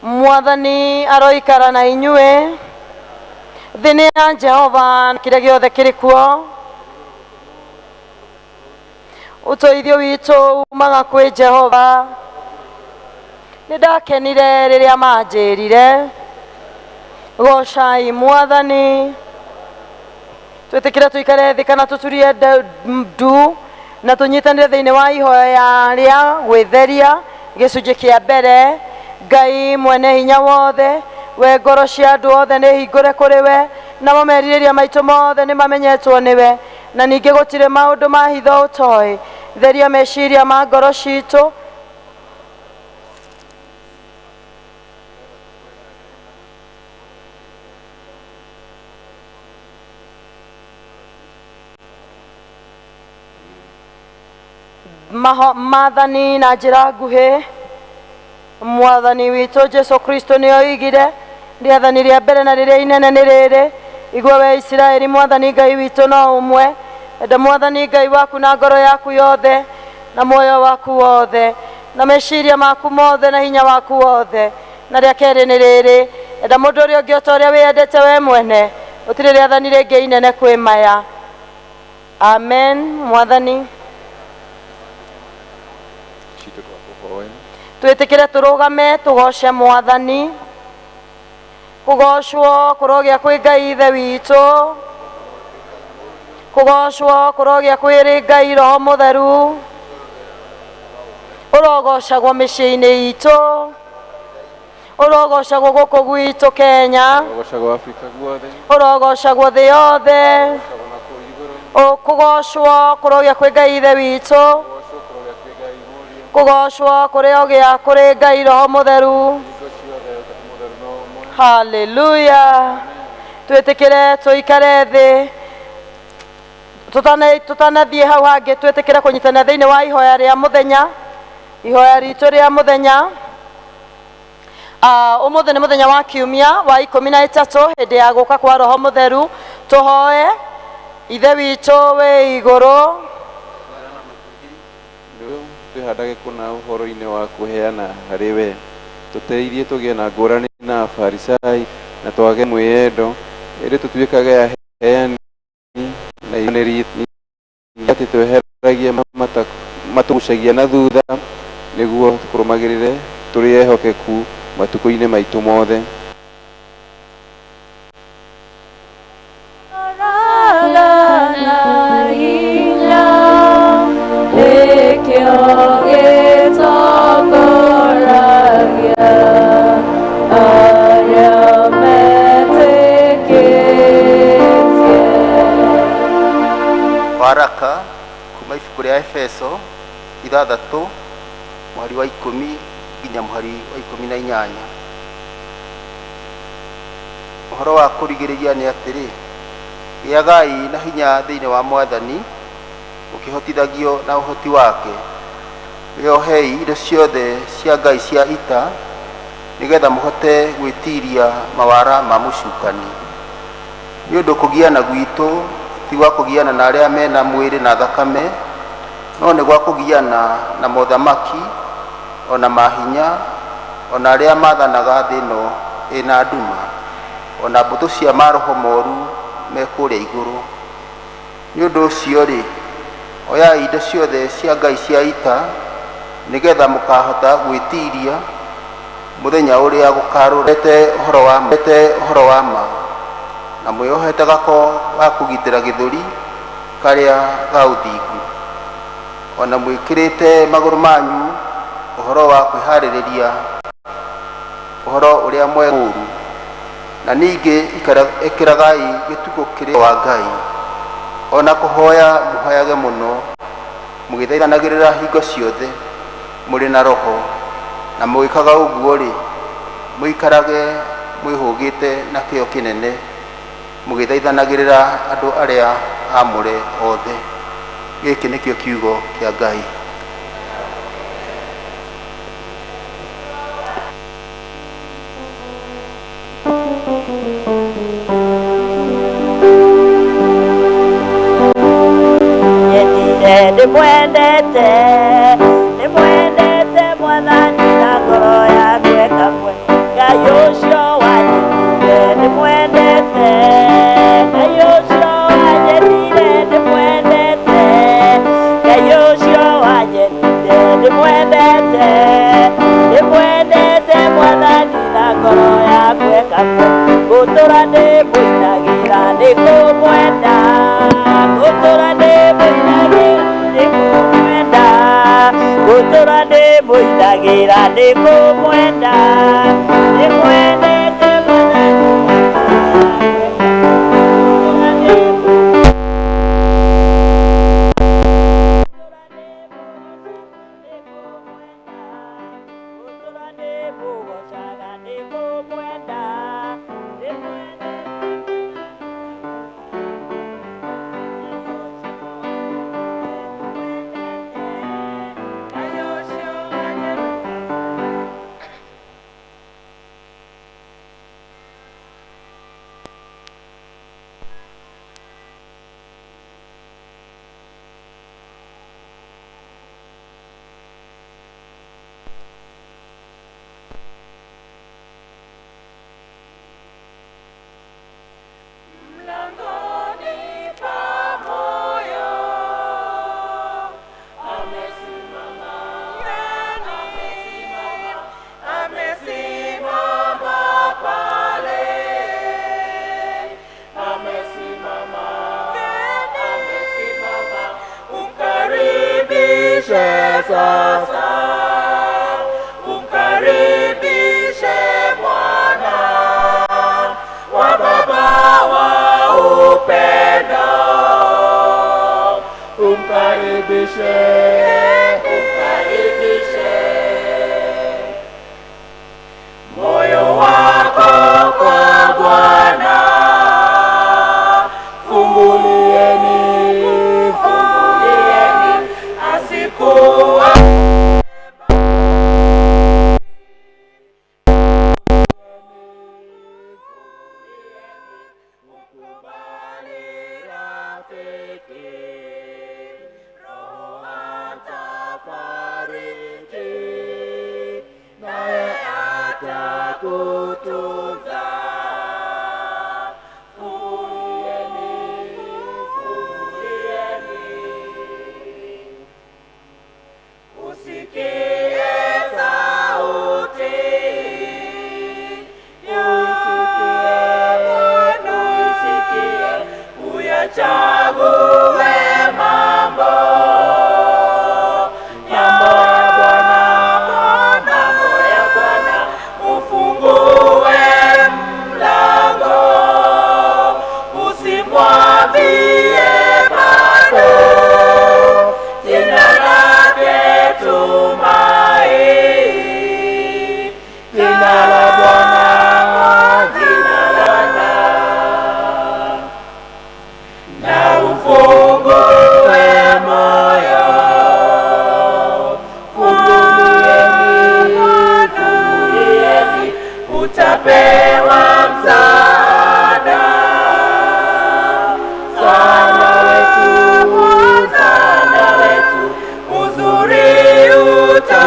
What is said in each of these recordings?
Mwathani aroikara na inyuĩ. Thĩ nĩ ya Jehova na kĩrĩa gĩothe kĩrĩ kuo. Ũteithio witũ umaga kwĩ Jehova. Nĩ ndakenire rĩrĩa manjĩrire, gocai Mwathani. Twĩtĩkĩre tũikare thĩ kana tũturie ndu na tũnyitanĩre thĩinĩ wa ihoya rĩa gwĩtheria. Gĩcunjĩ kĩa mbere, Ngai mwene hinya wothe, we ngoro cia andũ othe nĩ hingũre kũrĩ we, namo merirĩria maitũ mothe nĩ mamenyetwo nĩwe, na ningĩ gũtirĩ maũndũ ma hitho ũtoĩ. Theria meciria ma ngoro citũ. Maathani na njĩra nguhĩ. Mwathani witũ Jesu Kristo nĩ oigire, rĩathani rĩa mbere na rĩrĩa inene nĩ rĩrĩ, igua we Isiraeli, Mwathani Ngai witũ no ũmwe. Enda Mwathani Ngai waku na ngoro yaku yothe, na muoyo waku wothe, na meciria maku mothe, na hinya waku wothe. Na rĩa kerĩ nĩ rĩrĩ, enda mũndũ ũrĩa ũngĩ o ta ũrĩa wĩyendete we mwene. Gũtirĩ rĩathani rĩngĩ inene kwĩ maya. Amen. Mwathani citũ twakũhoya. Twĩtĩkĩre tũrũgame tũgoce Mwathani. Kũgocwo kũrogĩa kwĩ Ngai Ithe witũ, kũgocwo kũrogĩa kwĩ Ngai Roho Mũtheru, ũrogocagwo mĩciĩ-inĩ itũ, ũrogocagwo gũkũ gwitũ Kenya, Ũrogocagwo Afrika guothe, ũrogocagwo thĩ yothe. Ũrogocagwo na kũu igũrũ. Kũgocwo kũrogĩa kwĩ Ngai Ithe witũ, Kũgocwo kũrogĩa kwĩ Ngai Mũriũ, kũgocwo kũrogĩa kũrĩ Ngai Roho Mũtheru. Hingo ciothe Ũtatũ Mũtheru no ũmwe. Haleluya. Twĩtĩkĩre tũikare thĩ tũtanathiĩ hau hangĩ, twĩtĩkĩre kũnyitanĩra thĩinĩ wa ihoya rĩa mũthenya, ihoya ritũ rĩa mũthenya. Ũmũthĩ nĩ mũthenya wa kiumia wa 13 hĩndĩ ya gũka kwa Roho Mũtheru. Tũhoe. Ithe witũ wĩ igũrũ, twĩhandage kũna ũhoro-inĩ wa kũheana harĩ we, tũteithie tũgĩe na ngũrani na Afarisai na twage mwĩyendo, ĩndĩ tũtuĩkage aheani na iganĩri, ningĩ atĩ tweheragie matũgucagia na thutha nĩguo tũkũrũmagĩrĩre tũrĩ ehokeku matukũ-inĩ maitũ mothe. Na hinya nĩkĩo gĩtongoragia arĩa metĩkĩtie. Waraka kuma ibuku rĩa Efeso 6 mũhari wa 10 nginya mũhari wa 18. Ũhoro wa kũrigĩrĩria nĩ atĩrĩ, gĩagai na hinya thĩinĩ wa Mwathani, mũkĩhotithagio na ũhoti wake. Wĩohei indo ciothe cia Ngai cia ita, nĩgetha mũhote gwĩtiiria mawara ma mũcukani. Nĩ ũndũ kũgiana gwitũ ti gwa kũgiana na arĩa mena mwĩrĩ na thakame, no nĩ gwa kũgiana na mothamaki, o na mahinya, o na arĩa maathanaga thĩ ĩno ĩna nduma, o na mbũtũ cia maroho moru me kũrĩa igũrũ. Nĩ ũndũ ũcio-rĩ, oyai indo ciothe cia Ngai cia ita, nĩgetha mũkahota gwĩtiiria mũthenya ũrĩa gũkarũrete ũhoro wa ma, na mwĩohete gako ga kũgitĩra gĩthũri karĩa ga ũthingu, o na mwĩkĩrĩte magũrũ manyu ũhoro wa kwĩharĩrĩria ũhoro ũrĩa mwega ũũru, na ningĩ ĩkĩragai gĩtukũ kĩrĩa wa Ngai, o na kũhoya mũhoyage mũno, mũgĩthaithanagĩrĩra hingo ciothe mũrĩ na Roho, na mũgĩkaga ũguo-rĩ, mũikarage mwĩhũgĩte na kĩyo kĩnene, mũgĩthaithanagĩrĩra andũ arĩa aamũre othe. Gĩkĩ nĩkĩo kiugo kĩa Ngai. Nyendire ndĩmwendete, ndĩmwendete Mwathani na ngoro yakwa ĩkamwe. Ndĩmwendete, ndĩmwendete Mwathani na ngoro yakwa ĩkakwe. Ngũtũra ndĩmũinagĩra nĩ kũmwenda, ngũtũra ndĩmũinagĩra nĩ kũmwenda, ngũtũra ndĩmũinagĩra nĩ kũmwenda, ndĩmwendete Mwathani na ngoro yakwa ĩkakwe. Mlangoni pa moyo amesimama, amesimama pale, amesimama, amesimama, umkaribishe sasa, umkaribishe mwana wa Baba wa upendo, umkaribishe, umkaribishe moyo wako kwa Bwana, fungulieni, fungulieni asikuwa Mkubali rafiki, Roho atafariji, naye atakutunza. Fungulieni, fungulieni, usikie sauti usikie, uyachague mambo mambo ya Bwana, mambo ya Bwana, ufungue mlango, usimwambie bado jina lake tumaini, jina la Bwana, jina la Bwana, na ufungue moyo, fungulieni, fungulieni, utapewa msaada. Msaada wetu, msaada wetu, uzuri uta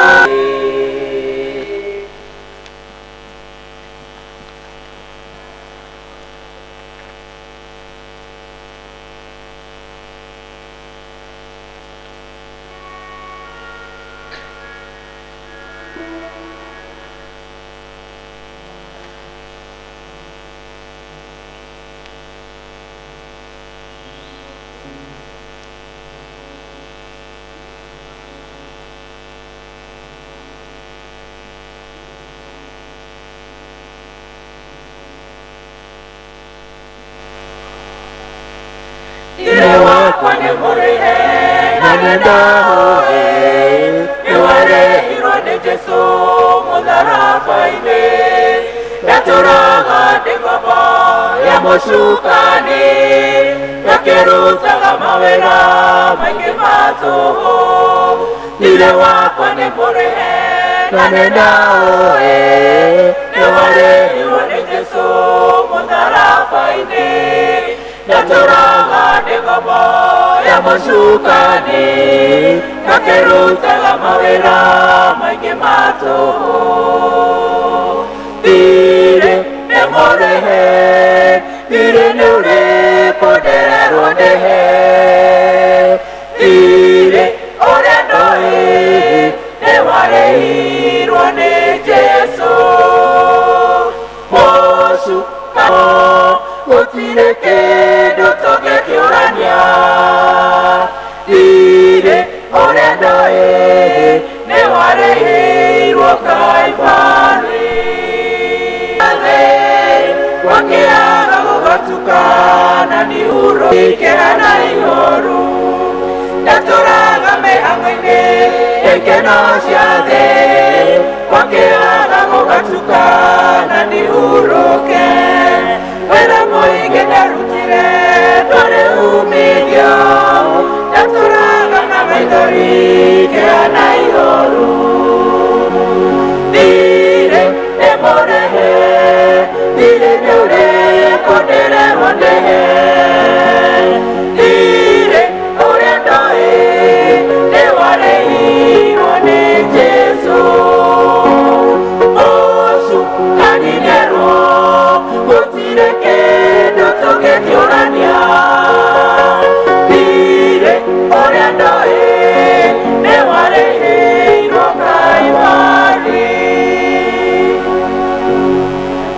Thirĩ wakwa nĩ mũrĩhe na nĩ ndahoe, nĩwarĩhirwo nĩ Jesũ mũtharaba-inĩ, ndatũraga ndĩ ngombo ya mũcukani, ngakĩrutaga mawĩra maingĩ ma tũhũ. Thirĩ wakwa nĩ mũrĩhe na nĩ ndahoe, nĩwarĩhirwo nĩ Jesũ mũtharaba-inĩ, ndatũraga ndĩ ngombo ya mũcukani, ngakĩrutaga mawĩra maingĩ ma tũhũ. Thirĩ nĩ mũrĩhe, thirĩ nĩ ũrĩkũ ndĩrerwo ndĩhe, thirĩ ũrĩa ndoĩ warĩhirwo nĩ Jesũ. Mũcukano gũtirĩ kĩndũ tũngĩkĩũrania, thirĩ ũrĩa ndoĩ nĩ warĩhirwo Kaibarĩ. Gwakĩaga gũgatukana ndihurũke na ihoru, ndatũraga mĩhang'o-inĩ ikeno cia thĩ. Gwakĩaga gũgatukana ndihurũke, wĩra mũingĩ ndarutire ndwarĩ umithio, ndatũraga na maithori kĩeha na ihoru. Thirĩ nĩ mũrĩhe, thirĩ nĩ ũrĩkũ ndĩrerwo ndĩhe, thirĩ ũrĩa ndoĩ nĩ warĩhirwo nĩ Jesũ. Mũcukani nĩerwo gũtirĩ kĩndũ tũngĩkĩũrania, thirĩ ũrĩa ndoĩ nĩ warĩhirwo Kaibarĩ.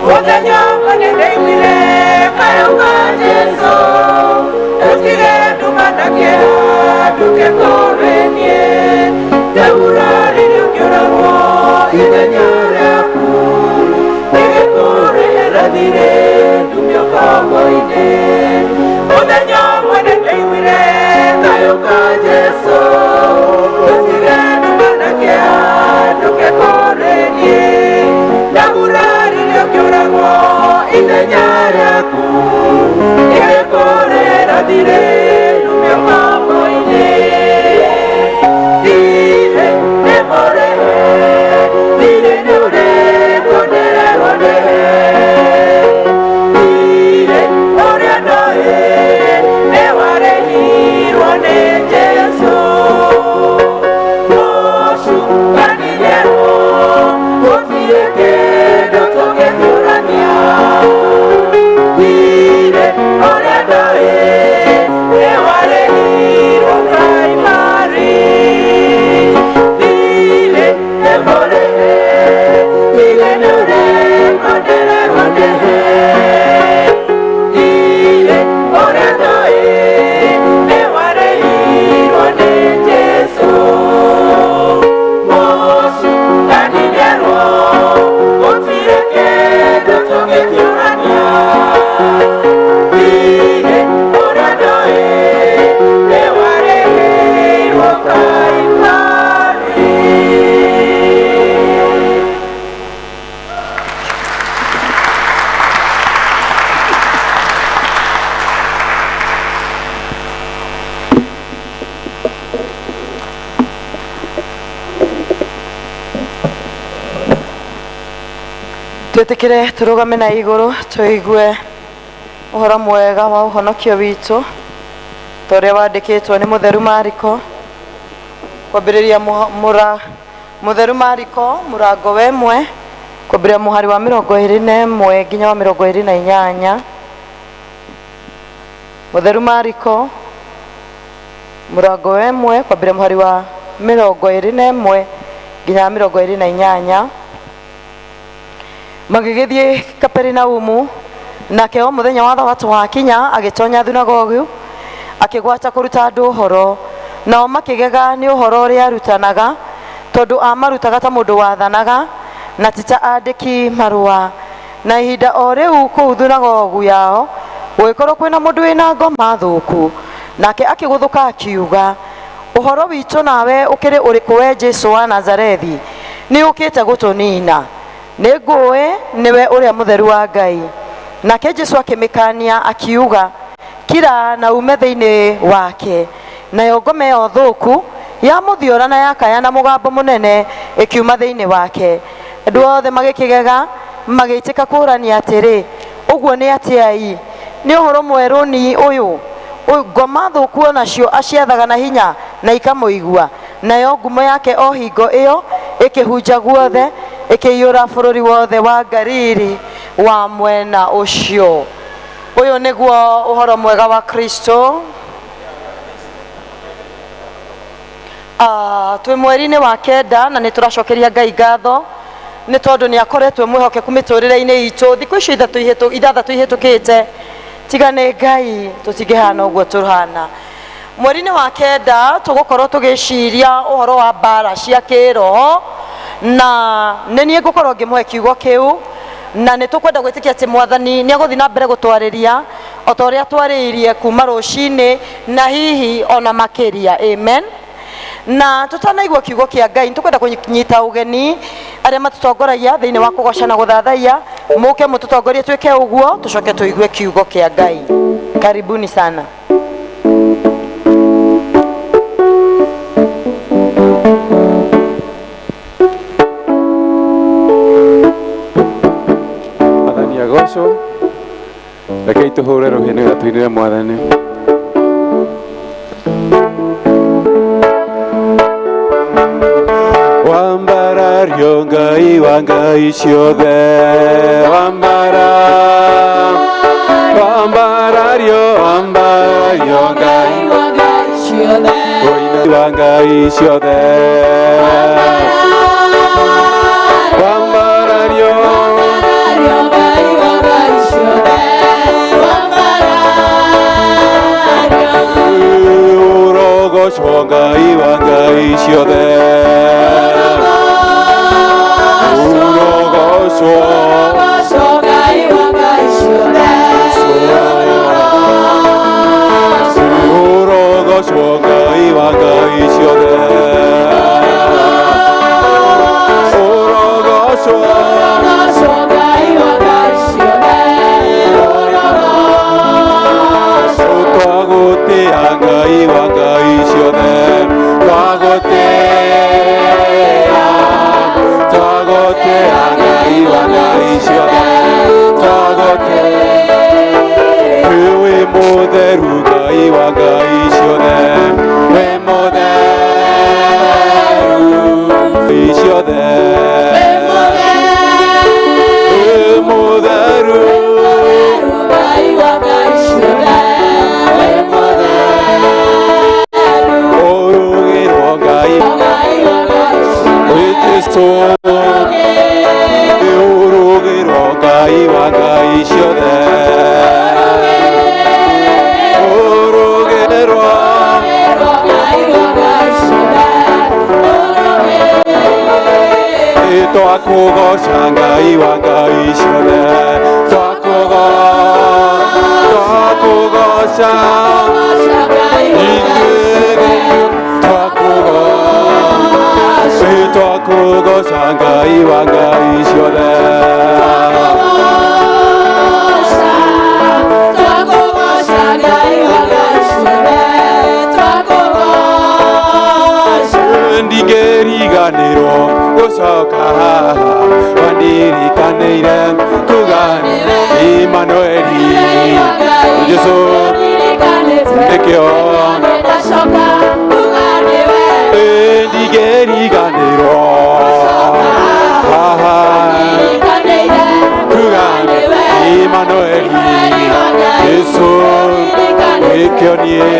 Mũthenya ũmwe nĩndaiguire kayũ ka Jesũ, ũtige nduma na kĩeha ndũke kũrĩ niĩ, ndaguraririo ngĩũragwo ithenya rĩaku, nĩgĩkũrĩhĩra thirĩ ndumio ngombo-inĩ. Mũthenya ũmwe nĩndaiguire kayũ ka Jesũ, ũtige nduma na kĩeha ndũke kũrĩ niĩ, ndaguraririo ngĩũragwo ithenya rĩaku, nĩgĩkũrĩhĩra thirĩ ndumio ngombo-inĩ. Thirĩ nĩ mũrĩhe, thirĩ nĩ ũrĩkũ ndĩrerwo ndĩhe, thirĩ ũrĩa ndoĩ nĩ warĩhirwo nĩ Jesũ. Mũcukani nĩerwo gũtirĩ kĩndũ tũngĩkĩũrania, thirĩ ũrĩa ndoĩ nĩ warĩhirwo Kaibarĩ. Thirĩ nĩ mũrĩhe, thirĩ nĩ ũrĩkũ ndĩrerwo ndĩhe, thirĩ ũrĩa ndoĩ nĩ warĩhirwo nĩ Jesũ. Mũcukani nĩerwo gũtirĩ kĩndũ tũngĩkĩũrania, thirĩ ũrĩa ndoĩ nĩ warĩhirwo Kaibarĩ. Twĩtĩkĩre tũrũgame na igũrũ tũigue ũhoro mwega wa ũhonokio witũ ta ũrĩa wandĩkĩtwo nĩ mũtheru Mariko, kwambĩrĩria mũtheru Mariko mũrango wa 1 kwambĩrĩria mũhari wa 21 nginya wa 28. Mũtheru Mariko mũrango wa 1 kwambĩrĩria mũhari wa 21 nginya wa 28. Magĩgĩthiĩ Kaperinaumu, nake o mũthenya wa thabatũ wakinya agĩtonya thunagogu akĩgwata kũruta andũ ũhoro, nao makĩgega nĩ ũhoro ũrĩa arutanaga, tondũ amarutaga ta mũndũ wathanaga na ti ta andĩki marũa. Na ihinda o rĩu kũu thunagogu yao gũgĩkorwo kwĩna mũndũ wĩna ngoma thũku, nake akĩgũthũka akiuga, ũhoro witũ nawe ũkĩrĩ ũrĩkũ we Jesũ wa Nazarethi? Nĩ ũkĩte gũtũnina? Nĩ ngũĩ nĩwe ũrĩa mũtheru wa Ngai. Nake Jesũ akĩmĩkania akiuga, kira na ume thĩinĩ wake. Nayo ngoma ĩyo thũku yamũthiora na yakaya na mũgambo mũnene ĩkiuma thĩinĩ wake. Andũ othe magĩkĩgega magĩitĩka kũũrania atĩrĩ, ũguo nĩ atĩa? Nĩ ũhoro mwerũ ni ũyũ? Ngoma thũku onacio aciathaga na hinya na ikamũigua. Nayo ngumo yake o hingo ĩyo ĩkĩhunja guothe, ĩkĩiyũra bũrũri wothe wa Galili wa mwena ũcio. Ũyũ nĩguo ũhoro mwega wa Kristo. Twĩ mweri-inĩ wa kenda na nĩ tũracokeria Ngai ngatho nĩ tondũ nĩ akoretwo mwĩhokeku mĩtũrĩre-inĩ itũ thikũ icio ithathatũ ihĩtũkĩte tiga nĩ Ngai tũtingĩhana ũguo tũhana. Mweri-inĩ wa kenda tũgũkorwo tũgĩciria ũhoro wa mbara cia kĩroho na nĩ niĩ ngũkorwo ngĩmũhe kiugo kĩu na nĩ tũkwenda gwĩtĩkia atĩ mwathani nĩ agũthiĩ na mbere gũtwarĩria o ta ũrĩa twarĩirie kuma rũcinĩ na hihi ona makĩria. Amen. Na tutanaigua kiugo kĩa Ngai nĩtũkwenda kũnyita ũgeni arĩa matũtongoragia thĩinĩ wa kũgoca na gũthathaiya mũke mũtũtongorie twĩke ũguo tũcoke tũigue kiugo kĩa Ngai. Karibuni sana. Mwathani agocwo, rekei tũhũre rũhĩ nĩgetha tũinĩre mwathani. Wambarario Ngai wa Ngai ciothe, wambarario, wambarario Ngai wa Ngai ciothe, wa Ngai ciothe, wambarario, wambarario Ngai wa Ngai ciothe, wambarario, urogocwo Ngai wa Ngai ciothe, urogocwo, urogocwo Ngai wa Ngai ciothe, urogocwo Ngai wa Ngai ciothe, urogocwo, urogocwo Ngai wa Ngai ciothe, urogocwo, twagũtĩa Ngai wa Ngai ciothe, twagũtĩa, twagũtĩa Ngai wa Ngai ciothe, twagũtĩa, wĩ mũtheru Ngai wa Ngai ciothe, wĩ mũtheru Ngai ciothe, wĩ mũtheru Ngai wa Ngai ciothe, wĩ mũtheru, ũrugĩrwo Ngai Ngai wa Ngai ciothe, wĩ Kristo, ũrugĩrwo Ngai wa Ngai ciothe, ũrugĩrwo Ngai wa Ngai ciothe, twakũgoca Ngai wa Ngai ciothe, twakũgoca Ngai wa Ngai ciothe, twakũgoca Ngai wa Ngai ciothe, twakũgoca Ngai wa Ngai ciothe, twakũgoca. Ndingĩriganĩrwo gũcoka haha wandirikanĩire kuga Imanueli Jesũ nĩkĩo ndingĩriganĩrwo haha kuga Imanueli Jesũ nĩkĩo niĩ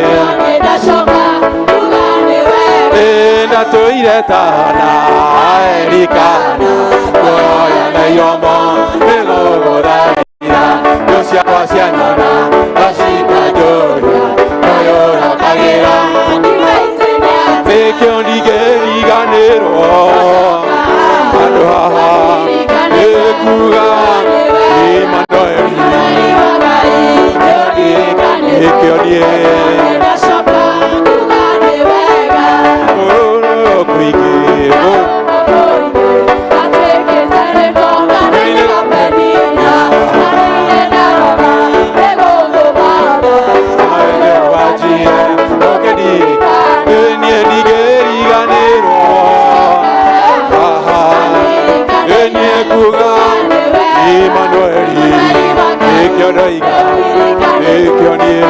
ndatũire tana Erikana kuoya na iromo nĩgũgũthaitha thũ ciakwa cianyona gacikanjũria noyũrakagĩra nĩkĩo ndingĩriganĩrwo handũ haha nĩkuga Imanueli nĩkĩo niĩ Imanueli, nĩkĩo ndoiga, nĩkĩo niĩ.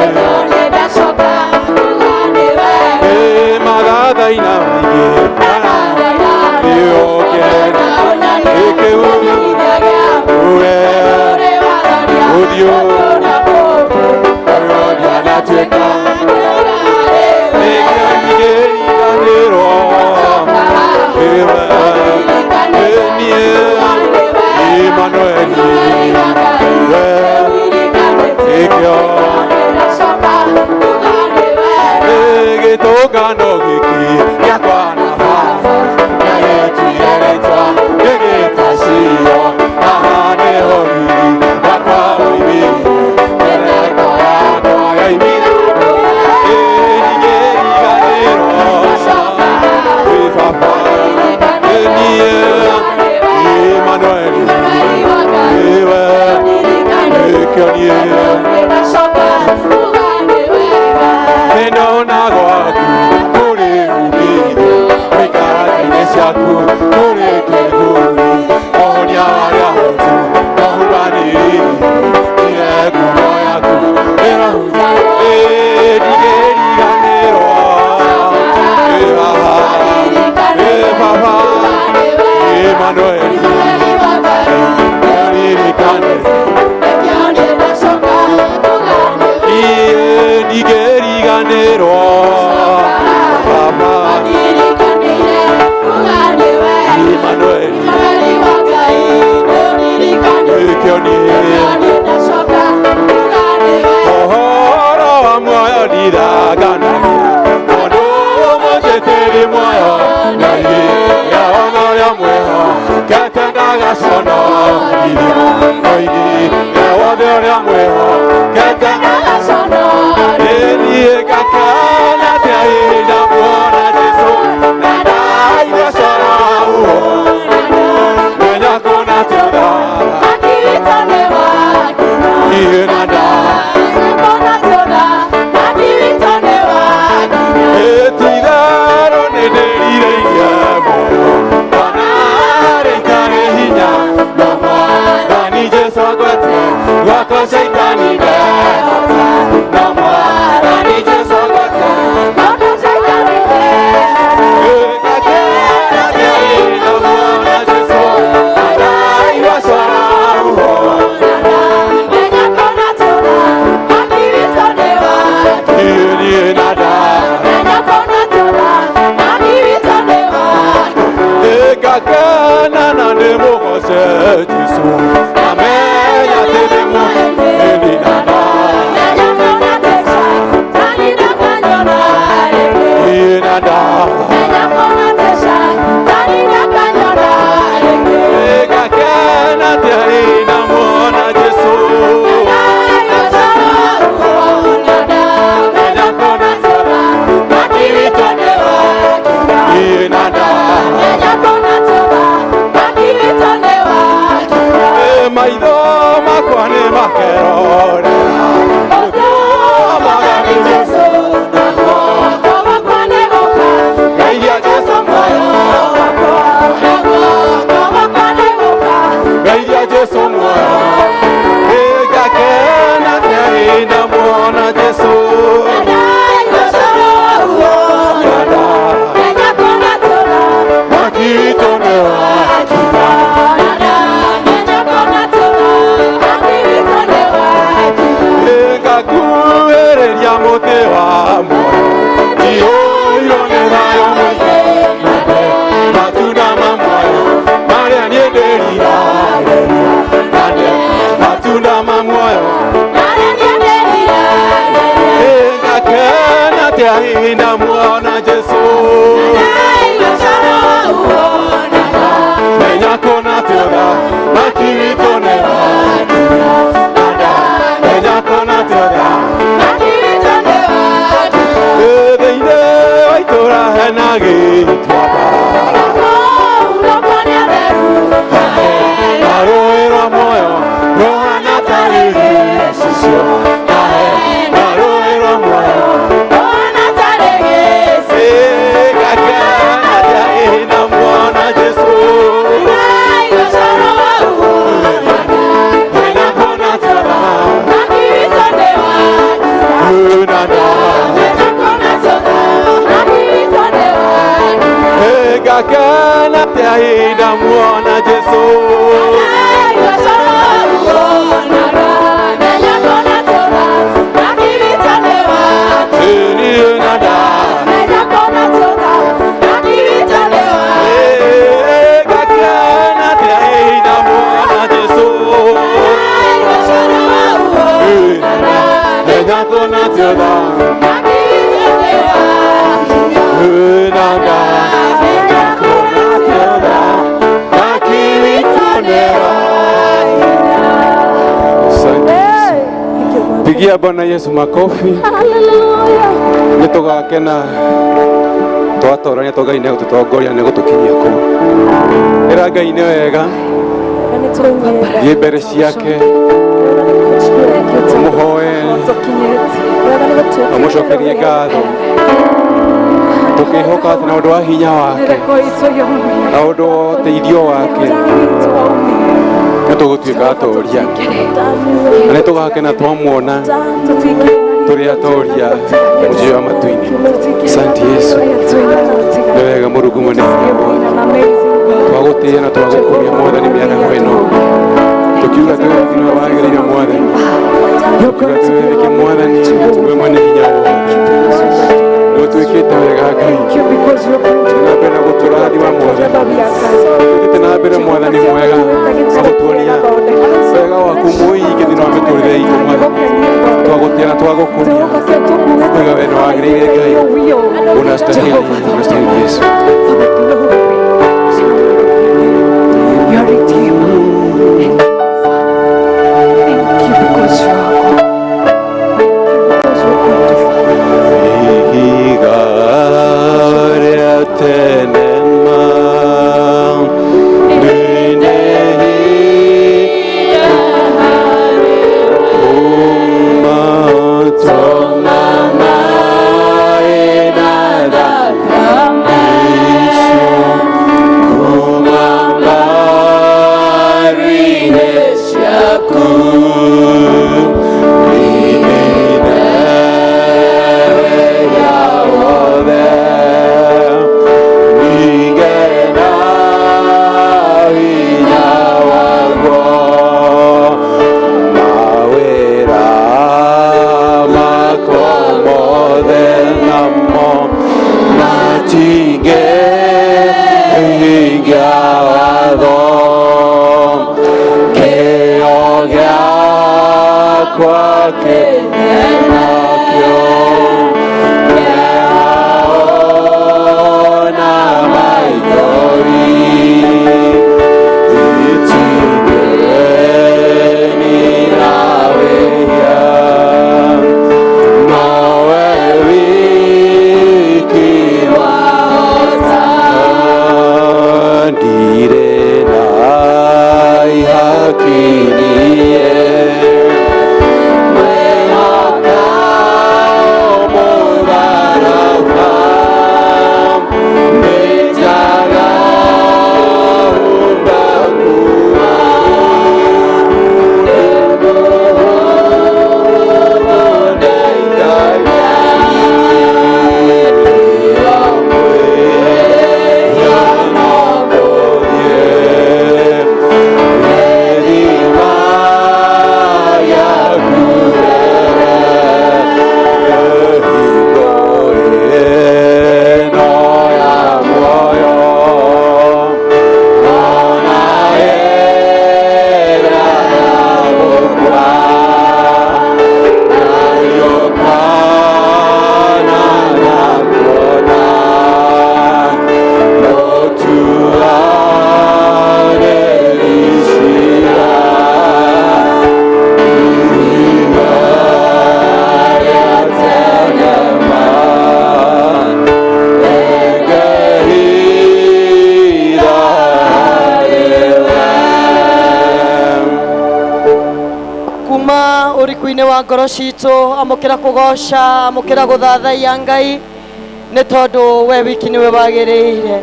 Emmanuel we ikio gĩtũngano gĩkĩ gĩakwa na baba na gĩtuire rĩtwa gĩgĩta cio haha nĩho riri wakwa woimire mĩtheko yakwa yoimire ĩningĩriganĩrwo kwĩ baba ĩniĩ Emmanuel ĩwe ĩkĩo niĩ nĩndona gwaku kũrĩ umithio wĩikaraga-inĩ ciaku kũrĩ kĩguni kũhonia arĩa ahotu kũhubanĩrĩria ire ngumo yaku ĩrahunja ĩ ndigĩriganĩrwo ĩ baba ĩ baba Emmanuel ririkane niĩ ndigĩriganĩrwo baba Emmanuel ĩkĩo niĩ ũhoro wa muoyo ndithanganagia tondũ mũnjĩtĩri muoyo na iria ũrĩa mwĩho kete ndagaconorithio oigire wothe ũrĩa mwĩho kete niĩ ngakena atĩa hĩndĩ ndamuona Jesũ na ndaigua coro uo menya kũna tũtha niĩ na nda Ĩtitherũ nĩndĩrirĩirie mũno kana rĩtarĩ hinya no Mwathani Jesũ angwete gwakwa caitani ndehota no Mwathani Jesũ angwete ngakena atĩa hĩndĩ ndamuona Jesũ na ndaigua coro ruo niĩ niĩ na nda ngakena na ndĩmũgoce Jesũ namenya atĩ ndĩ Pigia Bwana Yesu makofi. Nĩ tũgakena twatorania to Ngai nĩ egũtũtongoria nĩ egũtũkinyia kũu. Ĩra Ngai nĩ wega, thiĩ mbere ciake, mũhoe, ũmũcokerie ngatho, tũkĩhoka atĩ na ũndũ wa hinya wake na ũndũ wa ũteithio wake nĩ tũgũtuĩka atoria na nĩ tũgakena twamuona tũrĩ atoria mũciĩ wa matu-inĩ. Asante Yesu, nĩ wega Mũrungu mwene hinya wothe, twagũtĩĩa na twagũkũria Mwathani mĩaraho ĩno, tũkiuga twĩ nĩwe wagĩrĩire Mwathani, tũkiuga twĩ Mwathani we mwene hinya wothe, nĩ ũtwĩkĩte wega Ngai, na mbere na gũtũrathima Mwathani, tũthiĩte na mbere Mwathani mwega na gũtuonia wega waku mũingĩ thĩinĩ wa mĩtũrĩre itũ Mwathani, twagũtĩĩa na twagũkũria wega we nĩ wagĩrĩire Ngai, unastahili, unastahili Yesu. Your Redeemer. Thank you because you are God. Thank you because you are God the Father. Ihiga rĩa tene ma rĩne hinya kuma toma maĩ na thakame icio kuma mbaru-inĩ ciaku Kuma ũriku-inĩ wa ngoro citũ, amũkĩra kũgoca, amũkĩra gũthathaiya Ngai, nĩ tondũ we wiki nĩwe wagĩrĩire.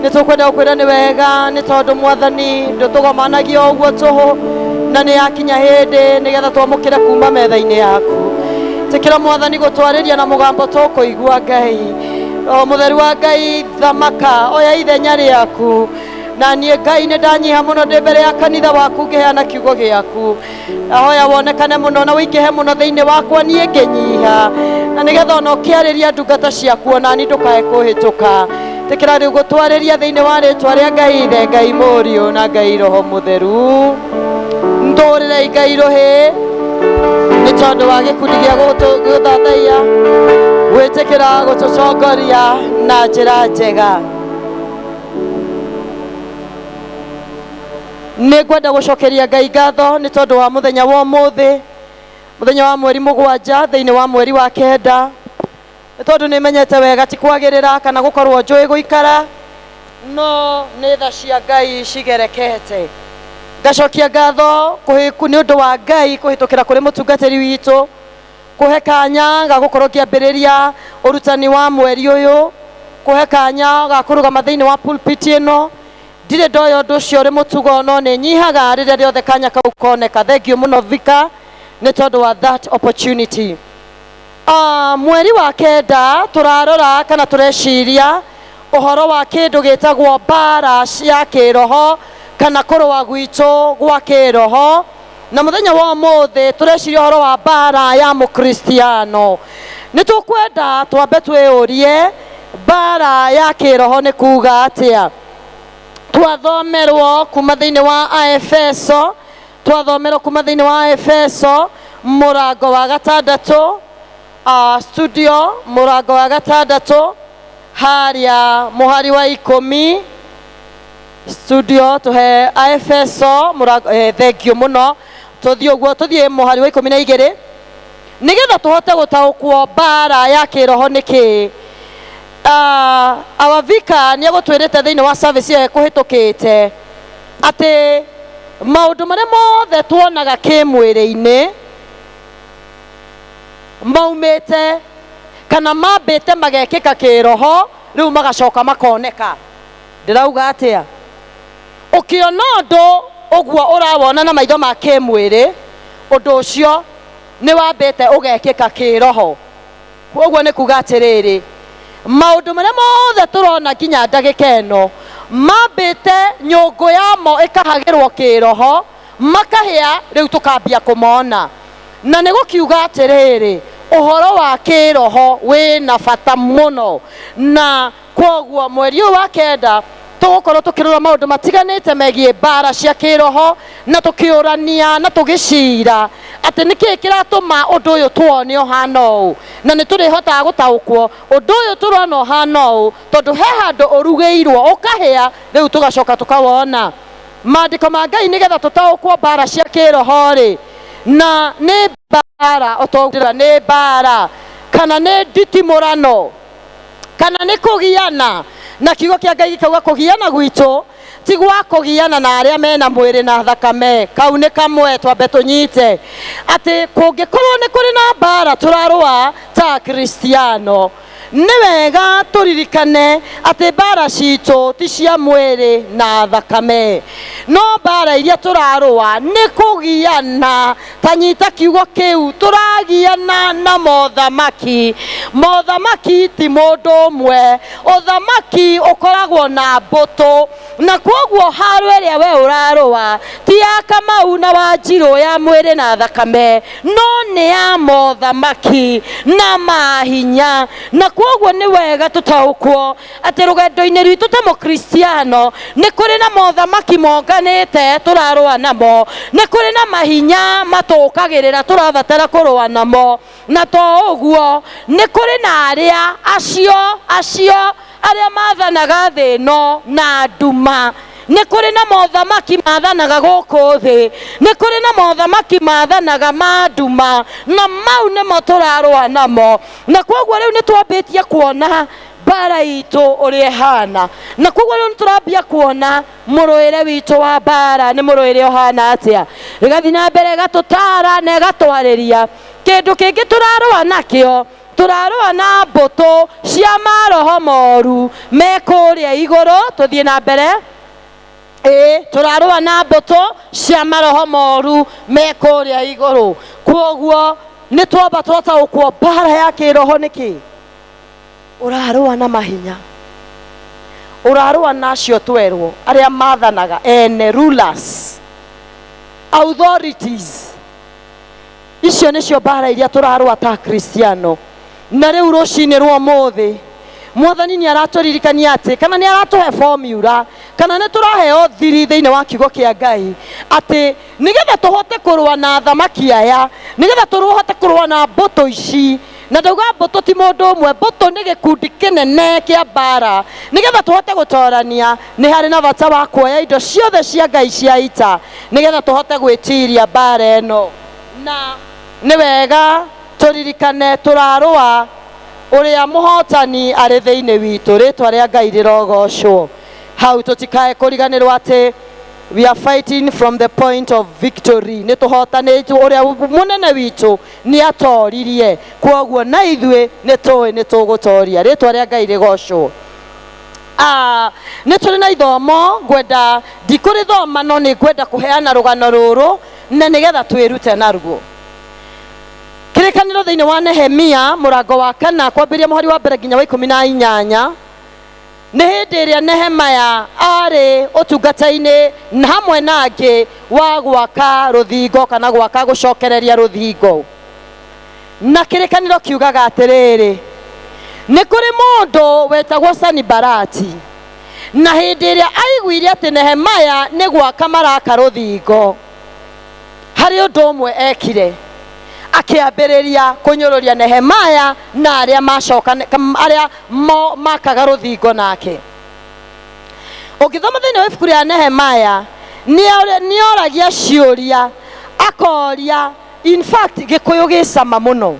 Nĩ tũkwenda gũkwĩra nĩ wega, nĩ tondũ Mwathani ndũtũgomanagia ũguo tũhũ, na nĩ yakinya hĩndĩ nĩgetha twamũkĩre kuma metha-inĩ yaku. Tĩkĩra Mwathani gũtwarĩria na mũgambo tũkũigua Ngai. O mũtheru wa Ngai, thamaka, oya ithenya rĩaku. Na niĩ Ngai nĩ ndanyiha mũno ndĩ mbere ya kanitha waku ngĩheana kiugo gĩaku. Ahoya wonekane mũno na ũingĩhe mũno thĩinĩ wakwa niĩ ngĩnyiha, na nĩgetha ona ũkĩarĩria ndungata ciaku ona niĩ ndũkae kũhĩtũka. Tĩkĩra rĩu gũtwarĩria thĩinĩ wa rĩtwa rĩa Ngai Ithe, Ngai Mũriũ na Ngai Roho Mũtheru. Ndũrĩrei Ngai rũhĩ, nĩ tondũ Tondũ wa gĩkundi gĩa gũthathaiya gwĩtĩkĩra gũtũtongoria na njĩra njega. Nĩ ngwenda gũcokeria Ngai ngatho nĩ tondũ wa mũthenya wa ũmũthĩ, mũthenya wa mweri 7 thĩinĩ wa mweri wa 9, nĩ tondũ nĩ menyete wega ti kwagĩrĩra kana gũkorwo njũĩ gũikara, no nĩ tha cia Ngai cigerekete. Ngacokia ngatho nĩ ũndũ wa Ngai kũhĩtũkĩra kũrĩ mũtungatĩri witũ kũhe kanya ga gũkorwo ngĩambĩrĩria ũrutani wa mweri ũyũ, kũhe kanya ga kũrũgama thĩinĩ wa pulpit ĩno. Ndirĩ ndoya ũndũ ũcio ũrĩ mũtugo, no nĩ nyihaga rĩrĩa rĩothe kanya kau koneka. Thengiũ mũno Vika nĩ tondũ wa that opportunity. Mweri wa 9 tũrarora kana tũreciria ũhoro wa kĩndũ gĩtagwo mbara cia kĩroho kana kũrũa gwitũ gwa kĩroho, na mũthenya wa ũmũthĩ tũreciria ũhoro wa mbara ya mũkristiano. Nĩ tũkwenda twambe twĩyũrie mbara ya kĩroho nĩ kuga atĩa. Twathomerwo kuma thĩinĩ wa Aefeso, twathomerwo kuma thĩinĩ wa Aefeso mũrango wa 6, studio mũrango wa 6 harĩa mũhari wa 10. Studio tuhe Aefeso mũrango, thengiũ mũno, tũthiĩ ũguo, tũthiĩ mũhari wa 12 nĩgetha tũhote gũtaũkwo mbara ya kĩroho nĩ kĩĩ. Our vicar nĩ egũtwĩrĩte thĩinĩ wa service ĩyo ĩkũhĩtũkĩte atĩ maũndũ marĩa mothe tuonaga kĩmwĩrĩ-inĩ maumĩte kana mambĩte magekĩka kĩroho, rĩu magacoka makoneka. Ndĩrauga atĩa? Ũkĩona ũndũ ũguo ũrawona na maitho ma kĩmwĩrĩ, ũndũ ũcio nĩ wambĩte ũgekĩka kĩroho. Koguo nĩ kuga atĩrĩrĩ, maũndũ marĩa mothe tũrona nginya ndagĩka ĩno mambĩte nyũngũ yamo ĩkahagĩrwo kĩroho, makahĩa, rĩu tũkambia kũmona. Na nĩ gũkiuga atĩrĩrĩ, ũhoro wa kĩroho wĩna bata mũno, na koguo mweri ũyũ wa 9 tũgũkorwo tũkĩrora maũndũ matiganĩte megiĩ mbara cia kĩroho, na tũkĩũrania na tũgĩcira atĩ nĩkĩĩ kĩratũma ũndũ ũyũ tuone ũhana ũũ, na nĩ tũrĩhotaga gũtaũkwo ũndũ ũyũ tũrona ũhana ũũ tondũ he handũ ũrugĩirwo ũkahĩa, rĩu tũgacoka tũkawona. Maandĩko ma Ngai nĩgetha tũtaũkwo mbara cia kĩroho rĩ, na nĩ mbara ũtondũ nĩ mbara kana nĩ nditimũrano kana nĩ kũgiana, na kiugo kĩa Ngai gĩkauga kũgiana gwitũ ti gwa kũgiana na arĩa mena mwĩrĩ na thakame. Kau nĩ kamwe twambe tũnyite atĩ kũngĩkorwo nĩ kũrĩ na mbara tũrarũa ta Kristiano, nĩ wega tũririkane atĩ mbara citũ ti cia mwĩrĩ na thakame, no mbara iria tũrarũa nĩ kũgiana. Ta nyita kiugo kĩu, tũragiana na mothamaki. Mothamaki ti mũndũ ũmwe, ũthamaki ũkoragwo na mbũtũ, na koguo haro ĩrĩa we ũrarũa ti ya Kamau na Wanjirũ ya mwĩrĩ na thakame, no nĩ ya mothamaki na mahinya. Na koguo nĩ wega tũtaũkwo atĩ rũgendo-inĩ rwitũ ta mũkristiano nĩ kũrĩ na mothamaki monganĩte tũrarũa namo, nĩ kũrĩ na mahinya matũkagĩrĩra tũrabatara kũrũa namo, na to ũguo nĩ kũrĩ na arĩa acio arĩa mathanaga thĩ ĩno na nduma. Nĩ kũrĩ na mothamaki mathanaga gũkũ thĩ, nĩ kũrĩ na mothamaki mathanaga ma nduma, na mau nĩmo tũrarũa namo. Na koguo rĩu nĩ twambĩtie kuona mbara itũ ũrĩa ĩhana, na koguo rĩu nĩ tũrambia kuona mũrũĩre witũ wa mbara nĩ mũrũĩre ũhana atĩa. Ĩgathiĩ na mbere ĩgatũtara na ĩgatwarĩria. Kĩndũ kĩngĩ tũrarũa nakĩo, tũrarũa na mbũtũ cia maroho moru me kũrĩa igũrũ. Tũthiĩ na mbere. Tũrarũa na mbũtũ cia maroho moru me kũrĩa igũrũ. Koguo nĩ twamba twataũkwo mbara ya kĩroho nĩ kĩĩ. Ũrarũa na mahinya, ũrarũa na acio twerwo arĩa mathanaga, ene rulers, authorities. Icio nĩcio mbara iria tũrarũa ta Kristiano. Na rĩu rũcinĩ rwa ũmũthĩ Mwathani nĩ aratũririkania atĩ kana nĩ aratũhe formula kana nĩ tũraheo thiri thĩinĩ wa kiugo kĩa Ngai atĩ nĩgetha tũhote kũrũa na athamaki aya, nĩgetha tũhote kũrũa na mbũtũ ici. Na ndauga mbũtũ ti mũndũ ũmwe, mbũtũ nĩ gĩkundi kĩnene kĩa mbara. Nĩgetha tũhote gũtorania nĩ harĩ na bata wa kuoya indo ciothe cia Ngai cia ita nĩgetha tũhote gwĩtiria mbara ĩno. Na nĩ wega tũririkane tũrarũa ũrĩa mũhotani arĩ thĩinĩ witũ. Rĩtwa rĩa Ngai rĩrogocwo. Hau tũtikae kũriganĩrwo atĩ we are fighting from the point of victory. Nĩ tũhotanĩte, ũrĩa mũnene witũ nĩ atoririe, kwoguo na ithuĩ nĩ tũĩ nĩ tũgũtoria. Rĩtwa rĩa Ngai rĩgocwo. Nĩ tũrĩ na ithomo ngwenda ndikũrĩthoma no nĩ ngwenda kũheana rũgano rũrũ na nĩgetha twĩrute naruo. Kĩrĩkanĩro thĩinĩ wa Nehemia mũrango wa 4 kwambĩrĩria mũhari wa 1 nginya wa 18 nĩ hĩndĩ ĩrĩa Nehemia arĩ ũtungata-inĩ na hamwe na angĩ wa gwaka rũthingo kana gwaka gũcokereria rũthingo. Na kĩrĩkanĩro kiugaga atĩrĩrĩ, nĩ kũrĩ mũndũ wetagwo Sanibalati, na hĩndĩ ĩrĩa aiguire atĩ Nehemia nĩ gwaka maraka rũthingo, harĩ ũndũ ũmwe ekire, akĩambĩrĩria kũnyũrũria Nehemia na arĩa macoka arĩa makaga rũthingo nake. Ũngĩthoma thĩinĩ wa ibuku rĩa Nehemia nĩoragia ciũria, akoria, in fact gĩkũyũ gĩcama mũno.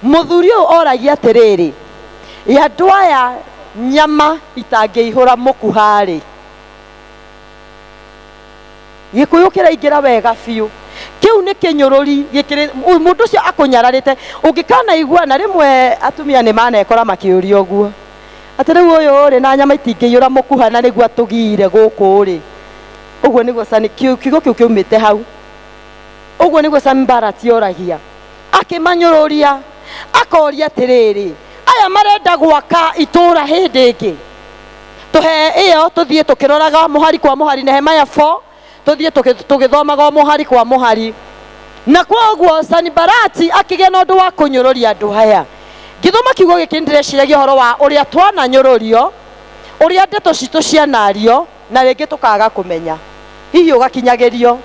Mũthuri ũyũ oragia atĩrĩrĩ, ya andũ aya nyama itangĩihũra mũkuha-rĩ, gĩkũyũ kĩraingĩra wega biũ. Kĩu nĩ kĩnyũrũri gĩkĩrĩ mũndũ ũcio akũnyararĩte. Ũngĩkanaigua na rĩmwe atumia nĩ manekora makĩũria ũguo atĩ rĩu ũyũ rĩ na nyama itingĩiyũra mũkuha na nĩguo atũgire gũkũ rĩ, ũguo nĩguo kiugo kĩu kĩumĩte hau. Ũguo nĩguo Sanibalati oragia, akĩmanyũrũria, akoria atĩrĩrĩ, aya marenda gwaka itũũra hĩndĩ ĩngĩ, tũhe ĩyo tũthiĩ tũkĩroraga mũhari kwa mũhari. Nehemia 4 tũthiĩ tũgĩthomaga o mũhari kwa mũhari. Na kwoguo Sanibalati akĩgĩa na ũndũ wa kũnyũrũria andũ aya. Ngĩthoma kiugo gĩkĩ nĩndĩreciragia ũhoro wa ũrĩa twananyũrũrio, ũrĩa ndeto citũ cianario na rĩngĩ tũkaga kũmenya. Hihi ũgakinyagĩrio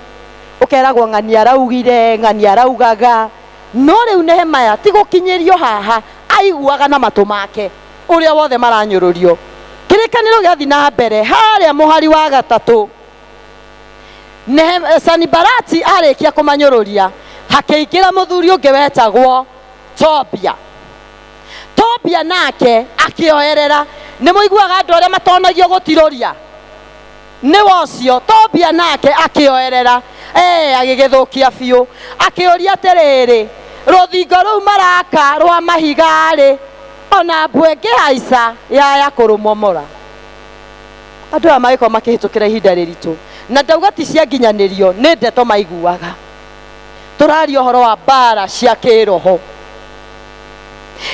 ũkeragwo ng'ani araugire, ng'ani araugaga, no rĩu Nehemia ti gũkinyĩrio haha, aiguaga na matũ make ũrĩa wothe maranyũrũrio. Kĩrĩkanĩro gĩathiĩ na mbere harĩa mũhari wa 3, Sanibalati arĩkia kũmanyũrũria, hakĩingĩra mũthuri ũngĩ wetagwo Tobia. Tobia nake akĩoerera. Nĩ mũiguaga andũ arĩa matonagio gũtirũria, nĩwe ũcio Tobia nake akĩoerera, agĩgĩthũkia biũ, akĩũria atĩrĩrĩ, rũthingo rũu maraka rwa mahiga-rĩ, ona mbwe ĩngĩhaica yaya kũrũmomora. Andũ aya magĩkorwo makĩhĩtũkĩra ihinda rĩritũ, na ndauga ti cia nginyanĩrio, nĩ ndeto maiguaga. Tũraria ũhoro wa mbara cia kĩroho.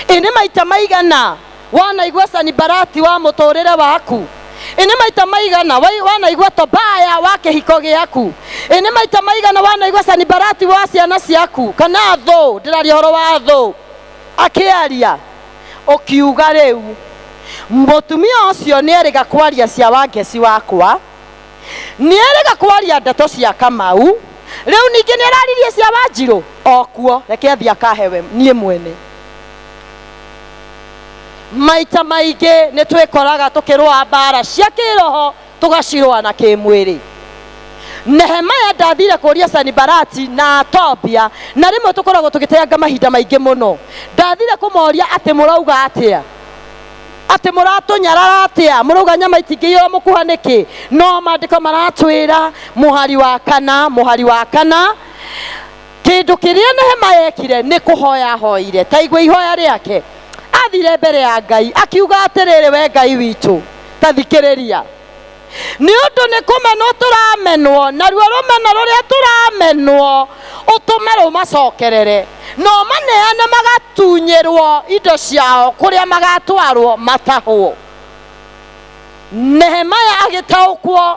Ĩ nĩ maita maigana wanaigua Sanibalati wa mũtũrĩre waku? Ĩ nĩ maita maigana wanaigua Tobaya wa kĩhiko gĩaku? Ĩ nĩ maita maigana wanaigua Sanibalati wa ciana ciaku kana thũ? Ndĩraria ũhoro wa thũ. Akĩaria ũkiuga rĩu mũtumia ũcio nĩerĩga kwaria cia Wangeci wakwa, nĩerĩga kwaria ndeto cia Kamau, rĩu ningĩ nĩararirie cia Wanjirũ okuo, reke athiĩ akahewe niĩ mwene. Maita maingĩ nĩ twĩkoraga tũkĩrũa mbara cia kĩroho tũgacirũa na kĩmwĩrĩ. Nehemia ndathire kũria Sanibalati na Tobia, na rĩmwe tũkoragwo tũgĩteanga mahinda maingĩ mũno. Ndathire kũmoria atĩ mũrauga atĩa, atĩ mũratũnyarara atĩa, mũrauga nyama itingĩiyũra mũkuha nĩkĩ? No maandĩko maratwĩra mũhari wa 4, mũhari wa 4, kĩndũ kĩrĩa Nehemia ekire nĩ kũhoya ahoire. Ta igua ihoya rĩake, athire mbere ya Ngai akiuga atĩrĩrĩ, we Ngai witũ, ta thikĩrĩria, nĩ ũndũ nĩ kũmenwo tũramenwo, naruo rũmeno rũrĩa tũramenwo ũtũme rũmacokerere, no maneane magatunyĩrwo indo ciao kũrĩa magatwarwo matahwo. Nehemia agĩtaũkwo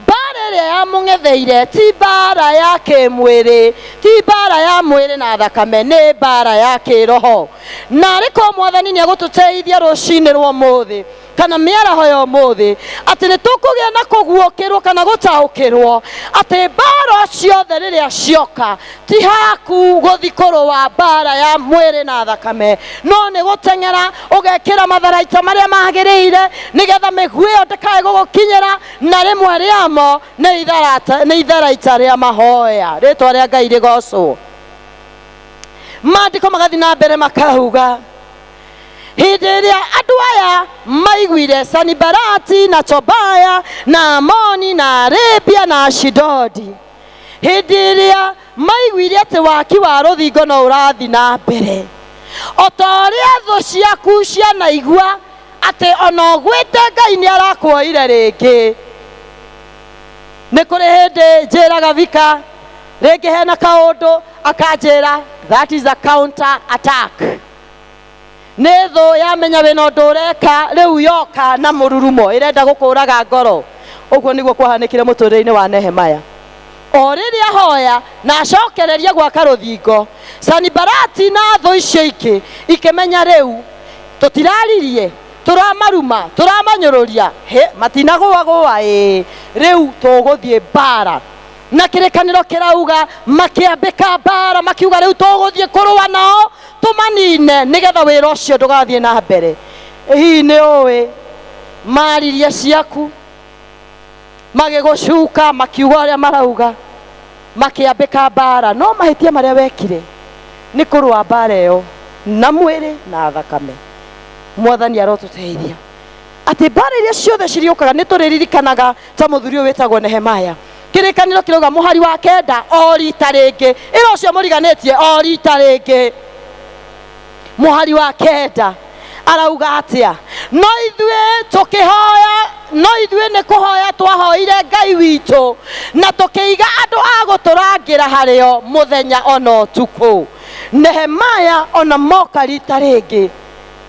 Mbara ĩrĩa yamũng'etheire ti mbara ya kĩmwĩrĩ, ti mbara ya mwĩrĩ na thakame, nĩ mbara ya kĩroho. Na arĩ korwo mwathani nĩ egũtũteithia rũcinĩ rwa ũmũthĩ kana mĩaraho ya ũmũthĩ, atĩ nĩ tũkũgĩa na kũguũkĩrwo kana gũtaũkĩrwo atĩ mbara ciothe rĩrĩa cioka ti haku gũthi kũrũa mbara ya mwĩrĩ na thakame, no nĩ gũteng'era ũgekĩra matharaita marĩa magĩrĩire nĩgetha mĩguĩ ĩyo ndĩkae gũgũkinyĩra, na rĩmwe rĩamo nĩ itharaita rĩa mahoya. Rĩtwa rĩa Ngai rĩgocwo. Maandĩko magathiĩ na mbere makauga hĩndĩ ĩrĩa andũ aya maiguire Sanibalati na Tobaya na Amoni na Arabia na Ashidodi, hĩndĩ ĩrĩa maiguire atĩ waki wa rũthingo no ũrathiĩ na mbere, o ta ũrĩa thũ ciaku cianaigua atĩ ona ũgwĩte Ngai nĩ arakuoire rĩngĩ. Nĩ kũrĩ hĩndĩ njĩraga Vika rĩngĩ hena kaũndũ akanjĩra that is a counter attack. Nĩ thũ yamenya wĩna ũndũ ũreka rĩu yoka na mũrurumo ĩrenda gũkũraga ngoro. Ũguo nĩguo kwahanĩkire mũtũrĩre-inĩ wa Nehemaya. O rĩrĩa ahoya na acokereria gwaka rũthingo, Sanibalati na thũ icio ingĩ ikĩmenya rĩu tũtiraririe, tũramaruma, tũramanyũrũria, he matinagũagũa, ĩ rĩu tũgũthiĩ mbara. Na kĩrĩkanĩro kĩrauga makĩambĩka mbara, makiuga rĩu tũgũthiĩ kũrũa nao tũmanine nĩgetha wĩra ũcio ndũgathiĩ na mbere. Hihi nĩ ũĩ maririe ciaku magĩgũcuka makiuga ũrĩa marauga, makĩambĩka mbara, no mahĩtia marĩa wekire nĩ kũrũa mbara ĩyo na mwĩrĩ na thakame. Mwathani arotũteithia atĩ mbara iria ciothe cirĩũkaga nĩ tũrĩririkanaga ta mũthuri ũyũ wĩtagwo Nehemaya. Kĩrĩkanĩro kĩrauga mũhari wa 9 o rita rĩngĩ, ĩra ũcio mũriganĩtie o rita rĩngĩ. Mũhari wa 9 arauga atĩa? No ithuĩ tũkĩhoya, no ithuĩ nĩ kũhoya twahoire Ngai witũ na tũkĩiga andũ a gũtũrangĩra harĩo mũthenya ona ũtukũ. Nehemaya ona moka rita rĩngĩ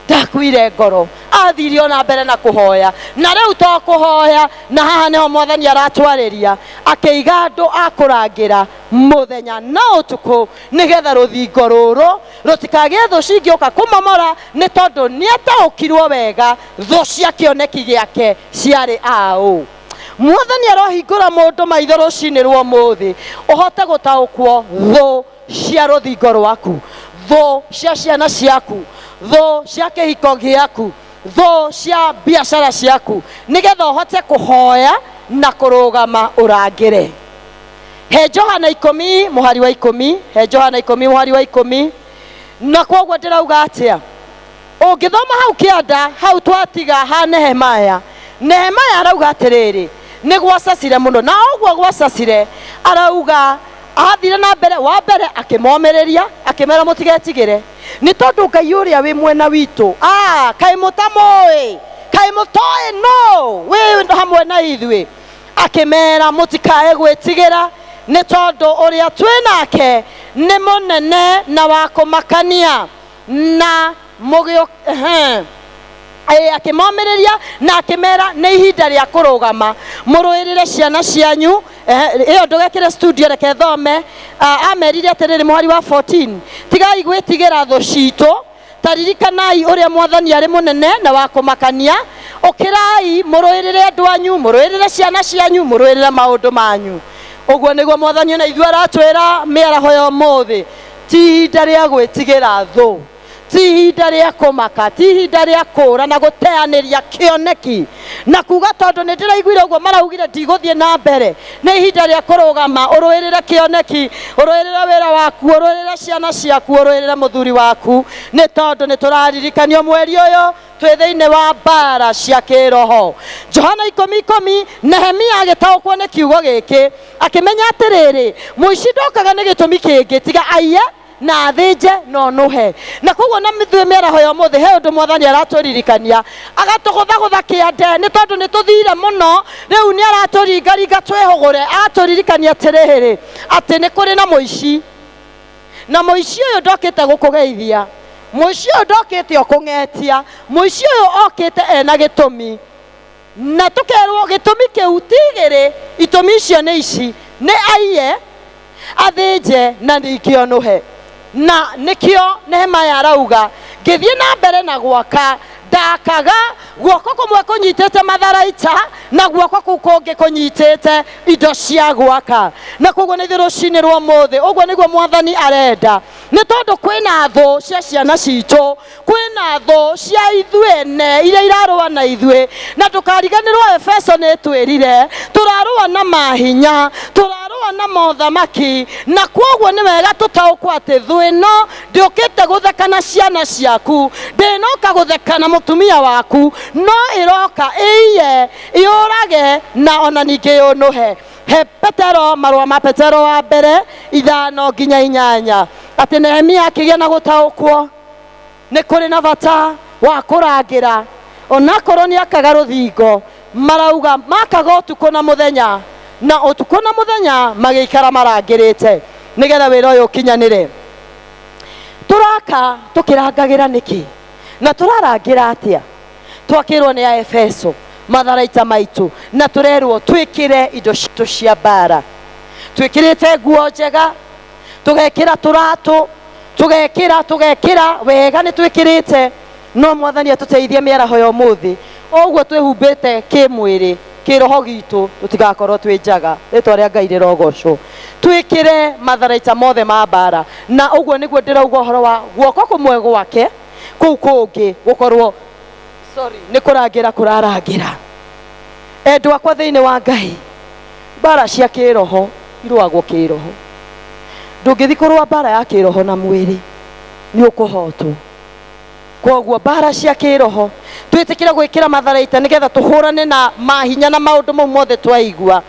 ndakuire ngoro, athire ona mbere na kũhoya, na rĩu to kũhoya, na haha nĩho mwathani aratwarĩria, akĩiga andũ a kũrangĩra mũthenya na ũtukũ nĩgetha rũthingo rũrũ rũtikagĩe thũ cingĩũka kũmomora, nĩ tondũ nĩataũkirwo wega thũ cia kĩoneki gĩake ciarĩ aũ. Mwathani arohingũra mũndũ maitho rũcinĩ rwa ũmũthĩ ũhote gũtaũkwo thũ cia rũthingo rwaku, thũ cia ciana ciaku, thũ cia kĩhiko gĩaku, thũ cia biacara ciaku, nĩgetha ũhote kũhoya na kũrũgama ũrangĩre. He Johana 10 mũhari wa 10, he Johana 10 mũhari wa 10. Na koguo ndĩrauga atĩa? Ũngĩthoma hau kĩanda hau twatiga ha Nehemaya, Nehemaya arauga atĩrĩrĩ, nĩ gwacacire mũno, na ũguo gwacacire arauga athire na mbere, wa mbere akĩmomĩrĩria akĩmera mũtigetigĩre, nĩ tondũ Ngai ũrĩa wĩ mwena witũ, kaĩ mũtamũĩ, kaĩ mũtoĩ no wĩ hamwe na ithuĩ. Akĩmera mũtikae gwĩtigĩra, nĩ tondũ ũrĩa twĩ nake nĩ mũnene na wa kũmakania. Na akĩmomĩrĩria na akĩmera nĩ ihinda rĩa kũrũgama, mũrũĩrĩre ciana cianyu. Ĩyo ndũgekĩre studio, reke thome. Amerire atĩrĩrĩ mũhari wa 14, tigai gwĩtigĩra thũ citũ, ta ririkanai ũrĩa mwathani arĩ mũnene na wa kũmakania, ũkĩrai mũrũĩrĩre andũ anyu, mũrũĩrĩre ciana cianyu, mũrũĩrĩre maũndũ manyu. Ũguo nĩguo mwathani ona ithuĩ aratwĩra mĩaraho ya ũmũthĩ, ti ihinda rĩa gwĩtigĩra thũ, ti ihinda rĩa kũmaka, ti ihinda rĩa kũũra na gũteanĩria kĩoneki na kuga tondũ nĩ ndĩraiguire ũguo maraugire ndigũthiĩ na mbere. Nĩ ihinda rĩa kũrũgama ũrũĩrĩre kĩoneki, ũrũĩrĩre wĩra waku, ũrũĩrĩre ciana ciaku, ũrũĩrĩre mũthuri waku, nĩ tondũ nĩ tũraririkanio mweri ũyũ twĩ thĩinĩ wa mbara cia kĩroho. Johana 10:10, Nehemia agĩtaũkwo nĩ kiugo gĩkĩ akĩmenya atĩrĩrĩ, mũici ndokaga nĩ gĩtũmi kĩngĩ tiga aiye na athĩnje na onũhe. Na koguo na ithuĩ mĩaraho ya ũmũthĩ he ũndũ mwathani aratũririkania, agatũgũthagũtha kĩande, nĩ tondũ nĩ tũthire mũno, rĩu nĩ aratũringaringa twĩhũgũre, agatũririkania atĩrĩrĩ, atĩ nĩ kũrĩ na mũici, na mũici ũyũ ndokĩte gũkũgeithia, mũici ũyũ ndokĩte o kũng'etia, mũici ũyũ okĩte ena gĩtũmi. Na tũkerwo gĩtũmi kĩu ti igĩrĩ, itũmi icio nĩ ici: nĩ aiye, athĩnje na ningĩ onũhe. Na nĩkĩo Nehemaya arauga, ngĩthiĩ na mbere na gwaka, ndakaga guoko kũmwe kũnyitĩte matharaita na guoko kũu kũngĩ kũnyitĩte indo cia gwaka. Na koguo nĩ ithuĩ rũcinĩ rwa ũmũthĩ, ũguo nĩguo Mwathani arenda, nĩ tondũ kwĩna thũ cia ciana citũ, kwĩna thũ cia ithuĩ ene iria irarũa na ithuĩ. Na ndũkariganĩrwo Efeso nĩ twĩrire tũrarũa na mahinya, tũrarũa na mothamaki, na kwoguo nĩ wega tũtaũkwo atĩ thũ ĩno ndĩũkĩte gũtheka na ciana ciaku, ndĩnoka gũtheka na mũtumia waku, no ĩroka ĩiye, ĩũrage na ona ningĩ yũnũhe. He Petero, marũa ma Petero wa mbere 5 nginya 8, atĩ Nehemia akĩgĩa na gũtaũkwo nĩ kũrĩ na bata wa kũrangĩra onakorwo nĩ akaga rũthingo. Marauga makaga ũtukũ na mũthenya, na ũtukũ na mũthenya magĩikara marangĩrĩte nĩgetha wĩra ũyũ ũkinyanĩre. Tũraka tũkĩrangagĩra nĩkĩ na tũrarangĩra atĩa? Twakĩrwo nĩ Aefeso matharaita maitũ, na tũrerwo twĩkĩre indo citũ cia mbara, twĩkĩrĩte nguo njega, tũgekĩra tũratũ, tũgekĩra tũgekĩra wega, nĩ twĩkĩrĩte. No Mwathani atũteithie mĩaraho ya ũmũthĩ, o ũguo twĩhumbĩte kĩmwĩrĩ, kĩroho gitũ tũtigakorwo twĩ njaga. Rĩtwa rĩa Ngai rĩrogocwo. Twĩkĩre matharaita mothe ma mbara, na ũguo nĩguo ndĩrauga ũhoro wa guoko kũmwe gwake, kũu kũngĩ gũkorwo, sorry, nĩ kũrangĩra kũrarangĩra. Endwa akwa thĩinĩ wa Ngai, mbara cia kĩroho irũagwo kĩroho. Ndũngĩthi kũrũa mbara ya kĩroho na mwĩrĩ, nĩ ũkũhotwo. Koguo mbara cia kĩroho twĩtĩkĩre gwĩkĩra matharaita nĩgetha tũhũrane na mahinya na maũndũ mau mothe twaigua,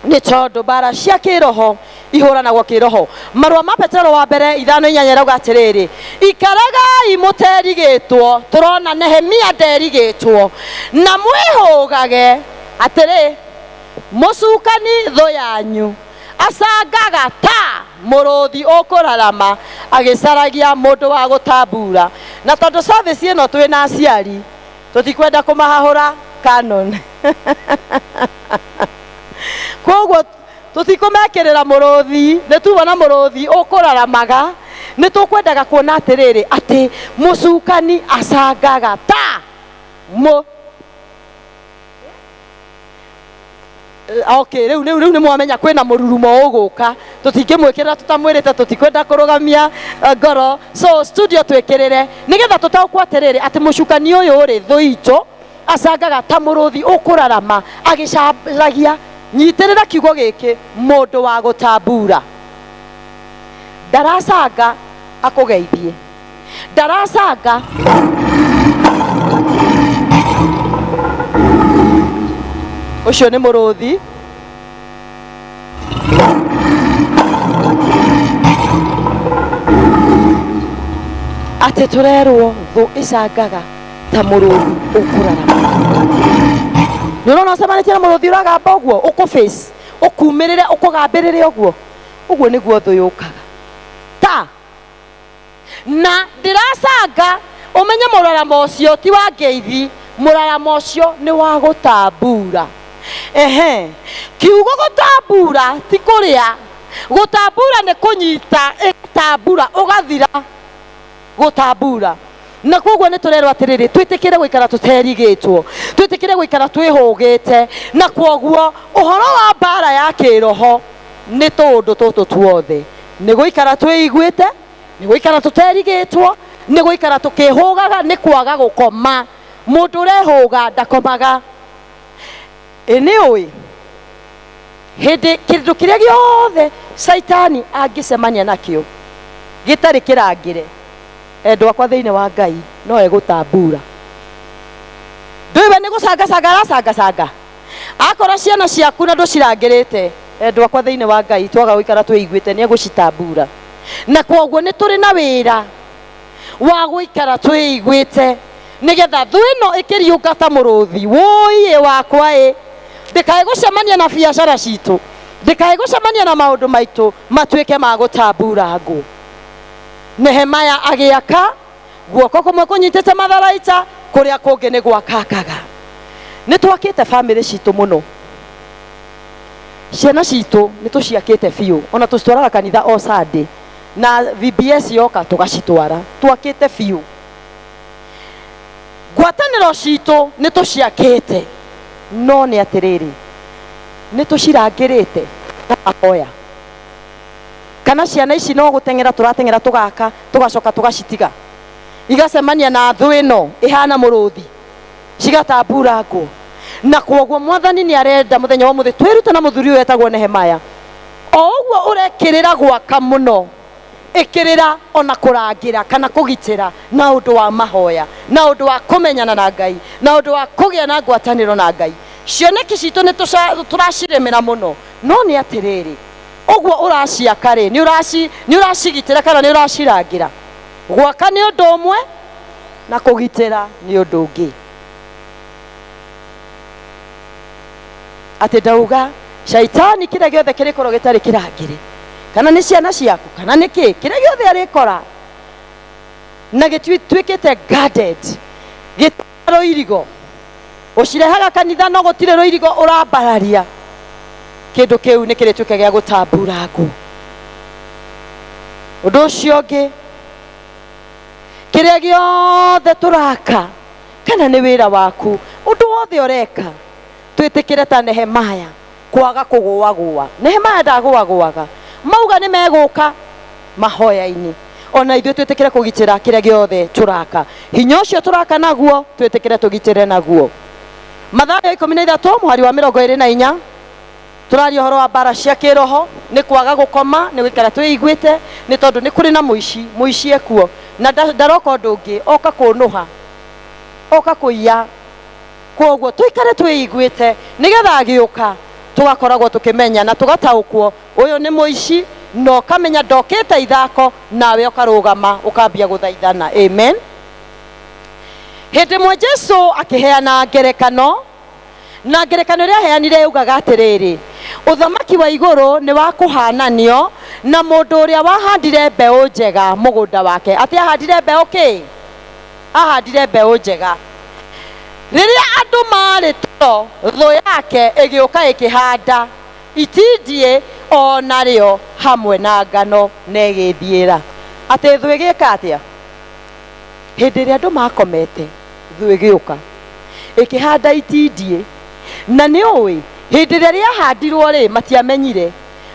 nĩ tondũ mbara cia kĩroho ihũranagwo kĩroho. Marũa ma Petero wa mbere 5:8 ĩrauga atĩrĩrĩ, ikaragai mũterigĩtwo. Tũrona Nehemia nderigĩtwo. Na mwĩhũgage atĩrĩ, mũcukani thũ yanyu acangaga ta mũrũthi ũkũrarama agĩcaragia mũndũ wa gũtambura. Na tondũ service ĩno twĩna aciari, tũtikwenda kũmahahũra canon, koguo tũtikũmekĩrĩra mũrũthi. Nĩ tuona mũrũthi ũkũraramaga, nĩ tũkwendaga kuona atĩrĩrĩ, atĩ mũcukani acangaga ta mũ. Okay, rĩu nĩ mwamenya kwĩna mũrurumo ũgũka, tũtingĩmwĩkĩrĩra tũtamwĩrĩte, tũtikwenda kũrũgamia ngoro. So studio, twĩkĩrĩre nĩgetha tũtaũkwo atĩrĩrĩ, atĩ mũcukani ũyũ rĩ, thũ itũ, acangaga ta mũrũthi ũkũrarama agĩcaragia, nyitĩrĩra kiugo gĩkĩ, mũndũ wa gũtambura. Ndaracanga akũgeithie, ndaracanga. Ũcio nĩ mũrũthi. Atĩ tũrerwo thũ ĩcangaga ta mũrũthi ũkũrarama. Nĩ ũrona ũcemanĩtie na mũrũthi ũragamba ũguo, ũkũ face, ũkumĩrĩre, ũkũgambĩrĩre ũguo, ũguo nĩguo thũ yũkaga ta. Na ndĩracanga ũmenye mũraramo ũcio ti wa ngeithi, mũraramo ũcio nĩ wa gũtambura. Ehe, kiugo gũtambura ti kũrĩa, gũtambura nĩ kũnyita, ĩgatambura ũgathira, gũtambura. Na koguo nĩ tũrerwo atĩrĩrĩ, twĩtĩkĩre gũikara tũterigĩtwo, twĩtĩkĩre gũikara twĩhũgĩte. Na koguo ũhoro wa mbara ya kĩroho nĩ tũũndũ tũtũ tuothe: nĩ gũikara twĩiguĩte, nĩ gũikara tũterigĩtwo, nĩ gũikara tũkĩhũgaga, nĩ kwaga gũkoma. Mũndũ ũrehũga ndakomaga. Ĩ nĩ ũĩ hĩndĩ kĩndũ kĩrĩa gĩothe caitani angĩcemania nakĩo gĩtarĩ kĩrangĩre, endwa akwa thĩinĩ wa Ngai, no egũtambura. Ndũĩ we nĩ gũcangacanga aracangacanga akora ciana ciaku na ndũcirangĩrĩte. Endwa akwa thĩinĩ wa Ngai, twaga gũikara twĩiguĩte, nĩ egũcitambura. Na koguo nĩ tũrĩ na wĩra wa gũikara twĩiguĩte nĩgetha thũ ĩno ĩkĩriũnga ta mũrũthi, wũiĩ wakwa ĩ, ndĩkae gũcemania na biacara citũ, ndĩkae gũcemania na maũndũ maitũ, matuĩke ma gũtambura ngũ. Nehemaya agĩaka, guoko kũmwe kũnyitĩte matharaita, kũrĩa kũngĩ nĩ gwakakaga. Nĩ twakĩte bamĩrĩ citũ mũno, ciana citũ nĩ tũciakĩte biũ, ona tũcitwaraga kanitha o Sunday na VBS yoka tũgacitwara, twakĩte biũ. Ngwatanĩro citũ nĩ tũciakĩte, no nĩ atĩrĩrĩ, nĩ tũcirangĩrĩte na mahoya? Kana ciana ici no gũteng'era tũrateng'era tũgaka tũgacoka tũgacitiga igacemania na thũ ĩno ĩhana mũrũthi cigatamburangwo? Na kwoguo Mwathani nĩ arenda mũthenya wa ũmũthĩ twĩrute na mũthuri ũyũ etagwo Nehemaya. O ũguo ũrekĩrĩra gwaka mũno, ĩkĩrĩra ona kũrangĩra kana kũgitĩra na ũndũ wa mahoya, na ũndũ wa kũmenyana na Ngai, na ũndũ wa kũgĩa na ngwatanĩro na Ngai. Cioneki citũ nĩ tũracirĩmĩra mũno, no nĩ atĩrĩrĩ, ũguo ũraciaka rĩ, nĩ ũracigitĩra kana nĩ ũracirangĩra? Gwaka nĩ ũndũ ũmwe na kũgitĩra nĩ ũndũ ũngĩ. Atĩ ndauga shaitani kĩrĩa gĩothe kĩrĩkorwo gĩtarĩ kĩrangĩre, kana nĩ ciana ciaku kana nĩ kĩ, kĩrĩa gĩothe arĩkora na gĩtuĩkĩte guarded, gĩtirĩ rũirigo, ũcirehaga kanitha no gũtirĩ rũirigo ũrambararia, kĩndũ kĩu nĩ kĩrĩtuĩka gĩa gũtamburangwo. Ũndũ ũcio ũngĩ, kĩrĩa gĩothe tũraka, kana nĩ wĩra waku, ũndũ wothe ũreka, twĩtĩkĩre ta Nehemaya kwaga kũgũagũa. Nehemaya ndagũagũaga, mauga nĩ megũka mahoya-inĩ. Ona ithuĩ twĩtĩkĩre kũgitĩra kĩrĩa gĩothe tũraka, hinya ũcio tũraka naguo twĩtĩkĩre tũgitĩre naguo. Mathayo 13 mũhari wa 24, tũraria ũhoro wa mbara cia kĩroho, nĩ kwaga gũkoma, nĩ gũikara twĩiguĩte, nĩ tondũ nĩ kũrĩ na mũici, mũici ekuo na ndaroka ũndũ ũngĩ, oka kũnũha, oka kũiya. Kwoguo tũikare twĩiguĩte, nĩgetha agĩũka tũgakoragwo tũkĩmenya na tũgataũkwo ũyũ nĩ mũici, na ũkamenya ndokĩte ithako, nawe ũkarũgama ũkambia gũthaithana. Amen. Hĩndĩ ĩmwe Jesu akĩheana ngerekano, na ngerekano ĩrĩa aheanire yaugaga atĩrĩrĩ, ũthamaki wa igũrũ nĩ wa kũhananio na mũndũ ũrĩa wahandire mbeũ njega mũgũnda wake. Atĩ ahandire mbeũ kĩ? Ahandire mbeũ njega. Rĩrĩa andũ marĩ toro, thũ yake ĩgĩũka ĩkĩhanda itindiĩ o narĩo hamwe na ngano na ĩgĩthiĩra. Atĩ thũ ĩgĩka atĩa? Hĩndĩ ĩrĩa andũ makomete, thũ ĩgĩũka ĩkĩhanda itindiĩ. Na nĩ ũĩ hĩndĩ ĩrĩa rĩahandirwo rĩ, matiamenyire,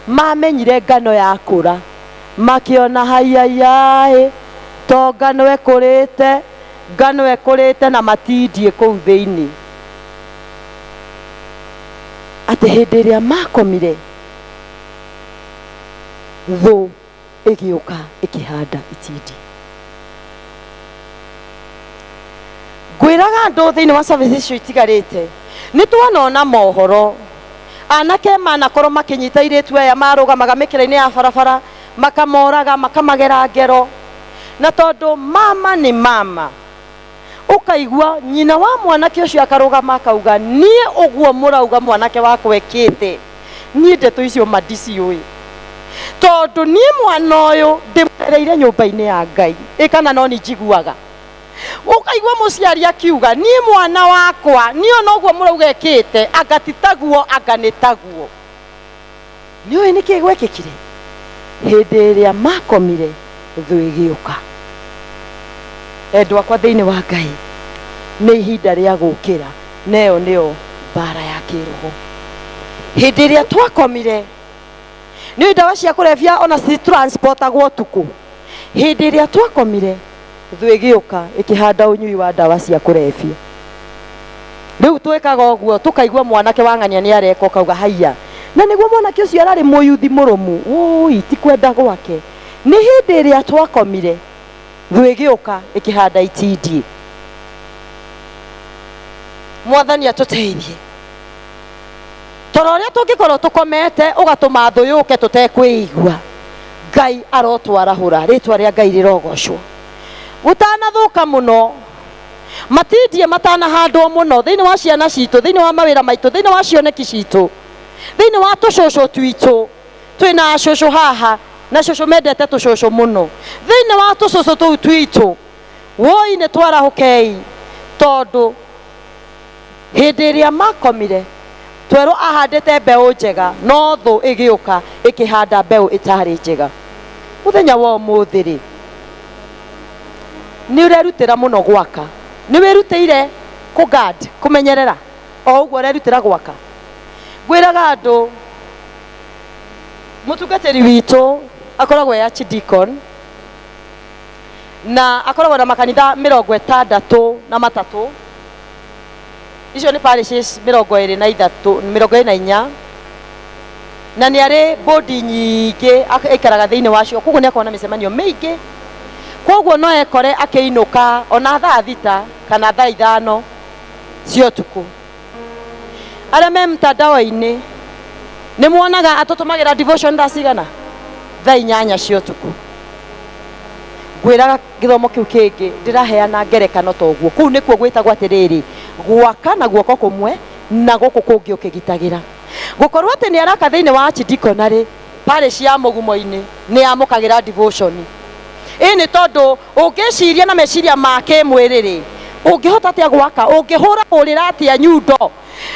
mamenyire ngano yakũra, makĩona haiaiaĩ, to ngano ĩkũrĩte, ngano ĩkũrĩte na matindiĩ kũu thĩinĩ. Atĩ hĩndĩ ĩrĩa makomire, thũ ĩgĩũka ĩkĩhanda itindiĩ. Ngwĩraga andũ thĩinĩ wa service icio itigarĩte, nĩ twanona mohoro anake manakorwo makĩnyita airĩtu aya marũgamaga mĩkĩra-inĩ ya barabara, makamoraga, makamagera ngero. Na tondũ mama nĩ mama, ũkaigua nyina wa mwanake ũcio akarũgama akauga, niĩ ũguo mũrauga mwanake wakwa ekĩte, niĩ ndeto icio ma ndiciũĩ, tondũ niĩ mwana ũyũ ndĩmũrereire nyũmba-inĩ ya Ngai, ĩ kana no nĩ njiguaga. Ũkaigua mũciari akiuga, niĩ mwana wakwa niĩ ona ũguo mũrauga ekĩte, anga ti taguo, anga nĩ taguo. Nĩ ũĩ nĩkĩ gwekĩkire? Hĩndĩ ĩrĩa makomire, thũ ĩgĩũka. Endwa akwa thĩinĩ wa Ngai, nĩ ihinda rĩa gũkĩra, na ĩyo nĩyo mbara ya kĩroho. Hĩndĩ ĩrĩa twakomire, nĩ ndawa cia kũrebia ona citransportagwo ũtukũ. Hĩndĩ ĩrĩa twakomire, thũ ĩgĩũka ĩkĩhanda ũnyui wa ndawa cia kũrebia. Rĩu twĩkaga ũguo, tũkaigua mwanake wa ng'ania nĩ areka, ũkauga haiya, na nĩguo mwanake ũcio ararĩ mũyuthi mũrũmu, ũi ti kwenda gwake. Nĩ hĩndĩ ĩrĩa twakomire, thũ ĩgĩũka ĩkĩhanda itindiĩ. Mwathani atũteithie. Toro ũrĩa tũngĩkorwo tũkomete ũgatũma thũ yũke tũtekwĩigua, Ngai arotwarahũra, rĩtwa rĩa Ngai rĩrogocwo. Gũtanathũka mũno, matindie matanahandwo mũno thĩinĩ wa ciana citũ, thĩinĩ wa mawĩra maitũ, thĩinĩ wa cioneki citũ, thĩinĩ wa tũcũcũ twitũ. Twĩna acũcũ haha, na cũcũ mendete tũcũcũ mũno. Thĩinĩ wa tũcũcũ tũu twitũ, woi nĩ twarahũkei, tondũ Hĩndĩ ĩrĩa makomire twerwo ahandĩte mbeũ njega, no thũ ĩgĩũka ĩkĩhanda mbeũ ĩtarĩ njega. Mũthenya wa ũmũthĩ rĩ, nĩ ũrerutĩra mũno gwaka, nĩ wĩrutĩire kũ guard, kũmenyerera o ũguo ũrerutĩra gwaka. Ngwĩraga andũ, mũtungatĩri witũ akoragwo e archdeacon na akoragwo na makanitha 63, icio nĩ parishes 23, 24, na nĩ arĩ bodi nyingĩ aikaraga thĩinĩ wacio, koguo nĩ akoragwo na mĩcemanio mĩingĩ, koguo no ekore akĩinũka ona thaa 6 kana thaa 5 cia ũtukũ. Arĩa me mtandao-inĩ nĩ muonaga atũtũmagĩra devotion thaa cigana? Thaa 8 cia ũtukũ. Ngwĩraga gĩthomo kĩu kĩngĩ ndĩraheana ngerekano ta ũguo. Kũu nĩkuo gwĩtagwo atĩrĩrĩ, gwaka na guoko kũmwe na gũkũ kũngĩ ũkĩgitagĩra. Gũkorwo atĩ nĩ araka thĩinĩ wa archdeaconry, parish ya mũgumo-inĩ nĩ yamũkagĩra devotion. Ĩ nĩ tondũ ũngĩciria na meciria ma kĩmwĩrĩ rĩ, ũngĩhota atĩa gwaka, ũngĩhũra hũrĩra atĩa nyundo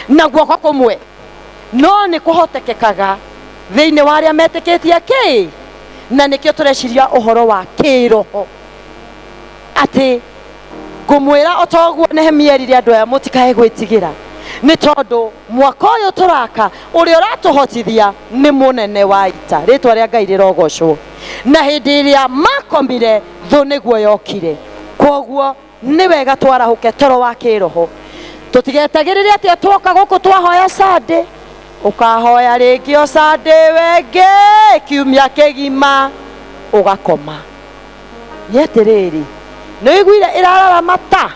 na guoko kũmwe? No nĩ kũhotekekaga thĩinĩ wa arĩa metĩkĩtie kĩ, na nĩkĩo tũreciria ũhoro wa kĩroho. Atĩ ngũmwĩra o ta ũguo Nehemia erire andũ aya, mũtikae gwĩtigĩra, nĩ tondũ mwaka ũyũ tũraka ũrĩa ũratũhotithia nĩ mũnene wa ita. Rĩtwa rĩa Ngai rĩrogocwo. Na hĩndĩ ĩrĩa makomire, thũ nĩguo yokire. Kwoguo nĩ wega twarahũke toro wa kĩroho, tũtigetagĩrĩre atĩ twoka gũkũ twahoya Sunday, ũkahoya rĩngĩ o Sunday wengĩ kiumia kĩgima ũgakoma. Nĩ atĩrĩrĩ, nĩ ũiguire ĩrararama ta?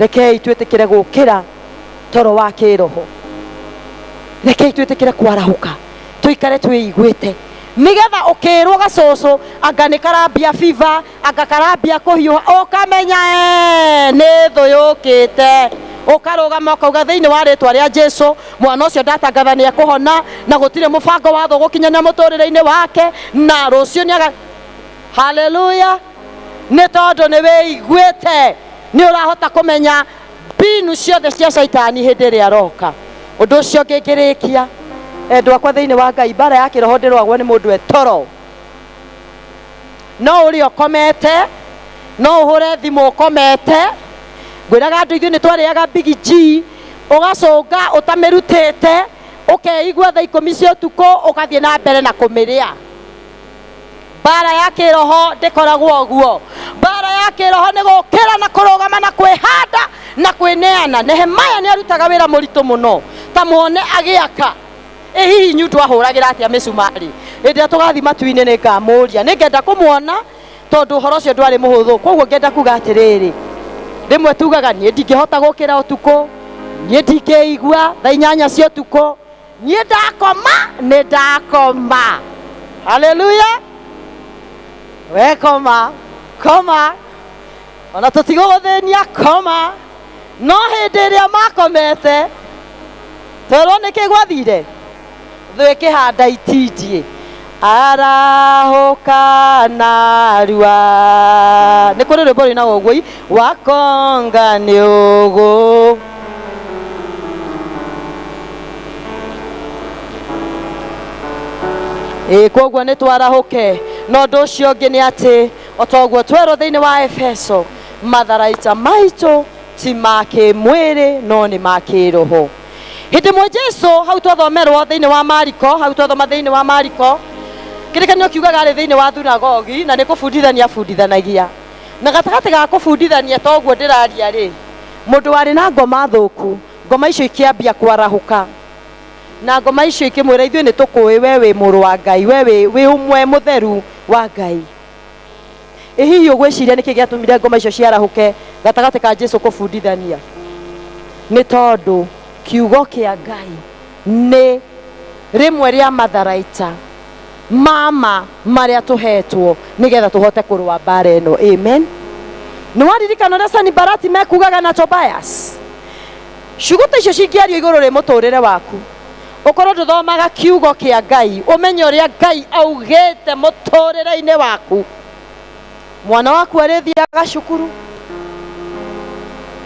Rekei twĩtĩkĩre gũkĩra toro wa kĩroho, rekei twĩtĩkĩre kwarahũka, tũikare twĩiguĩte, nĩgetha ũkĩrwo gacũcũ anga nĩ karambia fever, anga karambia kũhiũha, ũkamenya nĩ thũ yũkĩte. Ũkarũgama ũkauga thĩinĩ wa rĩtwa rĩa Jesu, mwana ũcio ndatangatha nĩ ekũhona, na gũtirĩ mũbango wa thũ gũkinyana mũtũrĩre-inĩ wake, na rũciũ nĩ aga. Haleluya! Nĩ tondũ nĩ wĩiguĩte, nĩ ũrahota kũmenya mbinu ciothe cia caitani hĩndĩ ĩrĩa aroka. Ũndũ ũcio ũngĩ ngĩrĩkia, endwa akwa thĩinĩ wa Ngai, mbara ya kĩroho ndĩrũagwo nĩ mũndũ etoro. No ũrĩa ũkomete, no ũhũre thimũ ũkomete. Ngwĩraga andũ ithuĩ nĩ twarĩaga Big G, ũgacũnga ũtamĩrutĩte, ũkeigua thaa 10 cia ũtukũ, ũgathiĩ na mbere na kũmĩrĩa. Mbara ya kĩroho ndĩkoragwo ũguo. Mbara ya kĩroho nĩ gũkĩra na kũrũgama na kwĩhanda na kwĩneana. Nehemaya nĩ arutaga wĩra mũritũ mũno, ta muone agĩaka. Ĩ hihi nyundo ahũragĩra atĩa mĩcumarĩ? Hĩndĩ ĩrĩa tũgathiĩ matu-inĩ nĩ ngamũria, nĩ ngenda kũmuona tondũ ũhoro ũcio ndwarĩ mũhũthũ. Koguo ngenda kuga atĩrĩrĩ, rĩmwe tugaga niĩ ndingĩhota gũkĩra ũtukũ, niĩ ndingĩigua thaa 8 cia ũtukũ, niĩ ndakoma nĩ ndakoma. Haleluya! We koma, koma, ona tũtigũgũthĩnia, koma. No hĩndĩ ĩrĩa makomete, twerwo nĩkĩ gwathire? Thũ ĩkĩhanda itindiĩ. Arahũka narua. Nĩ kũrĩ rwĩmbo rwĩnagwo ũguo, wakonga nĩ ũgũ. Ĩ koguo nĩ twarahũke. Na ũndũ ũcio ũngĩ nĩ atĩ o ta ũguo twerwo thĩinĩ wa Efeso, matharaita maitũ ti ma kĩmwĩrĩ no nĩ ma kĩroho. Hĩndĩ ĩmwe Jesu hau twathomerwo thĩinĩ wa Mariko, hau twathoma thĩinĩ wa Mariko, kĩrĩkanĩro kiugaga arĩ thĩinĩ wa thunagogi na nĩ kũbundithania abundithanagia. Na gatagatĩ ga kũbundithania ta ũguo ndĩraria rĩ, mũndũ warĩ na ngoma thũku, ngoma icio ikĩambia kwarahũka. Na ngoma icio ikĩmwĩra, ithuĩ nĩ tũkũĩ we wĩ mũrũ wa Ngai, we wĩ ũmwe mũtheru wa Ngai. Ĩ hihi ũgwĩciria nĩkĩ gĩatũmire ngoma icio ciarahũke gatagatĩ ka Jesu kũbundithania? Nĩ tondũ kiugo kĩa Ngai nĩ rĩmwe rĩa matharaita mama marĩa tũhetwo nĩgetha tũhote kũrũa mbara ĩno. Amen. Nĩ waririkana ũrĩa Sanibalati mekugaga na Tobias? Ciugo ta icio cingĩario igũrũ rĩ mũtũrĩre waku, ũkorwo ndũthomaga kiugo kĩa Ngai, ũmenye ũrĩa Ngai augĩte mũtũrĩre-inĩ waku. Mwana waku arĩthiaga cukuru,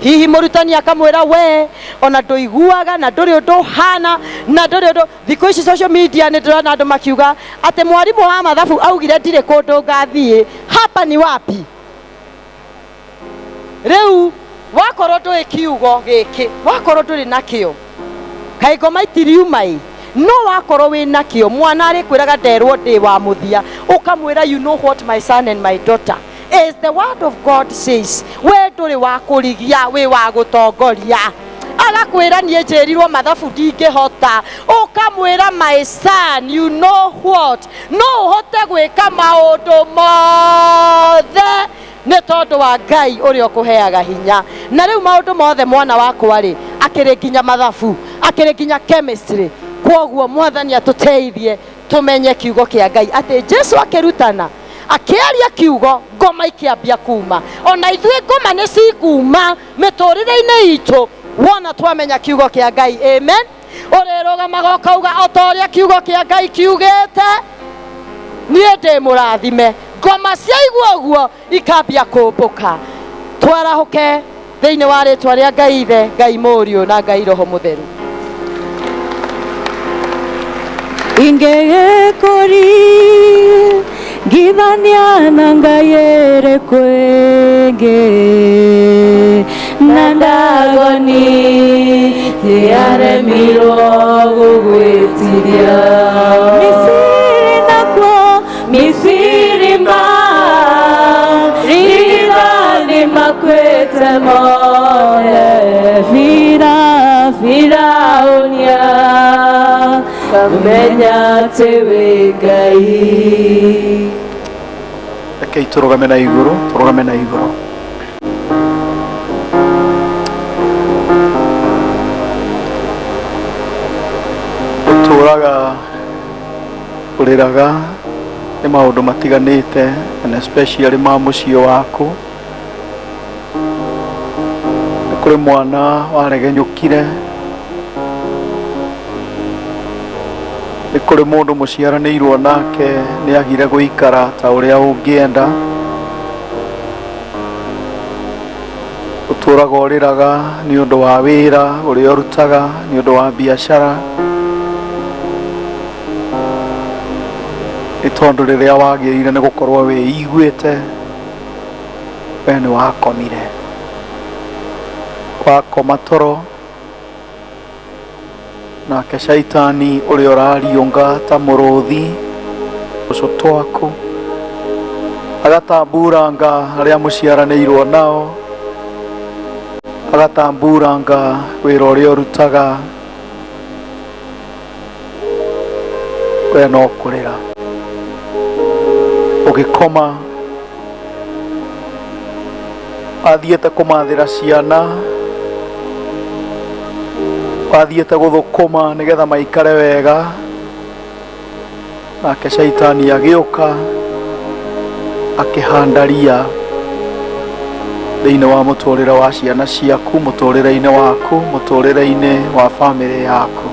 Hihi mũrutani akamwĩra we ona ndũiguaga na ndũrĩ ũndũ ũhana na ndũrĩ ũndũ. Thikũ ici social media nĩ ndĩrona andũ makiuga atĩ mwarimũ wa mathabu augire ndirĩ kũndũ ngathiĩ. Hapa ni wapi? Rĩu wakorwo ndũĩ kiugo gĩkĩ, wakorwo ndũrĩ nakĩo, kaĩ ngoma itiriuma ĩ? No wakorwo wĩ nakĩo, mwana arĩkwĩraga nderwo ndĩ wa mũthia, ũkamwĩra you know what, my son and my daughter, as the word of God says, we ndũrĩ wa kũrigia, wĩ wa gũtongoria. Agakwĩra niĩ njĩrirwo mathabu ndingĩhota, ũkamwĩra my son, you know what, no ũhote gwĩka maũndũ mothe nĩ tondũ wa Ngai ũrĩa ũkũheaga hinya. Na rĩu maũndũ mothe mwana wakwa rĩ, akĩrĩ nginya mathabu, akĩrĩ nginya chemistry. Kwoguo Mwathani atũteithie tũmenye kiugo kĩa Ngai, atĩ Jesu akĩrutana akĩaria kiugo, ngoma ikĩambia kuma. Ona ithuĩ ngoma nĩ cikuma mĩtũrĩre-inĩ itũ wona twamenya kiugo kĩa Ngai. Amen. Ũrĩrũgamaga ũkauga o ta ũrĩa kiugo kĩa Ngai kiugĩte, niĩ ndĩ mũrathime. Ngoma ciaigua ũguo ikambia kũmbũka. Twarahũke thĩinĩ wa rĩtwa rĩa Ngai Ithe, Ngai Mũriũ na Ngai Roho Mũtheru. Ingegekori ngithania na Ngai ere kwenge na ndagoni yaremirwo gũgwĩtiria. Misiri nakuo Misiri ma rirani makwĩte mothe, Fira Firaũnia kamenya atĩ wĩ Ngai. Rekei tũrũgame na igũrũ, tũrũgame na igũrũ. Ũtũraga ũrĩraga nĩ maũndũ matiganĩte, and especially ma mũciĩ waku. Nĩ kũrĩ mwana waregenyũkire, nĩ kũrĩ mũndũ mũciaranĩirwo nake nĩ agire gũikara ta ũrĩa ũngĩenda. Ũtũraga ũrĩraga nĩ ũndũ wa wĩra ũrĩa ũrutaga, nĩ ũndũ wa biacara, nĩ tondũ rĩrĩa wagĩrĩire nĩ gũkorwo wĩiguĩte, we nĩ wakomire, wakoma toro, nake shaitani ũrĩa ũrariũnga ta mũrũthi ũcũ twaku agatamburanga arĩa mũciaranĩirwo nao, agatamburanga wĩra ũrĩa ũrutaga, we no kũrĩra ũgĩkoma. Wathiĩte kũmathĩra ciana, wathiĩte gũthũkũma nĩgetha maikare wega, nake shaitani agĩũka akĩhanda ria thĩinĩ wa mũtũrĩre wa ciana ciaku, mũtũrĩre-inĩ waku, mũtũrĩre-inĩ wa bamĩrĩ yaku.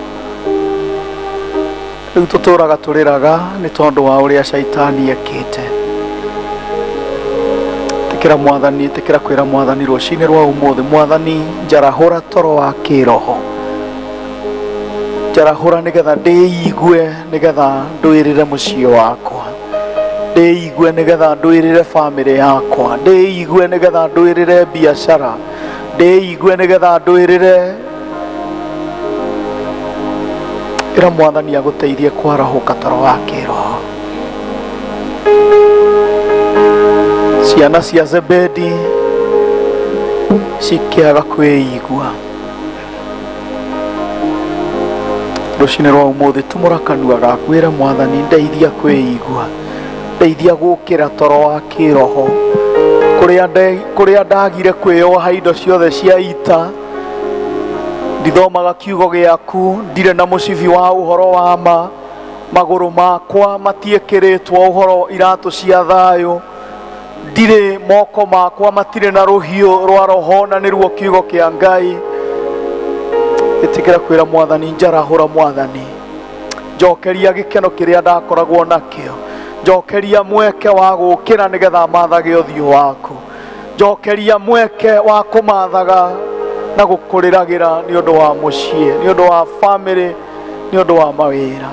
Rĩu tũtũraga tũrĩraga nĩ tondũ wa ũrĩa shaitani ekĩte. Ĩtĩkĩra Mwathani, ĩtĩkĩra kwĩra Mwathani rũcinĩ rwa ũmũthĩ, Mwathani njarahũra toro wa kĩroho, njarahũra nĩgetha ndĩigue, nĩgetha ndwĩrĩre mũciĩ wakwa, ndĩigue nĩgetha ndwĩrĩre bamĩrĩ yakwa, ndĩigue nĩgetha ndwĩrĩre biacara, ndĩigue nĩgetha ndwĩrĩre. Ĩra Mwathani agũteithie kwarahũka toro wa kĩroho. Ciana cia Zebedi cikĩaga kwĩigua. Rũcinĩ rwa ũmũthĩ tumũra kanua gaku wĩre Mwathani ndeithia kwĩigua, ndeithia gũkĩra toro wa kĩroho, kũrĩa ndagire kwĩyoha indo ciothe cia ita, ndithomaga kiugo gĩaku, ndirĩ na mũcibi wa ũhoro wa ma, magũrũ makwa matiĩkĩrĩtwo ũhoro iratũ cia thayũ, ndirĩ moko makwa matirĩ na rũhiũ rwa roho na nĩruo kiugo kĩa Ngai. Ĩtĩkĩra kwĩra Mwathani njarahũra, Mwathani njokeria gĩkeno kĩrĩa ndakoragwo nakĩo, njokeria mweke wa gũkĩra nĩgetha mathage ũthiũ waku, Njokeria mweke wa kũmathaga na gũkũrĩragĩra nĩ ũndũ wa mũciĩ, nĩ ũndũ wa bamĩrĩ, nĩ ũndũ wa mawĩra.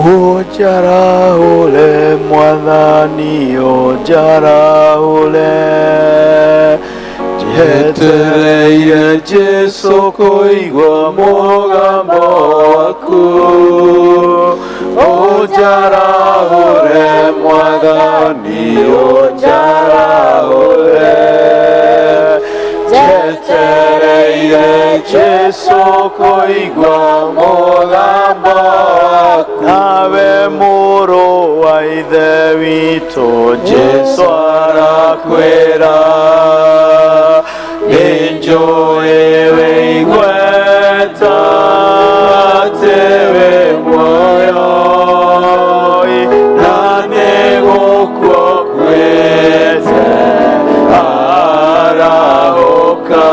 Ũnjarahũre Mwathani, ũnjarahũre, Njetereire Jesu kũigua mũgambo waku. Ũnjarahũre Mwathani, ũnjarahũre, njetereire Jesu kũigua mũgambo waku. Nawe mũrũ wa Ithe witũ, Jesu arakwĩra, nĩnjũĩ wĩ igweta atĩ wĩ muoyo, na nĩgũkuokwĩte, arahũka,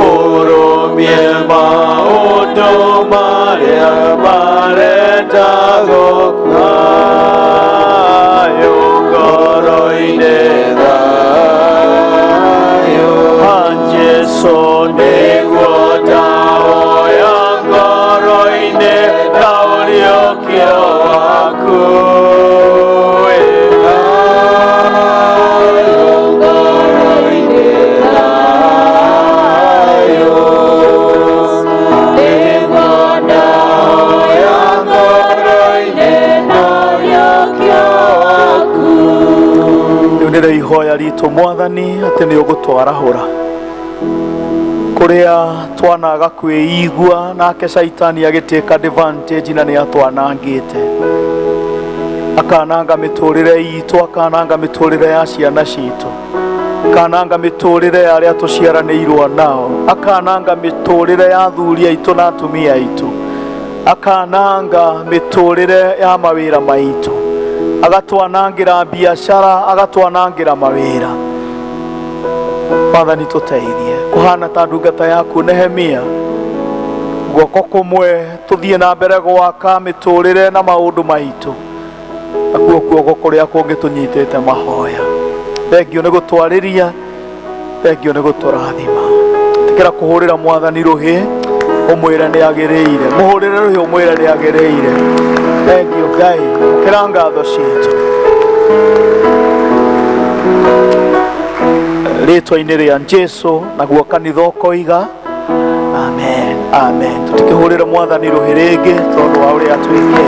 ũrũmie maũndũ marĩa marenda gũkayũ ngoro-inĩ thayũ. Jesu nĩguo ndahoya ngoro-inĩ na ũriũkio waku. Thayũ ngoro-inĩ, thayũ, nĩguo ndahoya ngoro-inĩ na ũriũkio waku. Rĩu nĩrĩo ihoya ritũ Mwathani, atĩ nĩ ũgũtwarahũra kũrĩa twanaga kwĩigua, nake Caitani agĩtĩka advantage na nĩ atwanangĩte, akananga mĩtũrĩre itũ, akananga mĩtũrĩre ya ciana citũ, akananga mĩtũrĩre ya arĩa tũciaranĩirwo nao, akananga mĩtũrĩre ya athuri aitũ na atumia aitũ, akananga mĩtũrĩre ya mawĩra maitũ, agatwanangĩra biacara, agatwanangĩra mawĩra. Mwathani tũteithie kũhana ta ndungata yaku Nehemia, guoko kũmwe tũthiĩ na mbere gwaka mĩtũrĩre na maũndũ maitũ, nakuo guoko kũrĩa kũngĩ tũnyitĩte mahoya. Thengio nĩ gũtwarĩria, thengio nĩ gũtũrathima. Tĩkĩra kũhũrĩra Mwathani rũhĩ, ũmwĩre nĩ agĩrĩire. Mũhũrĩre rũhĩ ũmwĩre nĩ agĩrĩire. Thengio Ngai, kĩra ngatho citũ rĩtwa-inĩ rĩa Jesu, naguo kanitha ũkoiga amen, amen. Tũtikĩhũrĩre Mwathani rũhĩ rĩngĩ tondũ wa ũrĩa atwĩkĩire.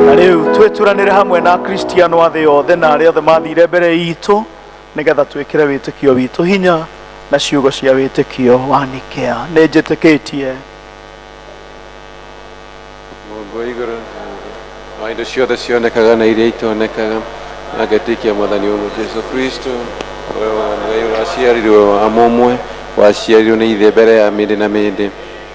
Na rĩu twĩturanĩre hamwe na Akristiano a thĩ yothe na arĩa othe mathire mbere itũ, nĩgetha twĩkĩre wĩtĩkio witũ hinya na ciugo cia wĩtĩkio wa Nikea. Nĩ njĩtĩkĩtie Mũrungu wa igũrũ na indo ciothe cionekaga na iria itonekaga, na ngetĩkia Mwathani ũmwe Jesu Kristo, ũrĩa wa Ngai ũraciarirwo wa mũmwe, waciarirwo nĩ ithe mbere ya mĩndĩ na mĩndĩ,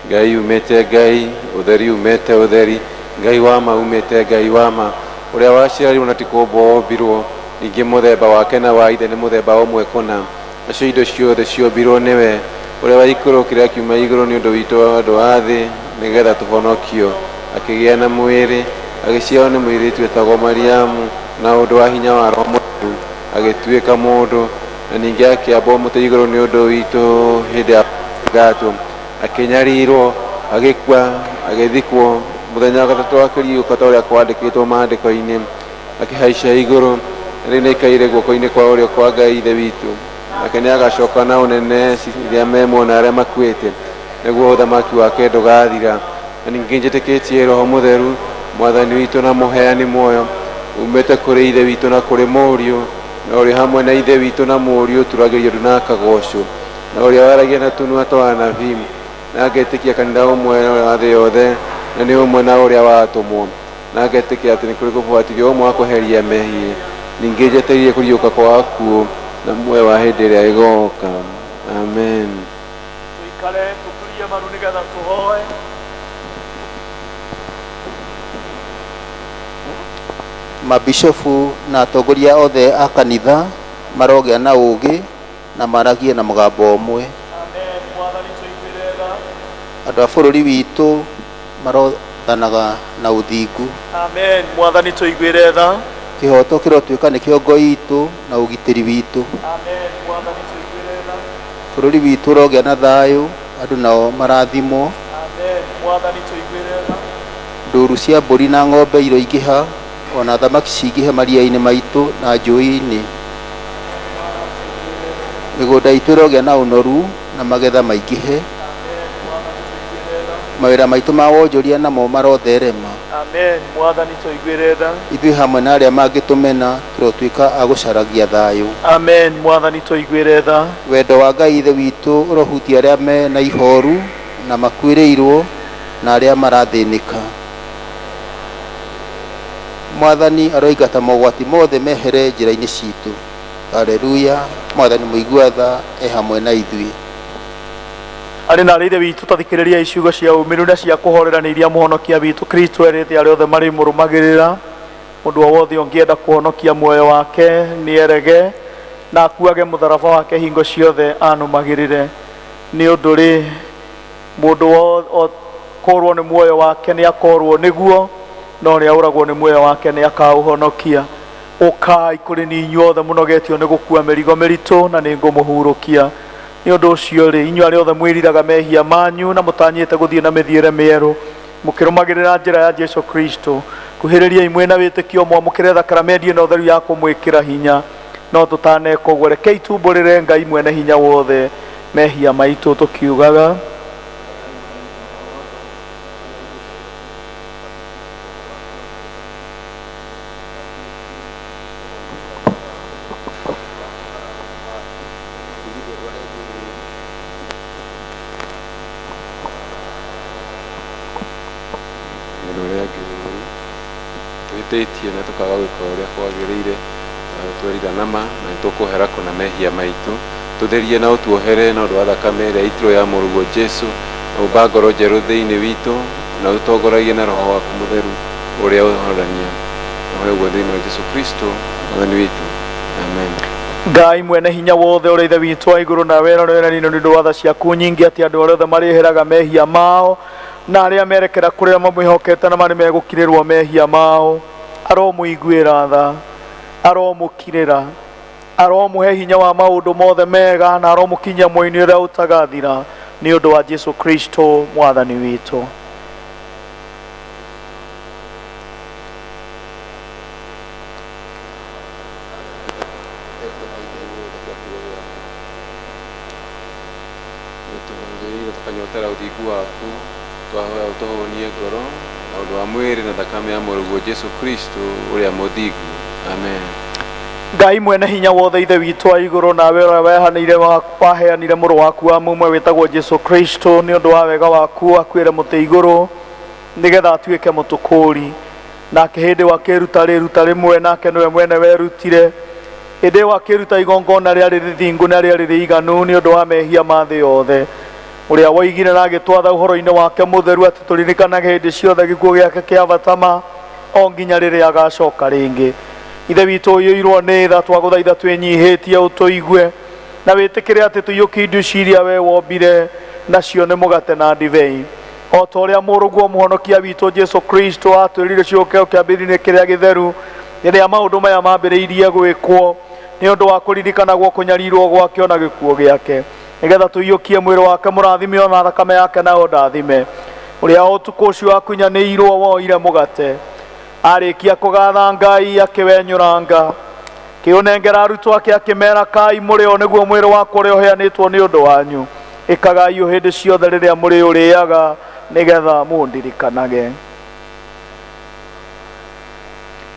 Ngai umĩte Ngai, ũtheri umĩte ũtheri, Ngai wa ma umĩte Ngai wa ma, ũrĩa waciarirwo na ti kũũmbwo wombirwo, ningĩ mũthemba wake na wa ithe nĩ mũthemba ũmwe kũna. Nacio indo ciothe ciombirwo nĩwe, ũrĩa waikũrũkire akiuma igũrũ nĩ ũndũ witũ andũ a thĩ, nĩgetha tũhonokio. Akĩgĩa na mwĩrĩ, agĩciarwo nĩ mũirĩtu wetagwo Mariamu, na ũndũ wa hinya wa Roho Mũtheru agĩtuĩka mũndũ, na ningĩ akĩambwo mũtĩ igũrũ nĩ ũndũ witũ hĩndĩ ya Pilato, akĩnyarirwo, agĩkua, agĩthikwo, mũthenya wa gatatũ akĩriũka ta ũrĩa kwandĩkĩtwo maandĩko-inĩ, akĩhaica igũrũ, na rĩu nĩaikaire guoko-inĩ kwa ũrĩo kwa Ngai Ithe witũ. Nake nĩagacoka na ũnene ciria me muoyo na arĩa makuĩte, nĩguo ũthamaki wake ndũgathira. Na ningĩ njĩtĩkĩtie Roho Mũtheru, Mwathani witũ na mũheani muoyo, umĩte kũrĩ Ithe witũ na kũrĩ Mũriũ, na ũrĩ hamwe na Ithe witũ na Mũriũ ũturagĩrio ndu na akagocwo, na ũrĩa waragia na tũnua twa anabii, na ngetĩkia kanitha ũmwe wa thĩ yothe, na nĩ ũmwe na ũrĩa watũmwo, na ngetĩkia atĩ nĩ kũrĩ kũbatithio ũmwe wa kweheria mehia, ningĩ njetereire kũriũka kwa akuũ na muoyo wa hĩndĩ ĩrĩa ĩgoka. Amen. Tũikare tũturie maru nĩgetha tũhoe. Mabishofu na atongoria othe a kanitha marogĩa na ũũgĩ na maragie na mũgambo ũmwe. Amen. Mwathani tũiguĩre tha. Andũ a bũrũri witũ marothanaga na ũthingu. Amen. Mwathani tũiguĩre tha. Kĩhoto kĩrotuĩka nĩkĩo ngo itũ na ũgitĩri witũ. Amen. Mwathani tũiguĩre tha. Bũrũri witũ ũrogĩa na thayũ, andũ nao marathimwo. Amen. Mwathani tũiguĩre tha. Ndũru cia mbũri na ng'ombe iroingĩha, ona thamaki cingĩhe maria-inĩ maitũ na njũĩ-inĩ. Mĩgũnda itũ ĩrogĩa na ũnoru na magetha maingĩhe. Mawĩra maitũ ma wonjoria namo marotherema. Amen. Mwathani tũiguĩre tha. Ithuĩ hamwe na arĩa mangĩtũmena tũrotuĩka a gũcaragia thayũ. Amen. Mwathani tũiguĩre tha. Wendo wa Ngai Ithe witũ ũrohutia arĩa me na ihoru na makuĩrĩirwo na arĩa marathĩnĩka. Mwathani aroingata mogwati mothe mehere njĩra-inĩ citũ. Haleluya. Mwathani mũigua tha e hamwe na ithuĩ. Arĩ na arĩ ithe witũ, tathikĩrĩria ciugo cia ũmĩrĩru na cia kũhorerania iria mũhonokia witũ Kristo erĩte arĩa othe marĩmũrũmagĩrĩra. Mũndũ o wothe ũngĩenda kũhonokia muoyo wake nĩ erege na akuage mũtharaba wake hingo ciothe anũmagĩrĩre. Nĩ ũndũ rĩ, mũndũ kũrwo nĩ muoyo wake nĩ akorwo nĩguo, no ũrĩa ũragwo nĩ muoyo wake nĩ akaũhonokia. Ũkai kũrĩ niĩ inyuothe mũnogetio nĩ gũkua mĩrigo mĩritũ, na nĩ ngũmũhurũkia. Nĩ ũndũ ũcio rĩ, inyuĩ arĩa othe mwĩriraga mehia manyu na mũtanyĩte gũthiĩ na mĩthiĩre mĩerũ, mũkĩrũmagĩrĩra njĩra ya Jesu Kristo, kuhĩrĩriai mwĩ na wĩtĩkio mwamũkĩre thakaramendi ĩno theru ya kũmwĩkĩra hinya. No tũtaneka ũguo, rekei tumbũrĩre Ngai mwene hinya wothe mehia maitũ tũkiugaga. Ũndũ ũrĩa angĩ ũru tũhĩtĩtie na tũkaga gwĩka ũrĩa kwagĩrĩire, twerira nama na nĩtũkũhera kũna mehia maitũ, tũtherie na ũtuohere na ũndũ wa thakame ĩrĩa itirwo ya mũrũguo Jesu, na ũmba ngoro njerũ thĩinĩ witũ, na ũtũtongoragie na roho waku mũtheru ũrĩa ũhorania. Nahoya ũguo thĩinĩ wa Jesu Kristo mwathani witũ. Amen. Ngai mwene hinya wothe ũrĩa ithe witũ wa igũrũ na wera ũrĩa nĩ ũndũ wa tha ciaku nyingĩ atĩ andũ arĩa othe marĩheraga mehia mao na arĩa merekera kũrĩa mamwĩhokete na marĩ megũkirĩrwo mehia mao, aromũiguĩra tha, aromũkirĩra, aromũhe hinya wa maũndũ mothe mega, na aromũkinyia muoyo-inĩ ũrĩa ũtagathira nĩ ũndũ wa Jesu Kristo mwathani witũ. Nĩtũhũthĩrire tũkanyotera ũthingu waku, twahoya ũtũhũnie ngoro na ũndũ wa mwĩrĩ na thakame ya mũrũguo Jesu Kristo ũrĩa mũthingu. Amen. Ngai mwene hinya wothe ithe witũ wa igũrũ, nawe ũrĩa waheanire mũrũ waku wa mũmwe wĩtagwo Jesu Kristo nĩ ũndũ wa wega waku akuĩre mũtĩ igũrũ nĩgetha atuĩke mũtũkũũri. Nake hĩndĩ ĩyo akĩruta rĩruta rĩmwe, nake nĩwe mwene werutire. Hĩndĩ ĩyo akĩruta igongona rĩarĩ rĩthingu na rĩarĩ rĩiganu nĩ ũndũ wa mehia ma thĩ yothe, ũrĩa woigire na agĩtwatha ũhoro-inĩ wake mũtheru atĩ tũririkanage hĩndĩ ciothe gĩkuũ gĩake kĩa batama o nginya rĩrĩa agacoka rĩngĩ. Ithe witũ ũiyũirwo nĩ tha, twagũthaitha twĩnyihĩtie ũtũigue na wĩtĩkĩre atĩ tũiyũkie indo ici iria we wombire, nacio nĩ mũgate na ndibei, o ta ũrĩa mũrũguo mũhonokia witũ Jesu Kristo atwĩrire ciũke kĩambĩrĩria-inĩ kĩrĩa gĩtheru rĩrĩa maũndũ maya mambĩrĩirie gwĩkwo nĩ ũndũ wa kũririkanagwo kũnyarirwo gwake ona gĩkuũ gĩake, nĩgetha tũiyũkie mwĩrĩ wake mũrathime ona thakame yake nayo ndathime. Ũrĩa ũtukũ ũcio akunyanĩirwo woire mũgate, arĩkia kũgatha Ngai akĩwenyũranga, kĩũnengera arutwo ake akĩmera, kai mũrĩo nĩguo mwĩrĩ wakwa ũrĩa ũheanĩtwo nĩ ũndũ wanyu, ĩkagai ũũ hĩndĩ ciothe rĩrĩa mũrĩũrĩaga nĩgetha mũndirikanage.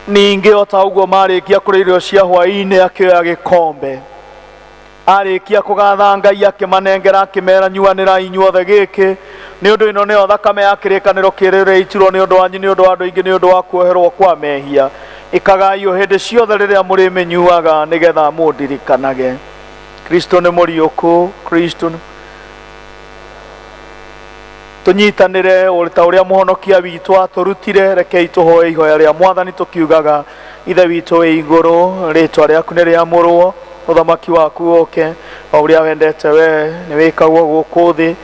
Ningĩ o ta ũguo marĩkia kũrĩa irio cia hwaĩ-inĩ akĩoya gĩkombe, arĩkia kũgatha Ngai akĩmanengera akĩmera, nyuanĩrai inyuothe gĩkĩ, nĩ ũndũ ĩno nĩyo thakame ya kĩrĩkanĩro kĩrĩa ĩrĩitirwo nĩ ũndũ wanyu nĩ ũndũ wa andũ aingĩ nĩ ũndũ wa kuoherwo kwa mehia. Ĩkagai ũũ hĩndĩ ciothe rĩrĩa mũrĩmĩnyuaga nĩgetha mũndirikanage. Kristo nĩ mũriũku, Kristo nĩ tũnyitanĩre ta ũrĩa mũhonokia witũ atũrutire. Rekei tũhoe ihoya rĩa mwathani tũkiugaga, Ithe witũ wĩ igũrũ, rĩtwa rĩaku nĩ rĩamũrwo, ũthamaki waku ũke, o ũrĩa wendete we nĩ wĩkagwo gũkũ thĩ.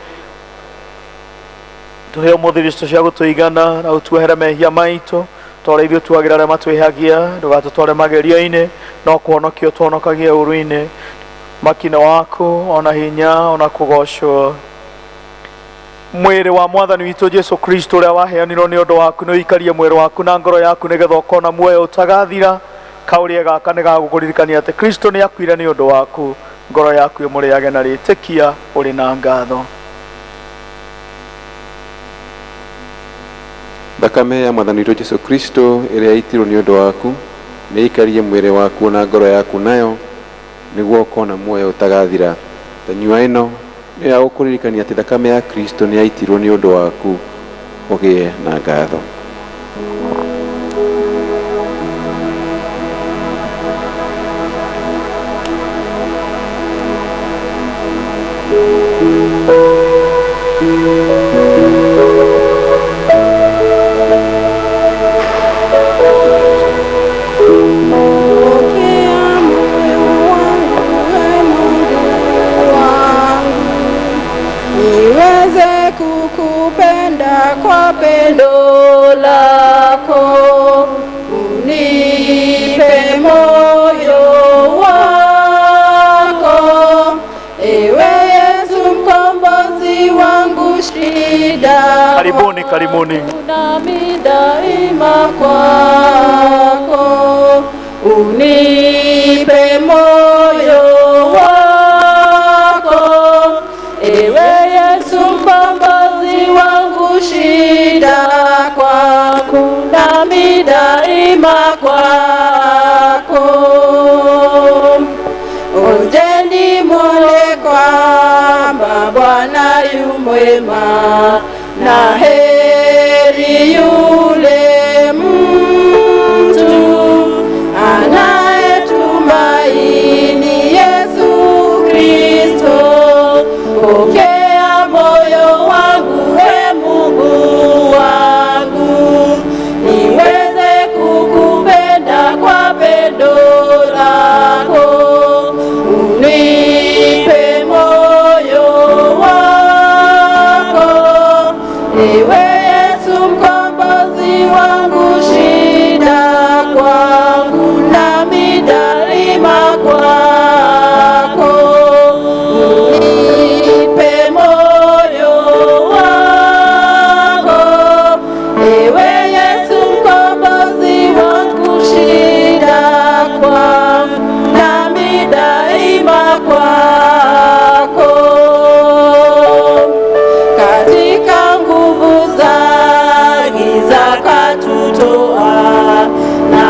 Tũhe ũmũthĩ irio citũ cia gũtũigana na ũtuohere mehia maitũ ta ũrĩa ithuĩ tuagĩra arĩa matwĩhagia, ndũgatũtware magerio-inĩ, no kũhonokia ũtũhonokagie ũũru-inĩ. Makina waku ona hinya ona kũgocwo. Mwĩrĩ wa Mwathani witũ Jesu Kristo ũrĩa waheanirwo nĩ ũndũ waku nĩ ũikarie mwĩrĩ waku na ngoro yaku nĩgetha ũkona muoyo ũtagathira. Kaũrĩe gaka nĩ gagũkũririkania atĩ Kristo nĩ akuire nĩ ũndũ waku. Ngoro yaku ĩmũrĩage na rĩtĩkia ũrĩ na ngatho. Thakame ya Mwathani witũ Jesu Kristo ĩrĩa yaitirwo nĩ ũndũ waku nĩ ĩikarie mwĩrĩ waku na ngoro yaku nayo nĩguo ũkona muoyo ũtagathira. Tanyua ĩno nĩ ya gũkũririkania atĩ thakame ya Kristo nĩ yaitirwo nĩ ũndũ waku ũgĩe na ngatho. Pokea moyo wangu, e Mungu wangu, niweze kukupenda kwa pendo lako. Unipe moyo wako, ewe Yesu mkombozi wangu, shida Karibuni, karibuni. nami daima kwako. Unipe moyo wako, ewe Yesu mkombozi wangu, shida kwako nami daima kwako. Onjeni mwone kwamba Bwana yu mwema, na heri yule mtu anayetumaini Yesu Kristo. Pokea moyo wangu, e Mungu wangu, niweze kukupenda kwa pendo lako. Unipe moyo wako, ewe Yesu mkombozi wangu, shida kwangu nami daima kwako. Unipe moyo wako, ewe Yesu mkombozi wangu, shida kwangu nami daima kwako. Katika nguvu za giza katutoa na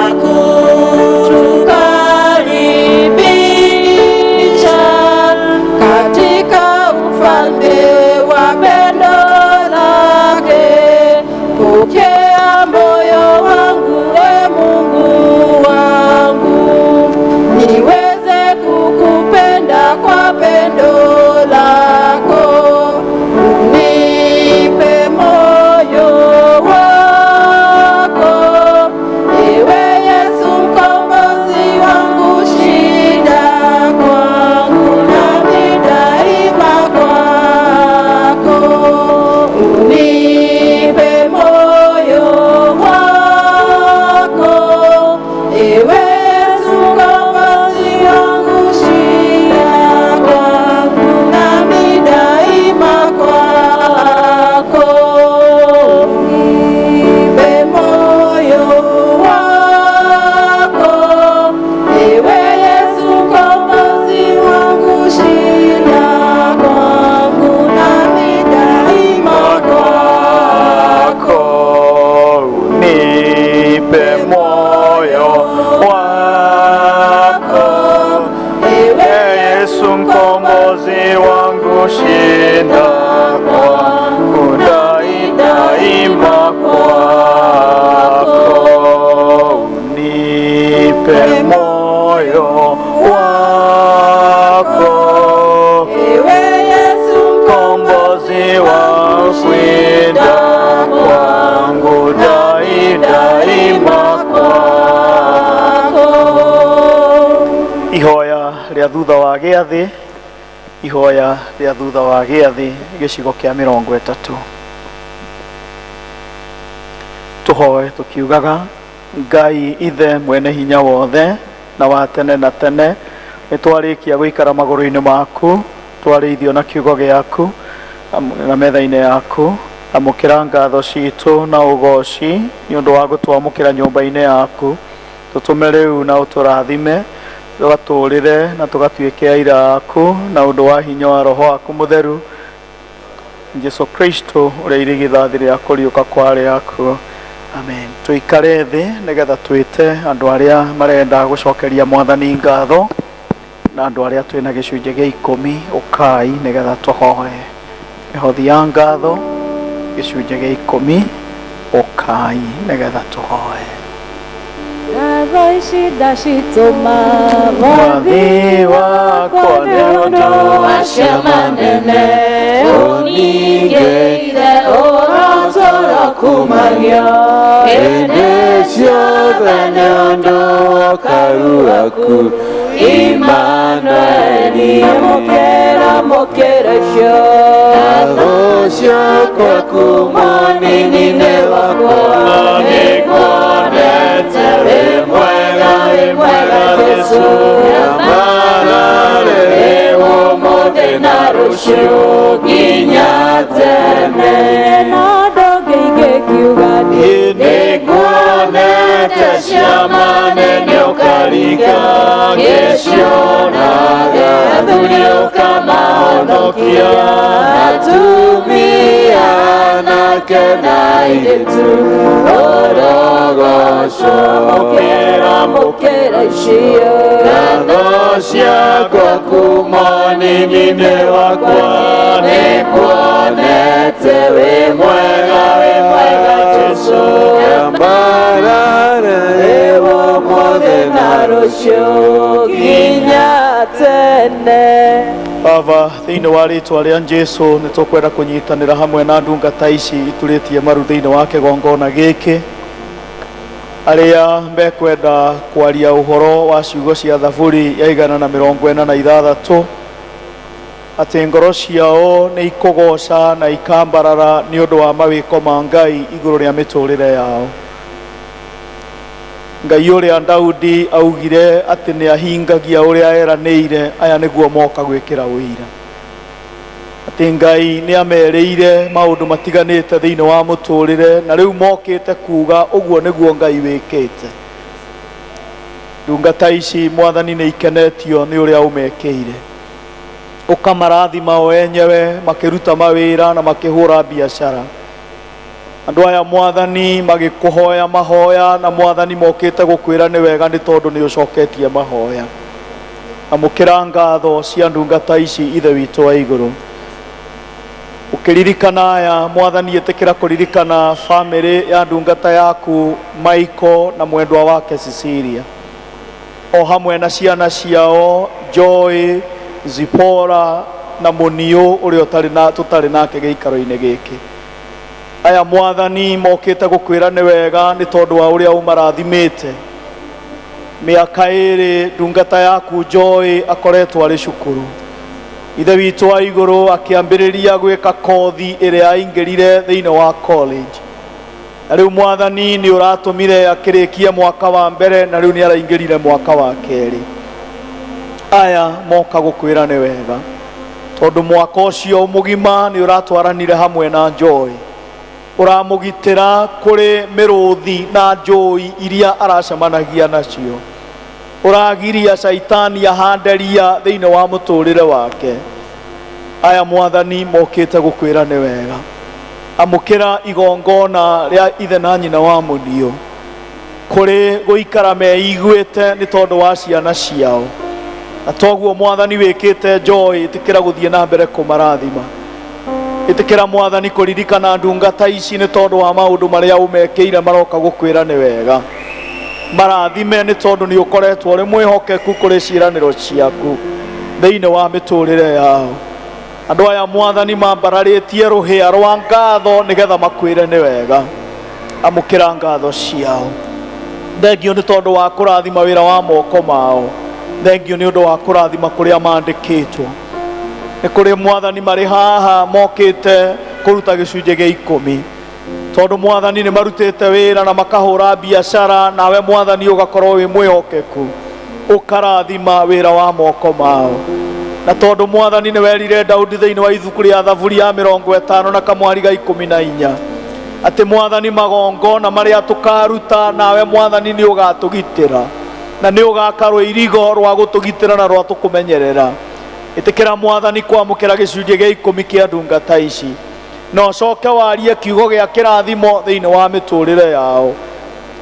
kutukaribisha katika ufalme wa pendo lake. Pokea moyo wangu, e Mungu wangu, niweze kukupenda kwa pendo lako. Unipe moyo wako, ewe Yesu mkombozi wangu, shida kwangu nami daima kwako. Unipe moyo wako, ewe Yesu mkombozi wangu, shida kwangu nami daima kwako. Unipe moyo wako, ewe Yesu mkombozi wangu, shida kwangu nami daima kwako. Unipe moyo wako, ewe Yesu mkombozi wangu, shinda kwangu daima kwako. Unipe moyo wako, ewe Yesu mkombozi wangu, shinda kwangu daima kwako. Ihoya rĩa thutha wa gĩathĩ, ihoya rĩa thutha wa gĩathĩ, gĩcigo kĩa 30. Tũhoe tũkiugaga, Ngai Ithe mwene hinya wothe na wa tene na tene, nĩ twarĩkia gũikara magũrũ-inĩ maku, twarĩithio na kiugo gĩaku na metha-inĩ yaku. Amũkĩra ngatho citũ na ũgoci nĩ ũndũ wa gũtwamũkĩra nyũmba-inĩ yaku. Tũtũme rĩu na ũtũrathime, tũgatũũrĩre na tũgatuĩke aira aku na ũndũ wa hinya wa Roho waku mũtheru, Jesu Kristo ũrĩa irigithathi rĩa kũriũka kwa arĩa akuũ. Amen. Tũikare thĩ nĩgetha twĩte andũ arĩa marenda gũcokeria Mwathani ngatho na andũ arĩa twĩna gĩcunjĩ gĩa ikũmi, ũkai nĩgetha tũhoe mĩhothi ya ngatho, gĩcunjĩ gĩa ikũmi, ũkai nĩgetha tũhoe. Ngatho ici ndacitũma. Mwathi wakwa nĩ ũndũ wa ciama nene ũningĩire, ũrotũra kumagio hĩndĩ ciothe nĩ ũndũ wa ũkaru waku, Imanueli. Amũkĩra, mũkĩra icio. Ngatho ciakwa kuma nini-inĩ wakwa, nĩnguonete wĩ mwega, wĩ mwega Jesũ. Nyambarare ũmũthĩ na rũciũ nginya tene. Na ndũngĩ ingĩkiuga. Nĩnguonete ciama nene ũkaringa, ngĩcionaga athuri ũkamahonokia, atumia anake na airĩtu ũrogocwo. Amũkĩra, mũkĩra icio. Ngatho ciakwa kuma nini-inĩ wakwa, nĩnguonete wĩ mwega, wĩ mwega Jesũ. Nyambarare ũmũthĩ na rũciũ nginya tene. Baba, thĩinĩ wa rĩtwa rĩa Jesu, nĩ tũkwenda kũnyitanĩra hamwe na ndungata ici iturĩtie maru thĩinĩ wa kĩgongona gĩkĩ, arĩa mekwenda kwaria ũhoro wa ciugo cia Thaburi ya 146, atĩ ngoro ciao nĩ ikũgoca na ikambarara nĩ ũndũ wa mawĩko ma Ngai igũrũ rĩa mĩtũrĩre yao. Ngai ũrĩa Daudi augire atĩ nĩ ahingagia ũrĩa eranĩire, aya nĩguo moka gwĩkĩra ũira atĩ Ngai nĩ amerĩire maũndũ matiganĩte thĩinĩ wa mũtũrĩre, na rĩu mokĩte kuga ũguo nĩguo Ngai wĩkĩte. Ndungata ici, Mwathani, nĩ ikenetio nĩ ũrĩa ũmekĩire, ũkamarathima o enyewe makĩruta mawĩra na makĩhũra biacara. Andũ aya, Mwathani, magĩkũhoya mahoya, na Mwathani, mokĩte gũkwĩra nĩ wega nĩ tondũ nĩ ũcoketie mahoya. Amũkĩra ngatho cia ndungata ici, Ithe witũ wa igũrũ. Ũkĩririkana aya, Mwathani, ĩtĩkĩra kũririkana bamĩrĩ ya ndungata yaku Michael na mwendwa wake Cecilia, o hamwe na ciana ciao Joy, Zipora na Mũniũ ũrĩa ũtarĩ na tũtarĩ nake gĩikaro-inĩ gĩkĩ. Aya, Mwathani, mokĩte gũkwĩra nĩ wega nĩ tondũ wa ũrĩa ũmarathimĩte. Mĩaka 2 ndungata yaku Joy akoretwo arĩ cukuru. Ithe witũ wa igũrũ, akĩambĩrĩria gwĩka kothi ĩrĩa aingĩrire thĩinĩ wa college, na rĩu, Mwathani, nĩ ũratũmire akĩrĩkie mwaka wa mbere, na rĩu nĩ araingĩrire mwaka wa kerĩ. Aya moka gũkwĩra nĩ wega tondũ mwaka ũcio mũgima nĩ ũratwaranire hamwe na Joy, ũramũgitĩra kũrĩ mĩrũthi na njũi iria aracemanagia nacio, ũragiria caitani ahande ria thĩinĩ wa mũtũrĩre wake. Aya, Mwathani, mokĩte gũkwĩra nĩ wega. Amũkĩra igongona rĩa ithe na nyina wa Mũniũ kũrĩ gũikara meiguĩte nĩ tondũ wa ciana ciao, na toguo, Mwathani, wĩkĩte Joy, ĩtĩkĩra gũthiĩ na mbere kũmarathima. Ĩtĩkĩra, Mwathani, kũririkana ndungata ici nĩ tondũ wa maũndũ marĩa ũmekĩire. Maroka gũkwĩra nĩ wega. Marathime nĩ tondũ nĩ ũkoretwo ũrĩ mwĩhokeku kũrĩ ciĩranĩro ciaku thĩinĩ wa mĩtũrĩre yao. Andũ aya, Mwathani, mambararĩtie rũhĩa rwa ngatho nĩgetha makwĩre nĩ wega. Amũkĩra ngatho ciao. Thengio nĩ tondũ wa kũrathima wĩra wa moko mao. Thengio nĩ ũndũ wa kũrathima kũrĩa mandĩkĩtwo. Nĩ kũrĩ, Mwathani, marĩ haha mokĩte kũruta gĩcunjĩ gĩa ikũmi. Tondũ Mwathani nĩ marutĩte wĩra na makahũra biacara, nawe Mwathani ũgakorwo wĩ mwĩhokeku, ũkarathima wĩra wa moko mao. Na tondũ Mwathani nĩ werire Daudi thĩinĩ wa ibuku rĩa Thaburi ya 50 na kamwari ga 14 atĩ Mwathani magongona marĩa tũkaruta, nawe Mwathani nĩ ũgatũgitĩra na nĩ ũgaka rũirigo rwa gũtũgitĩra na rwa tũkũmenyerera. Ĩtĩkĩra Mwathani kwamũkĩra gĩcunjĩ gĩa 10 kĩa ndungata ici, na ũcoke warie kiugo gĩa kĩrathimo thĩinĩ wa mĩtũrĩre yao.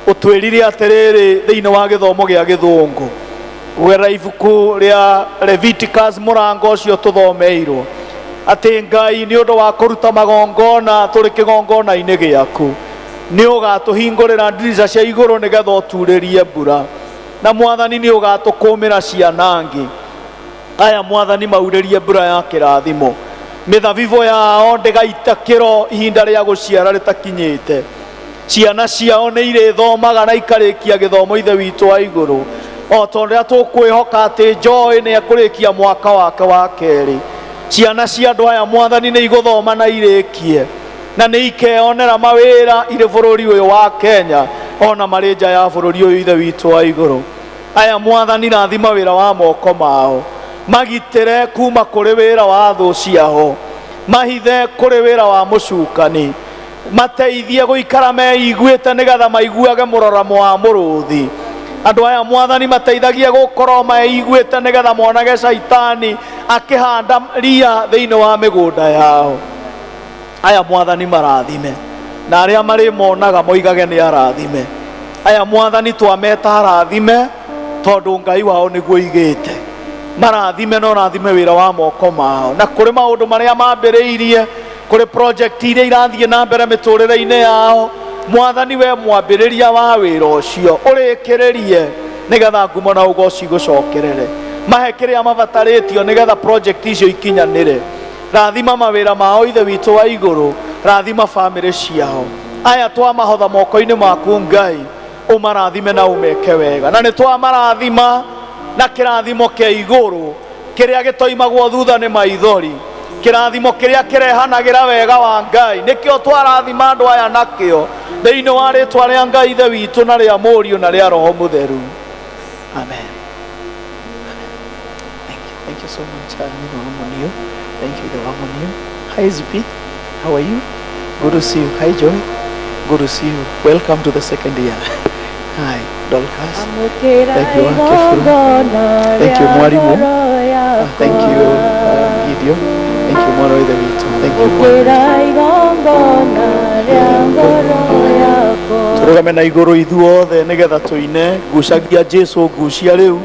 Ũtwĩrire atĩrĩrĩ thĩinĩ wa gĩthomo gĩa gĩthũngũ kũgerera ibuku rĩa Leviticus mũrango ũcio tũthomeirwo atĩ Ngai nĩ ũndũ wa kũruta magongona tũrĩ kĩgongona-inĩ gĩaku nĩ ũgatũhingũrĩra ndirica cia igũrũ nĩgetha ũturĩrie mbura, na Mwathani nĩ ũgatũkũmĩra ciana ngĩ. Aya Mwathani maurĩrie mbura ya kĩrathimo, mĩthabibũ yao ndĩgaita kĩro ihinda rĩa gũciara rĩtakinyĩte, ciana ciao nĩ irĩthomaga na ikarĩkia gĩthomo Ithe witũ wa igũrũ, o ta ũrĩa tũkwĩhoka atĩ Joy nĩ ekũrĩkia mwaka wake wa kerĩ. Ciana cia andũ aya Mwathani nĩ igũthoma na irĩkie, na nĩ ikeyonera mawĩra irĩ bũrũri ũyũ wa Kenya ona marĩ nja ya bũrũri ũyũ Ithe witũ wa igũrũ. Aya Mwathani rathima wĩra wa moko mao, magitĩre kuma kũrĩ wĩra wa thũ ciao, mahithe kũrĩ wĩra wa mũcukani, mateithie gũikara meiguĩte nĩgetha maiguage mũroramo wa mũrũthi. Andũ aya Mwathani mateithagie gũkorwo meiguĩte nĩgetha monage caitani akĩhanda ria thĩinĩ wa mĩgũnda yao. Aya Mwathani marathime, na arĩa marĩ monaga moigage nĩ arathime. Aya Mwathani twameta arathime tondũ Ngai wao nĩguo igĩte. Marathime na ũrathime wĩra wa moko mao, na kũrĩ maũndũ marĩa mambĩrĩirie, kũrĩ project iria irathiĩ na mbere mĩtũrĩre-inĩ yao, Mwathani we mwambĩrĩria wa wĩra ũcio ũrĩkĩrĩrie nĩgetha ngumo na ũgoci gũcokerere. Mahe kĩrĩa mabatarĩtio nĩgetha project icio ikinyanĩre. Rathima mawĩra mao Ithe witũ wa igũrũ, rathima bamĩrĩ ciao. Aya twamahotha moko-inĩ maku Ngai, ũmarathime na ũmeke wega. Na nĩ twamarathima na kĩrathimo kĩa igũrũ kĩrĩa gĩtoimagwo thutha nĩ maithori, kĩrathimo kĩrĩa kĩrehanagĩra wega wa Ngai, nĩkĩo twarathima andũ aya nakĩo thĩinĩ wa rĩtwa rĩa Ngai Ithe witũ na rĩa Mũriũ na rĩa Roho Mũtheru. Amen. Thank you. Thank you so much, Nino. Thank you, the Wamunio. Hi, Zippy. How are you? Good to see you. Hi, Joy. Good to see you. Welcome to the second year. Hi, Dolcas. Thank you, Kefuru. Thank you, Mwalimu. Thank you, Gideon. Thank you, Mwana Ithe witũ. Thank you, Tũrũgame na igũrũ ithuothe nĩgetha tũine ngucagia Jesu ngucia rĩu.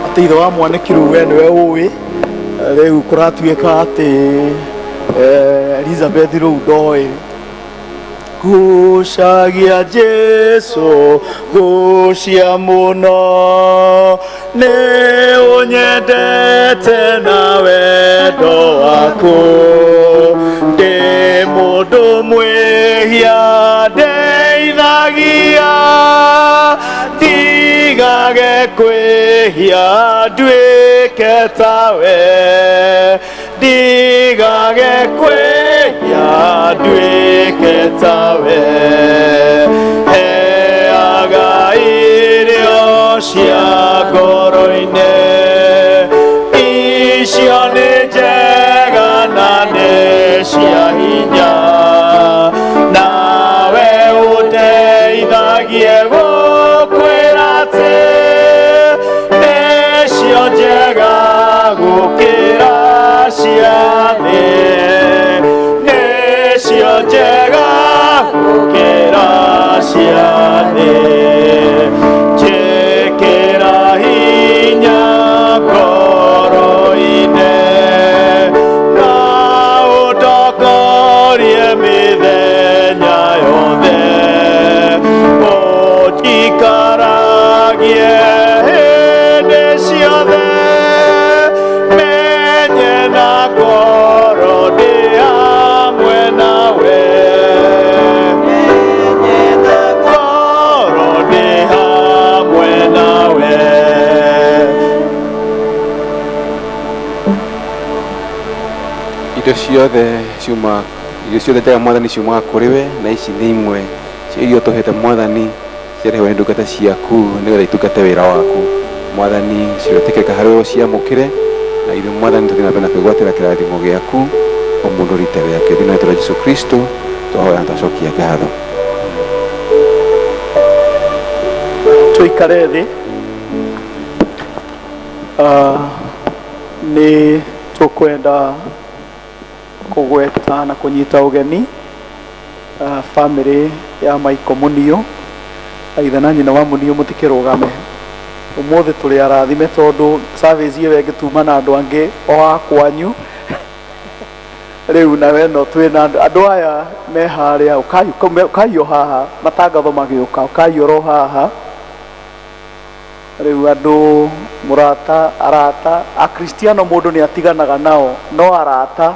Atĩ ithe wa mwanĩki rĩu we nĩwe ũĩ rĩu kũratuĩka atĩ Elizabeth rĩu ndoĩ. Gucagia Jesu gucia mũno, nĩ ũnyendete na wendo waku, ndĩ mũndũ mwĩhia ndeithagia, ndigage kwĩhia nduĩke tawe, ndigage kwĩhia nduĩke tawe, heaga irio cia ngoro-inĩ, icio nĩ njega na nĩ cia hinya, nawe ũndeithagie gũkwĩra atĩ nĩcio njega gũkĩra cia thĩ, nĩcio njega gũkĩra cia thĩ, njĩkĩra hinya ngoro-inĩ, na ũndongorie mĩthenya yothe, ũnjikaragie hĩndĩ ciothe, menye na ngoro ndĩ hamwe nawe, menye na ngoro ndĩ hamwe nawe. Indo ciothe ciuma Irio ciothe njega Mwathani ciumaga kũrĩ we, na ici nĩ imwe cia irio tũhete Mwathani, ciarehwo nĩ ndungata ciaku nĩgetha itungate wĩra waku. Mwathani, ciretĩkĩrĩka harĩ we ũciamũkĩre, na ithuĩ Mwathani tũthiĩ na mbere na kwĩgwatĩra kĩrathimo gĩaku o mũndũ rita rĩake. Thĩinĩ wa rĩĩtwa rĩa Jesũ Kristo twahoya na twacokia ngatho. Tũikare thĩ. Nĩ tũkwenda kũgweta na kũnyita ũgeni bamĩrĩ ya Michael Munio, ithe na nyina wa Munio mũtikĩrũgame. Ũmũthĩ tũrĩ arathime tondũ service ĩyo ĩngĩtuma na andũ angĩ o a kwanyu. Rĩu nawe no twĩna andũ aya me harĩa, ũkai o haha, matangatho magĩũka, ũkai oro haha. Rĩu andũ mũrata, arata, akristiano mũndũ nĩ atiganaga nao, no arata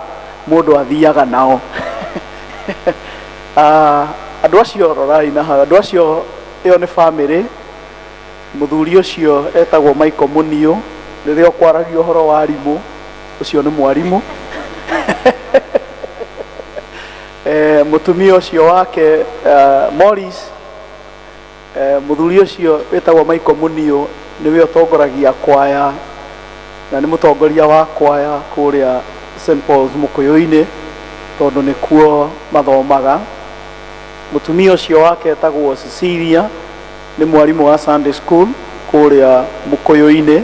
mũndũ athiaga nao. Andũ acio rorai na hau, andũ acio ĩyo nĩ bamĩrĩ. Mũthuri ũcio etagwo Michael Munio, rĩrĩa ũkwaragia ũhoro wa arimũ, ũcio nĩ mwarimũ. Mũtumia ũcio wake Morris, mũthuri ũcio wĩtagwo Michael Munio nĩwe ũtongoragia kwaya na nĩ mũtongoria wa kwaya kũrĩa St Paul's Mũkũyũ-inĩ, tondũ nĩkuo mathomaga. Mũtumia ũcio wake etagwo Cecilia, nĩ mwarimũ wa Sunday school kũrĩa Mũkũyũ-inĩ.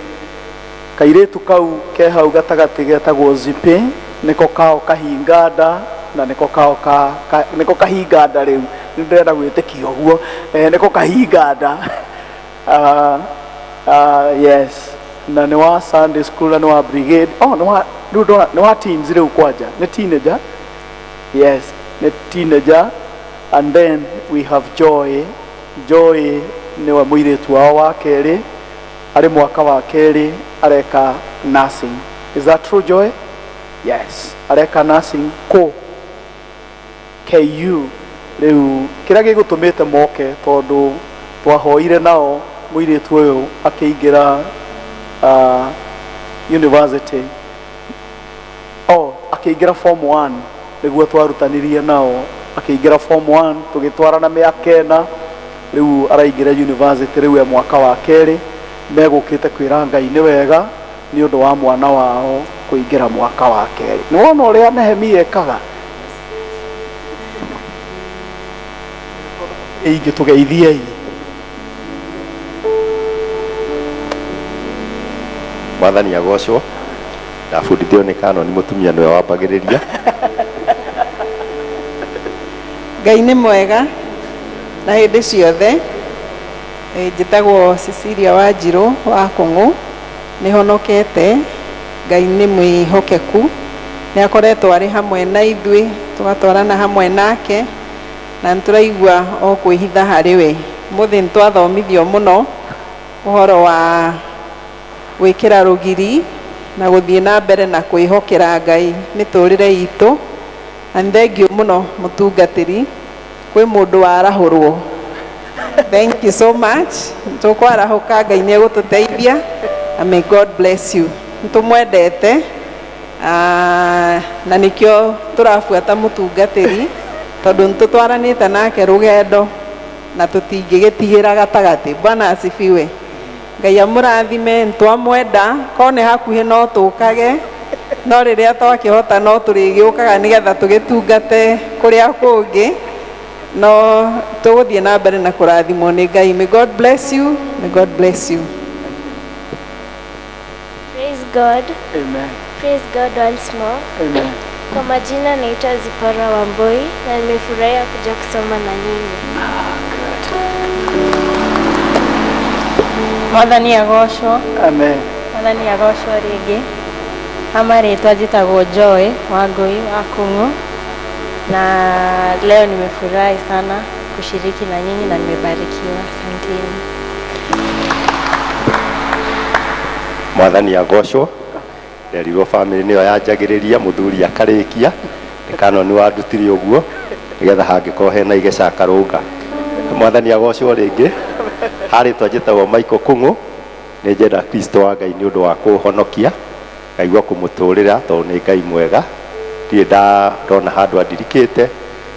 Kairĩtu kau ke hau gatagatĩ getagwo Zipe, nĩko kao kahinganda na nĩko kao ka, ka nĩko kahinganda rĩu, nĩ ndĩrenda gwĩtĩkia ũguo, nĩko kahinganda. Yes, na nĩ wa Sunday school na nĩ wa brigade. Oh, nĩ wa rĩu ndona nĩ wa teens rĩu kwanja, nĩ teenager. Yes, nĩ teenager. And then we have Joy. Joy nĩwe mũirĩtu wao wa kerĩ, arĩ mwaka wa kerĩ areka nursing. Is that true, Joy? Yes, areka nursing kũ KU. Rĩu kĩrĩa gĩgũtũmĩte moke, tondũ twahoire nao mũirĩtu ũyũ akĩingĩra university, oh, akĩingĩra form 1, nĩguo twarutanirie nao akĩingĩra form 1, tũgĩtwarana mĩaka ĩna, rĩu araingĩra university, rĩu e mwaka wa kerĩ. Megũkĩte kwĩra Ngai nĩ wega nĩ ũndũ wa mwana wao kũingĩra mwaka wa kerĩ. Nĩ wona ũrĩa Nehemia ekaga? Ingĩ tũgeithiei. Mwathani agocwo. Ndabundithio nĩ kanoni mũtumia nĩwe wambagĩrĩria. Ngai nĩ mwega na hĩndĩ ciothe. Njĩtagwo Cecilia Wanjirũ wa Kũng'ũ, nĩ honokete. Ngai nĩ mwĩhokeku, nĩ akoretwo arĩ hamwe na ithuĩ, tũgatwarana hamwe nake, na nĩ tũraigua o kwĩhitha harĩ we. Ũmũthĩ nĩ twathomithio mũno ũhoro wa gwĩkĩra rũgiri na gũthiĩ na mbere na kwĩhokera Ngai mĩtũrĩre itũ. Na nĩ thengiũ mũno mũtungatĩri, kwĩ mũndũ warahũrwo. Thank you so much. Tũkwarahũka, Ngai nĩ egũtũteithia. And may God bless you. Nĩtũmwendete, na nĩkĩo tũrabuata mũtungatĩri, tondũ nĩtũtwaranĩte nake rũgendo na tũtingĩgĩtigĩra gatagatĩ. Bwana asifiwe. Ngai amũrathime, nĩtwamwenda, korwo nĩ hakuhĩ no tũkage, no rĩrĩa twakĩhota no tũrĩgĩũkaga nĩgetha tũgĩtungate kũrĩa kũngĩ, no tũgũthiĩ na mbere na kũrathimwo nĩ Ngai. May God bless you. May God bless you. Praise God. Amen. Praise God once more. Amen. Kwa majina naitwa Zipora Wamboi na nimefurahia kuja kusoma na nyinyi. Mwathani agocwo. Amen. Mwathani agocwo rĩngĩ. Ha marĩtwa njĩtagwo Joy Wangui wa Kung'u, na leo nimefurahi sana kushiriki na nyinyi na nimebarikiwa. Asanteni. Mwathani agocwo. Nderirwo bamĩrĩ nĩyo yanjagĩrĩria, mũthuri akarĩkia, nĩ kanoni wandutire ũguo nĩgetha hangĩkorwo hena igeca akarũnga. Mwathani agocwo rĩngĩ. Harĩtwa njĩtagwo Michael Kung'u, nĩ njenda Kristo wa Ngai nĩ ũndũ wa kũhonokia, ngaigua kũmũtũrĩra tondũ nĩ Ngai mwega. Ndirĩ ndona handũ andirikĩte,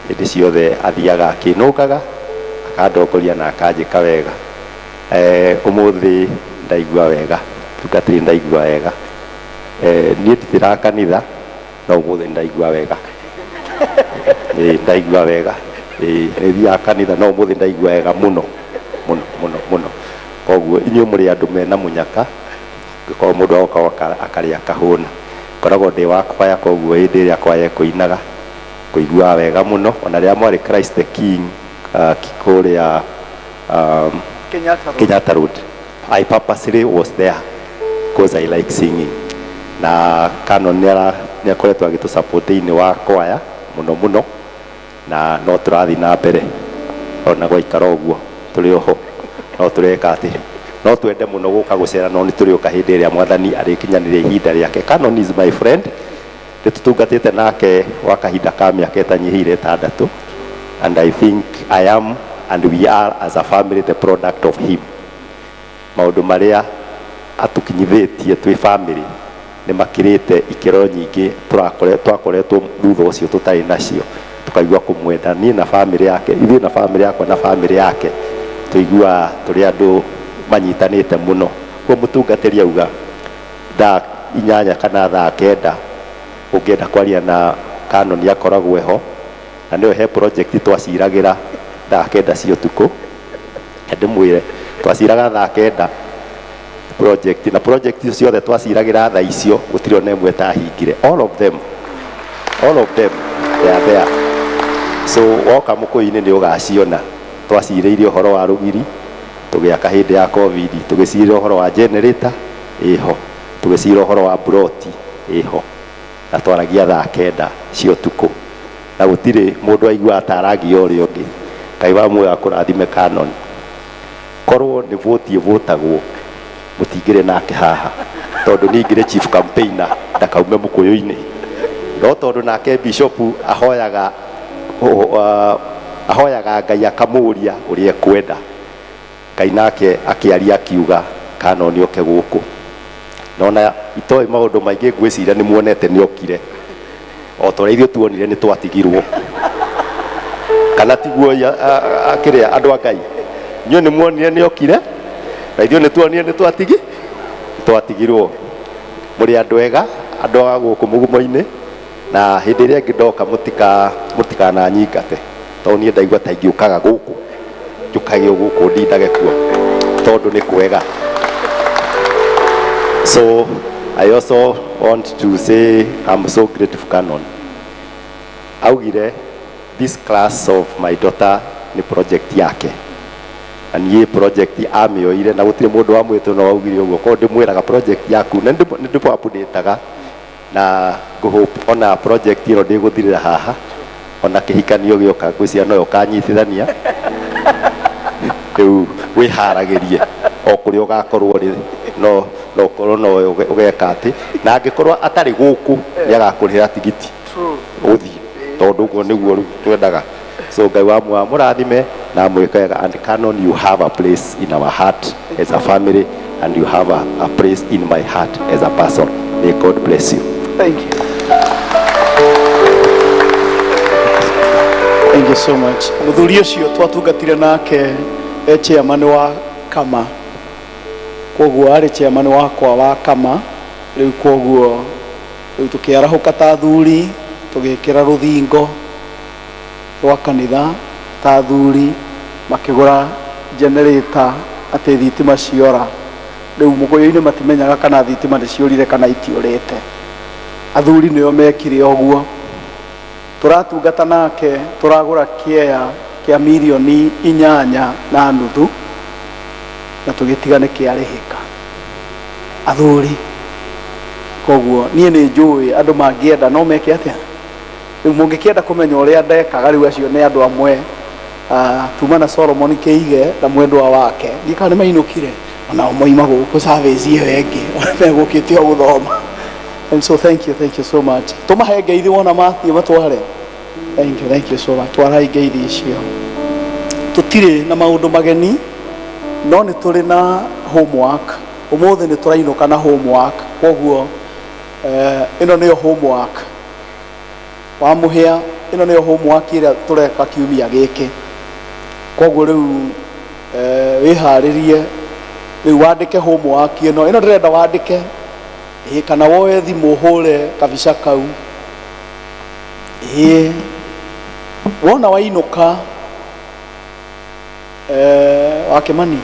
hĩndĩ ciothe athiaga akĩnũngaga, akandongoria na akanjĩka wega. Ũmũthĩ ndaigua wega, tungatĩri ndaigua wega. Niĩ ndithiraga kanitha, no ũmũthĩ ndaigua wega. Ndaigua wega. Nĩ thiaga kanitha, no ũmũthĩ ndaigua wega mũno mũno mũno mũno. Koguo inyuĩ mũrĩ andũ mena mũnyaka, ngĩkorwo mũndũ agoka akarĩa akahũna. Ngoragwo ndĩ wa kwaya, koguo hĩndĩ ĩrĩa kwaya ĩkũinaga kũiguaga wega mũno. Ona rĩrĩa mwarĩ Christ the King kũrĩa Kenyatta Road. Kenyatta Road, I purposely was there because I like singing. Na Canon nĩ akoretwo agĩtũ support thĩinĩ wa kwaya mũno mũno, na no tũrathiĩ na mbere ona gwaikara ũguo tũrĩ oho, no tũreka atĩ no twende mũno gũka gũcera, no nĩ tũrĩũka hĩndĩ ĩrĩa Mwathani arĩkinyanĩria ihinda rĩake. Canon is my friend, nĩ tũtungatĩte nake gwa kahinda ka mĩaka ĩtanyihĩire 6, and I think I am and we are as a family the product of him. Maũndũ marĩa atũkinyithĩtie twĩ family nĩ makĩrĩte ikĩro nyingĩ twakoretwo thutha ũcio tũtarĩ nacio, tũkaigua kũmwenda. Niĩ na family yake, ithuĩ na family yakwa na family yake, tũiguaga tũrĩ andũ manyitanĩte mũno. Koguo mũtungatĩri auga thaa 8 kana thaa 9 ũngĩenda kwaria na Canon akoragwo eho, na nĩyo he project twaciragĩra thaa 9 cia ũtukũ. Ndĩmwĩre twaciraga thaa 9 project, na project icio ciothe twaciragĩra thaa icio gũtirĩ ona ĩmwe ĩtahingire. All of them, all of them they are there. So woka mũkũyũ-inĩ nĩ ũgaciona. Twacirĩire ũhoro wa rũgiri tũgĩaka hĩndĩ ya COVID, tũgĩcirĩra ũhoro wa generator ĩho, tũgĩcirĩra ũhoro wa broti ĩho, na twaragia thaa 9 cia ũtukũ, na gũtirĩ mũndũ aiguaga ta aragia ũrĩa ũngĩ. Ngai wa muoyo akũrathime Canon. Korwo nĩ voti ĩvotagwo mũtingĩrĩ nake haha, tondũ niĩ ngĩrĩ chief campaigner ndakaume mũkũyũ-inĩ, no tondũ nake bishop ahoyaga Ngai akamũria ũrĩa ekwenda, Ngai nake akĩaria akiuga Canon oke gũkũ. Nona itoĩ maũndũ maingĩ ngwĩciria nĩ muonete nĩ okire, o ta ũrĩa ithuĩ tuonire nĩ twatigirwo, kana tiguo kĩrĩa andũ a Ngai, inyuĩ nĩ muonire nĩ okire, na ithuĩ nĩ tuonire nĩ twatigirwo. Mũrĩ andũ ega, andũ a gũkũ mũgumo-inĩ, na hĩndĩ ĩrĩa ĩngĩ ndoka mũtikananyingate, tondũ niĩ ndaigua ta ingĩũkaga gũkũ, njũkage o gũkũ ndindage kuo, tondũ nĩ kwega. So I also want to say I'm so grateful Canon. Augire this class of my daughter nĩ project yake, na niĩ project amĩoire na gũtirĩ mũndũ wamwĩtwo no augire ũguo. Korwo ndĩmwĩraga project yaku na nĩ ndĩmũ-update-aga, na ngũhope ona project ĩno ndĩgũthirĩra haha, ona kĩhikanio gĩoka ngwĩciria no ũkanyitithania. Rĩu wĩharagĩrie o kũrĩa ũgakorwo rĩ, no ũkorwo no ũgeka atĩ, na angĩkorwo atarĩ gũkũ nĩ agakũrĩhĩra tigiti ũthiĩ, tondũ ũguo nĩguo rĩu twendaga. So Ngai wa muoyo amũrathime na amwĩke wega. And Canon, you have a place in our heart as a family, and you have a place in my heart as a person. May God bless you. Thank you. Thank you so much. Mũthuri ũcio twatungatire nake e chairman wa Kama, koguo arĩ chairman wakwa wa Kama. Rĩu koguo rĩu tũkĩarahũka ta athuri, tũgĩkĩra rũthingo rwa kanitha ta athuri, makĩgũra generator atĩ thitima ciora. Rĩu mũkũyũ-inĩ matimenyaga kana thitima nĩ ciũrire kana itiũrĩte. Athuri nĩo mekire ũguo. Tũratungata nake, tũragũra kĩea kĩa mirioni 8.5, na tũgĩtiga nĩ kĩarĩhĩka. Athuri, koguo niĩ nĩ njũĩ andũ mangĩenda no meke atĩa. Rĩu mũngĩkĩenda kũmenya ũrĩa ndekaga, rĩu acio nĩ andũ amwe, tuma na Solomon Kĩige na mwendwa wake, ndiĩ kana nĩ mainũkire, onao moima gũkũ service ĩyo ĩngĩ megũkĩte o gũthoma. And so thank you, thank you so much. Tũmahe ngeithi wona mathiĩ matware. Thank you, thank you so much. Twarai ngeithi icio. Tũtirĩ na maũndũ mageni, no nĩ tũrĩ na homework. Ũmũthĩ nĩ tũrainũka na homework. Koguo ĩno nĩyo homework. Wa mũhĩa ĩno nĩyo homework ĩrĩa tũreka kiumia gĩkĩ. Koguo rĩu wĩharĩrie rĩu wandĩke homework ĩno. Ĩno ndĩrenda wandĩke ĩĩ, kana woe thimũ ũhũre kabica kau. Ĩĩ, wona wainũka wakĩmani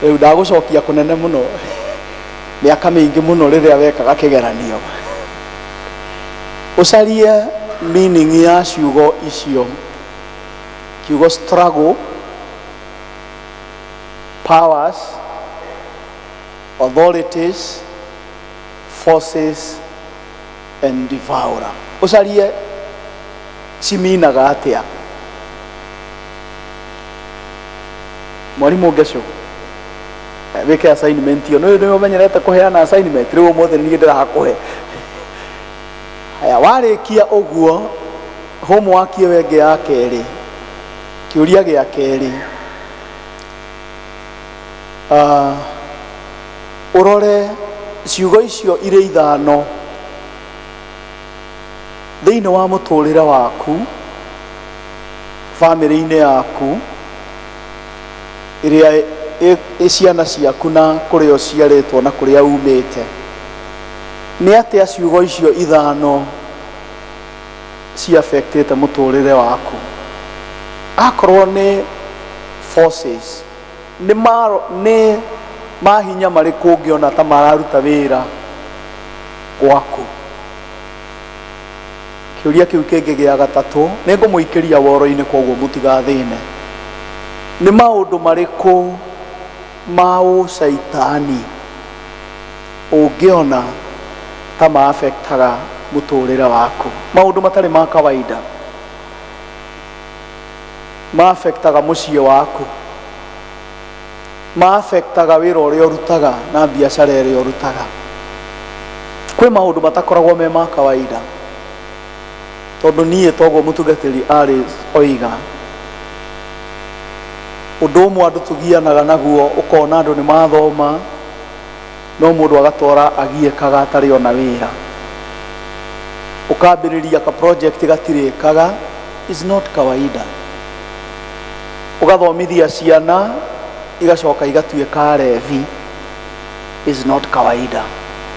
rĩu ndagũcokia kũnene mũno mĩaka mĩingĩ mũno rĩrĩa wekaga kĩgeranio, ũcarie meaning ya ciugo icio, kiugo struggle, powers, authorities, forces and devourer. Ũcarie ciminaga atĩa. Mwarimũ Ngeco, wĩke assignment ĩyo. Nĩ nĩ ũmenyerete kũheana assignment, rĩu ũmũthĩ niĩ ndĩrakũhe. Haya, warĩkia ũguo, homework ĩyo ĩngĩ ya kerĩ, kĩũria gĩa kerĩ, ũrore ciugo icio irĩ ithano thĩinĩ wa mũtũrĩre waku, bamĩrĩ-inĩ yaku, ĩrĩa ĩ ciana ciaku na kũrĩa ũciarĩtwo na kũrĩa umĩte. Nĩ atĩa ciugo icio ithano ci affectĩte mũtũrĩre waku? Akorwo nĩ forces, nĩ mahinya marĩkũ ũngĩona ta mararuta wĩra gwaku? Kĩũria kĩu kĩngĩ gĩa gatatũ, nĩ ngũmũikĩria woro-inĩ koguo mũtigathĩne. Nĩ maũndũ marĩkũ ma ũcaitani ũngĩona ta ma-affectaga mũtũrĩre waku? Maũndũ matarĩ ma kawaida ma-affectaga mũciĩ waku, ma-affectaga wĩra ũrĩa ũrutaga na biacara ĩrĩa ũrutaga. Kwĩ maũndũ matakoragwo me ma kawaida, tondũ niĩ toguo mũtungatĩri arĩ oiga, ũndũ ũmwe andũ tũgianaga naguo, ũkona andũ nĩ mathoma no mũndũ agatwara agiĩkaga atarĩ ona wĩra, ũkambĩrĩria ka project gatirĩkaga, is not kawaida. Ũgathomithia ciana igacoka igatuĩka arevi, is not kawaida.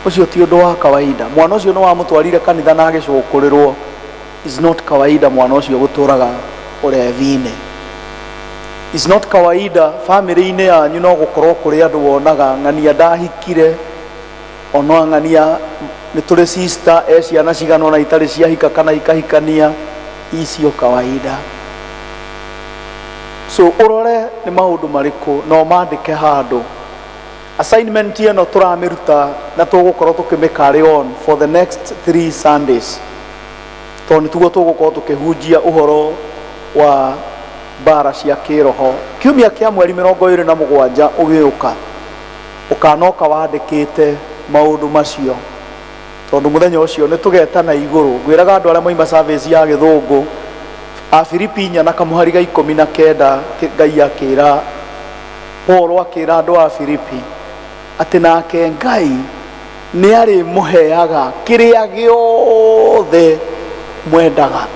Ũcio ti ũndũ wa kawaida. Mwana ũcio nĩ wamũtwarire kanitha na agĩcũkũrĩrwo, is not kawaida. Mwana ũcio gũtũraga ũrevi-inĩ is not kawaida. Famĩlĩ-inĩ yanyu no gũkorwo kũrĩ andũ wonaga ng'ania ndahikire, ona ng'ania nĩ tũrĩ sister e ciana cigana ona itarĩ ciahika kana ikahikania, icio kawaida. So ũrore nĩ maũndũ marĩkũ na ũmandĩke handũ. Assignment ĩno tũramĩruta na tũgũkorwo tũkĩmĩ carry on for the next 3 Sundays, tondũ nĩ tuguo tũgũkorwo tũkĩhunjia ũhoro wa mbara cia kĩroho. Kiumia kĩa mweri 27 ũgĩũka, ũkanoka wandĩkĩte maũndũ macio, tondũ mũthenya ũcio nĩ tũgetana igũrũ. Ngwĩraga andũ arĩa moima service ya gĩthũngũ, a Filipi 4 na kamũhari ga 19, Ngai akĩra Paul, akĩra andũ a Filipi atĩ nake Ngai nĩ arĩmũheaga kĩrĩa gĩothe mwendaga.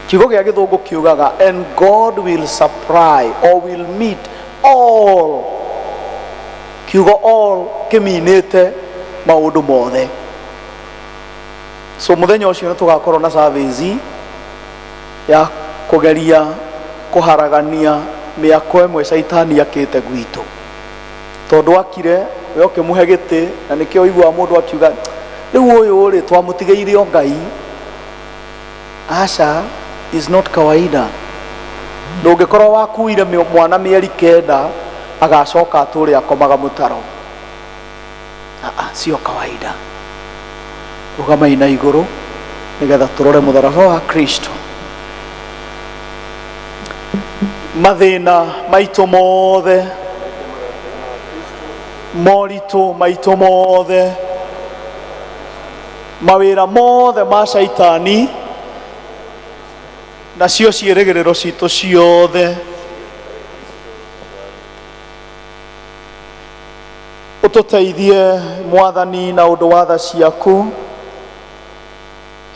Kiugo gĩa gĩthũngũ kiugaga, and God will supply or will meet all. Kiugo all kĩminĩte maũndũ mothe. So mũthenya ũcio nĩ tũgakorwo na service ya kũgeria kũharagania mĩako ĩmwe caitani akĩte gwitũ, tondũ akire we ũkĩmũhe gĩtĩ, na nĩkĩo ũiguaga mũndũ akiuga rĩu ũyũ rĩ twamũtigĩire o Ngai. Aca, is not kawaida. Ndũngĩkorwo wakuire mwana mĩeri 9 agacoka atũre akomaga mũtaro. Sio kawaida. Rũgamai na igũrũ nĩgetha tũrore mũtharaba wa Kristo. Mathĩna maitũ mothe, moritũ maitũ mothe, mawĩra mothe ma caitani, nacio ciĩrĩgĩrĩro citũ ciothe, ũtũteithie Mwathani na ũndũ wa tha ciaku.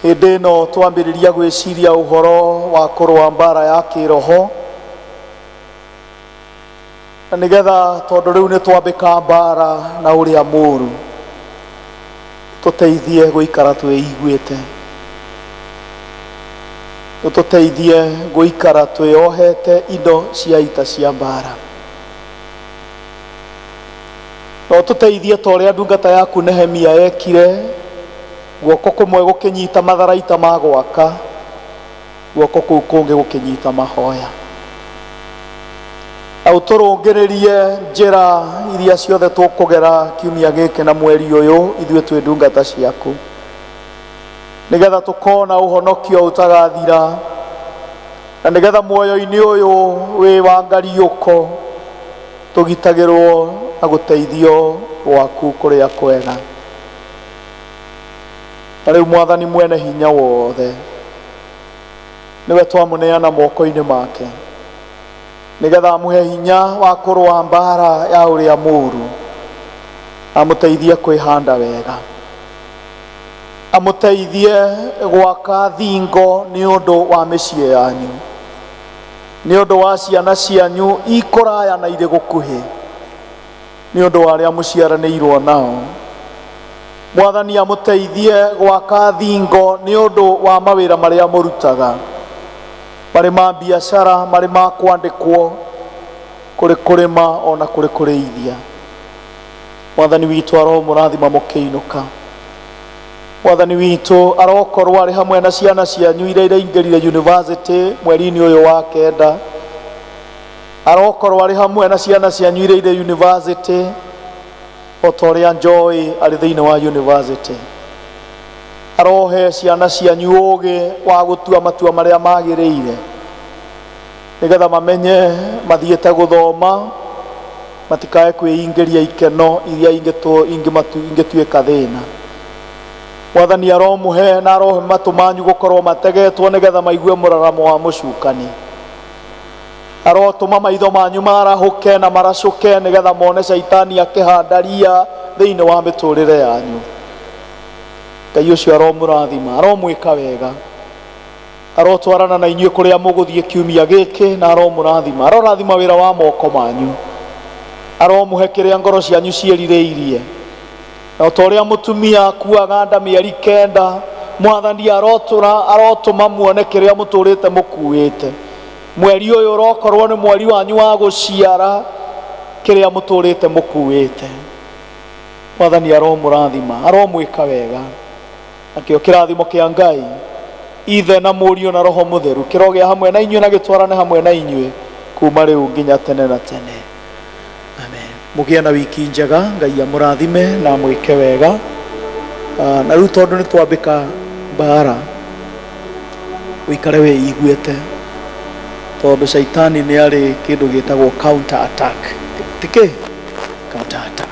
Hĩndĩ ĩno twambĩrĩria gwĩciria ũhoro wa kũrũa mbara ya kĩroho, na nĩgetha tondũ rĩu nĩ twambĩka mbara na ũrĩa mũũru, tũteithie gũikara twĩiguĩte, tũteithie gũikara twĩohete indo cia ita cia mbara, na ũtũteithie ta ũrĩa ndungata yaku Nehemia ekire, guoko kũmwe gũkĩnyita matharaita ma gwaka, guoko kũu kũngĩ gũkĩnyita mahoya, na ũtũrũngĩrĩrie njĩra iria ciothe tũkũgera kiumia gĩkĩ na mweri ũyũ ithuĩ twĩ ndungata ciaku, nĩgetha tũkona ũhonokio ũtagathira, na nĩgetha muoyo-inĩ ũyũ wĩ wa ngariũko tũgitagĩrwo na gũteithio gwaku kũrĩa kwega. Na rĩu Mwathani mwene hinya wothe, nĩwe twamũneana moko-inĩ make, nĩgetha amũhe hinya wa kũrũa mbara ya ũrĩa mũũru, amũteithie kwĩhanda wega, amũteithie gwaka thingo nĩ ũndũ wa mĩciĩ yanyu, nĩ ũndũ wa ciana cianyu ikũraya na irĩ gũkuhĩ, nĩ ũndũ wa arĩa mũciaranĩirwo nao. Mwathani amũteithie gwaka thingo nĩ ũndũ wa mawĩra marĩa mũrutaga, marĩ ma biacara, marĩ ma kwandĩkwo, kũrĩ kũrĩma ona kũrĩ kũrĩithia. Mwathani witũ aromũrathima mũkĩinũka. Mwathani witũ arokorwo arĩ hamwe na ciana cianyu iria iraingĩrire university mweri-inĩ ũyũ wa kenda, arokorwo arĩ hamwe na ciana cianyu iria irĩ university o ta ũrĩa Joy arĩ thĩinĩ wa university. Arohe ciana cianyu ũũgĩ wa gũtua matua marĩa magĩrĩire, nĩgetha mamenye mathiĩte gũthoma, matikae kwĩingĩria ikeno iria ingĩtuĩka thĩna. Mwathani aromũhe na arohe matũ manyu gũkorwo mategetwo, nĩgetha maigue mũraramo wa mũcukani. Arotũma maitho manyu marahũke na maracũke, nĩgetha mone caitani akĩhanda ria thĩinĩ wa mĩtũrĩre yanyu. Ngai ũcio aromũrathima, aromwĩka wega, arotwarana na inyuĩ kũrĩa mũgũthiĩ kiumia gĩkĩ, na aromũrathima, arorathima wĩra wa moko manyu, aromũhe kĩrĩa ngoro cianyu ciĩrirĩirie. Na o ta ũrĩa mũtumia akuaga nda mĩeri 9, Mwathani arotũma muone kĩrĩa mũtũrĩte mũkuĩte. Mweri ũyũ ũrokorwo nĩ mweri wanyu wa gũciara kĩrĩa mũtũrĩte mũkuĩte. Mwathani aromũrathima, aromwĩka wega. Nakĩo kĩrathimo kĩa Ngai Ithe na Mũriũ na Roho Mũtheru kĩrogĩa hamwe na inyuĩ na gĩtwarane hamwe na inyuĩ kuma rĩu nginya tene na tene. Amen. Mũgĩe na wiki njega, Ngai amũrathime na amwĩke wega. Na rĩu tondũ nĩ twambĩka mbara, ũikare wĩiguĩte, tondũ caitani nĩ arĩ kĩndũ gĩtagwo counter attack. Tikĩ? Counter attack.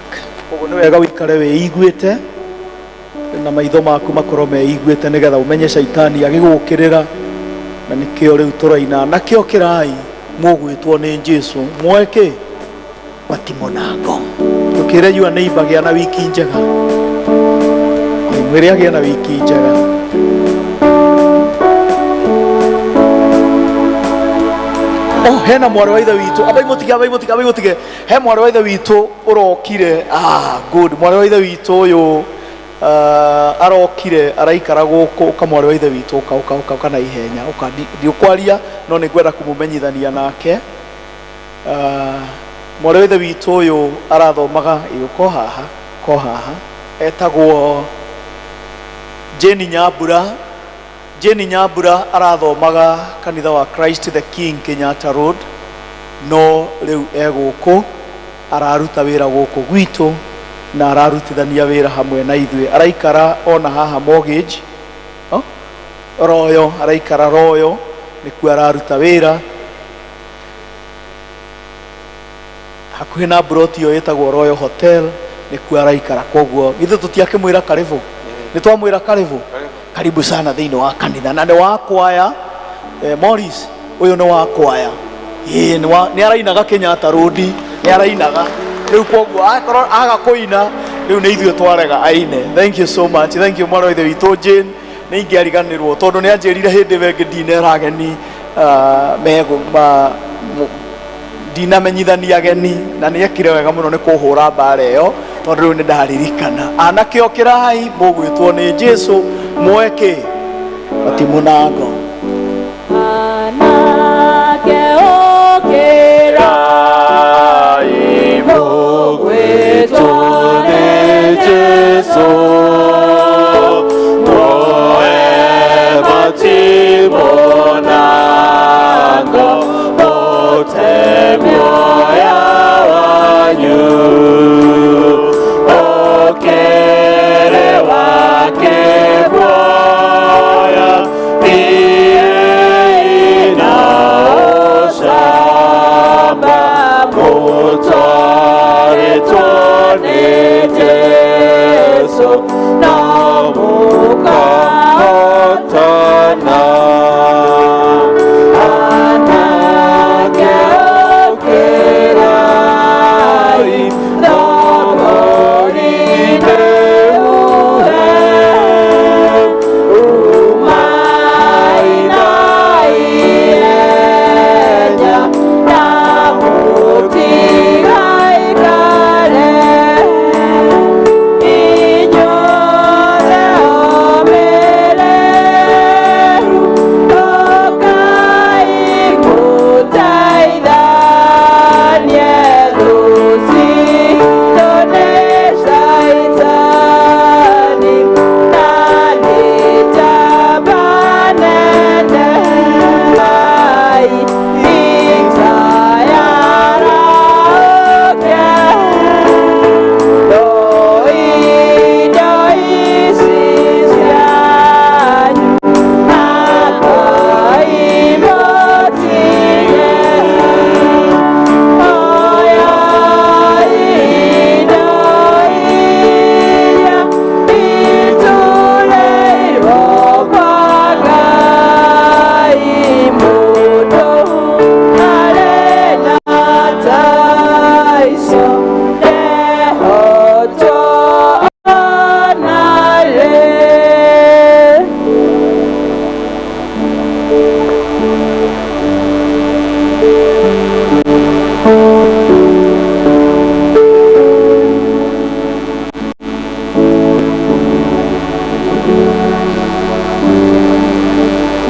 Koguo nĩ wega ũikare wĩiguĩte na maitho maku makorwo meiguĩte, nĩgetha ũmenye caitani agĩgũkĩrĩra. Na nĩkĩo rĩu tũraina nakĩo kĩrai mũgwĩtwo nĩ Jesu muoe kĩ matimũ na ngo. Tũkĩre yua neighbor gĩa na wiki njega, mwĩre agĩe na wiki njega. Oh, hena mwarĩ wa ithe witũ, abai mũtige, abai mũtige, abai mũtige. He mwarĩ wa ithe witũ ũrokire. Good. Mwarĩ wa ithe witũ ũyũ arokire araikara gũkũ. Ũka mwarĩ wa ithe witũ, ũka, ũka, ũka, ũka na ihenya, ũka. Ndiũkwaria no nĩ ngwenda kũmũmenyithania nake. Mwarĩ wa ithe witũ ũyũ arathomaga ĩ, ũka haha, ũka haha. Etagwo Jane Nyambura. Jane Nyambura arathomaga kanitha wa Christ the King, Kenyatta Road, no rĩu e gũkũ araruta wĩra gũkũ gwitũ na ararutithania wĩra hamwe na ithuĩ. Araikara ona haha mortgage, oh? Royo, araikara Royo, nĩkuo araruta wĩra hakuhĩ na broti ĩyo ĩtagwo Royal Hotel, nĩkuo araikara. Koguo ithuĩ tũtiakĩmwĩra karibu, nĩ twamwĩra karibu, karibu sana thĩinĩ wa kanitha. Na nĩ wa kwaya, Morris ũyũ nĩ wa kwaya. Ĩĩ, nĩ arainaga Kenyatta Road, nĩ arainaga rĩu. Koguo akorwo aga kũina rĩu nĩ ithuĩ twarega aine. Thank you so much, thank you mwana wa ithe witũ Jane. Nĩ ingĩariganĩrwo tondũ nĩ anjĩrire hĩndĩ ĩyo ĩngĩ ndinera ageni megũ ndinamenyithania ageni, na nĩ ekire wega mũno nĩ kũhũra mbara ĩyo tondũ rĩu nĩ ndaririkana. Anake, ũkĩrai, mũgwĩtwo nĩ Jesu mweke matimũ na ngo.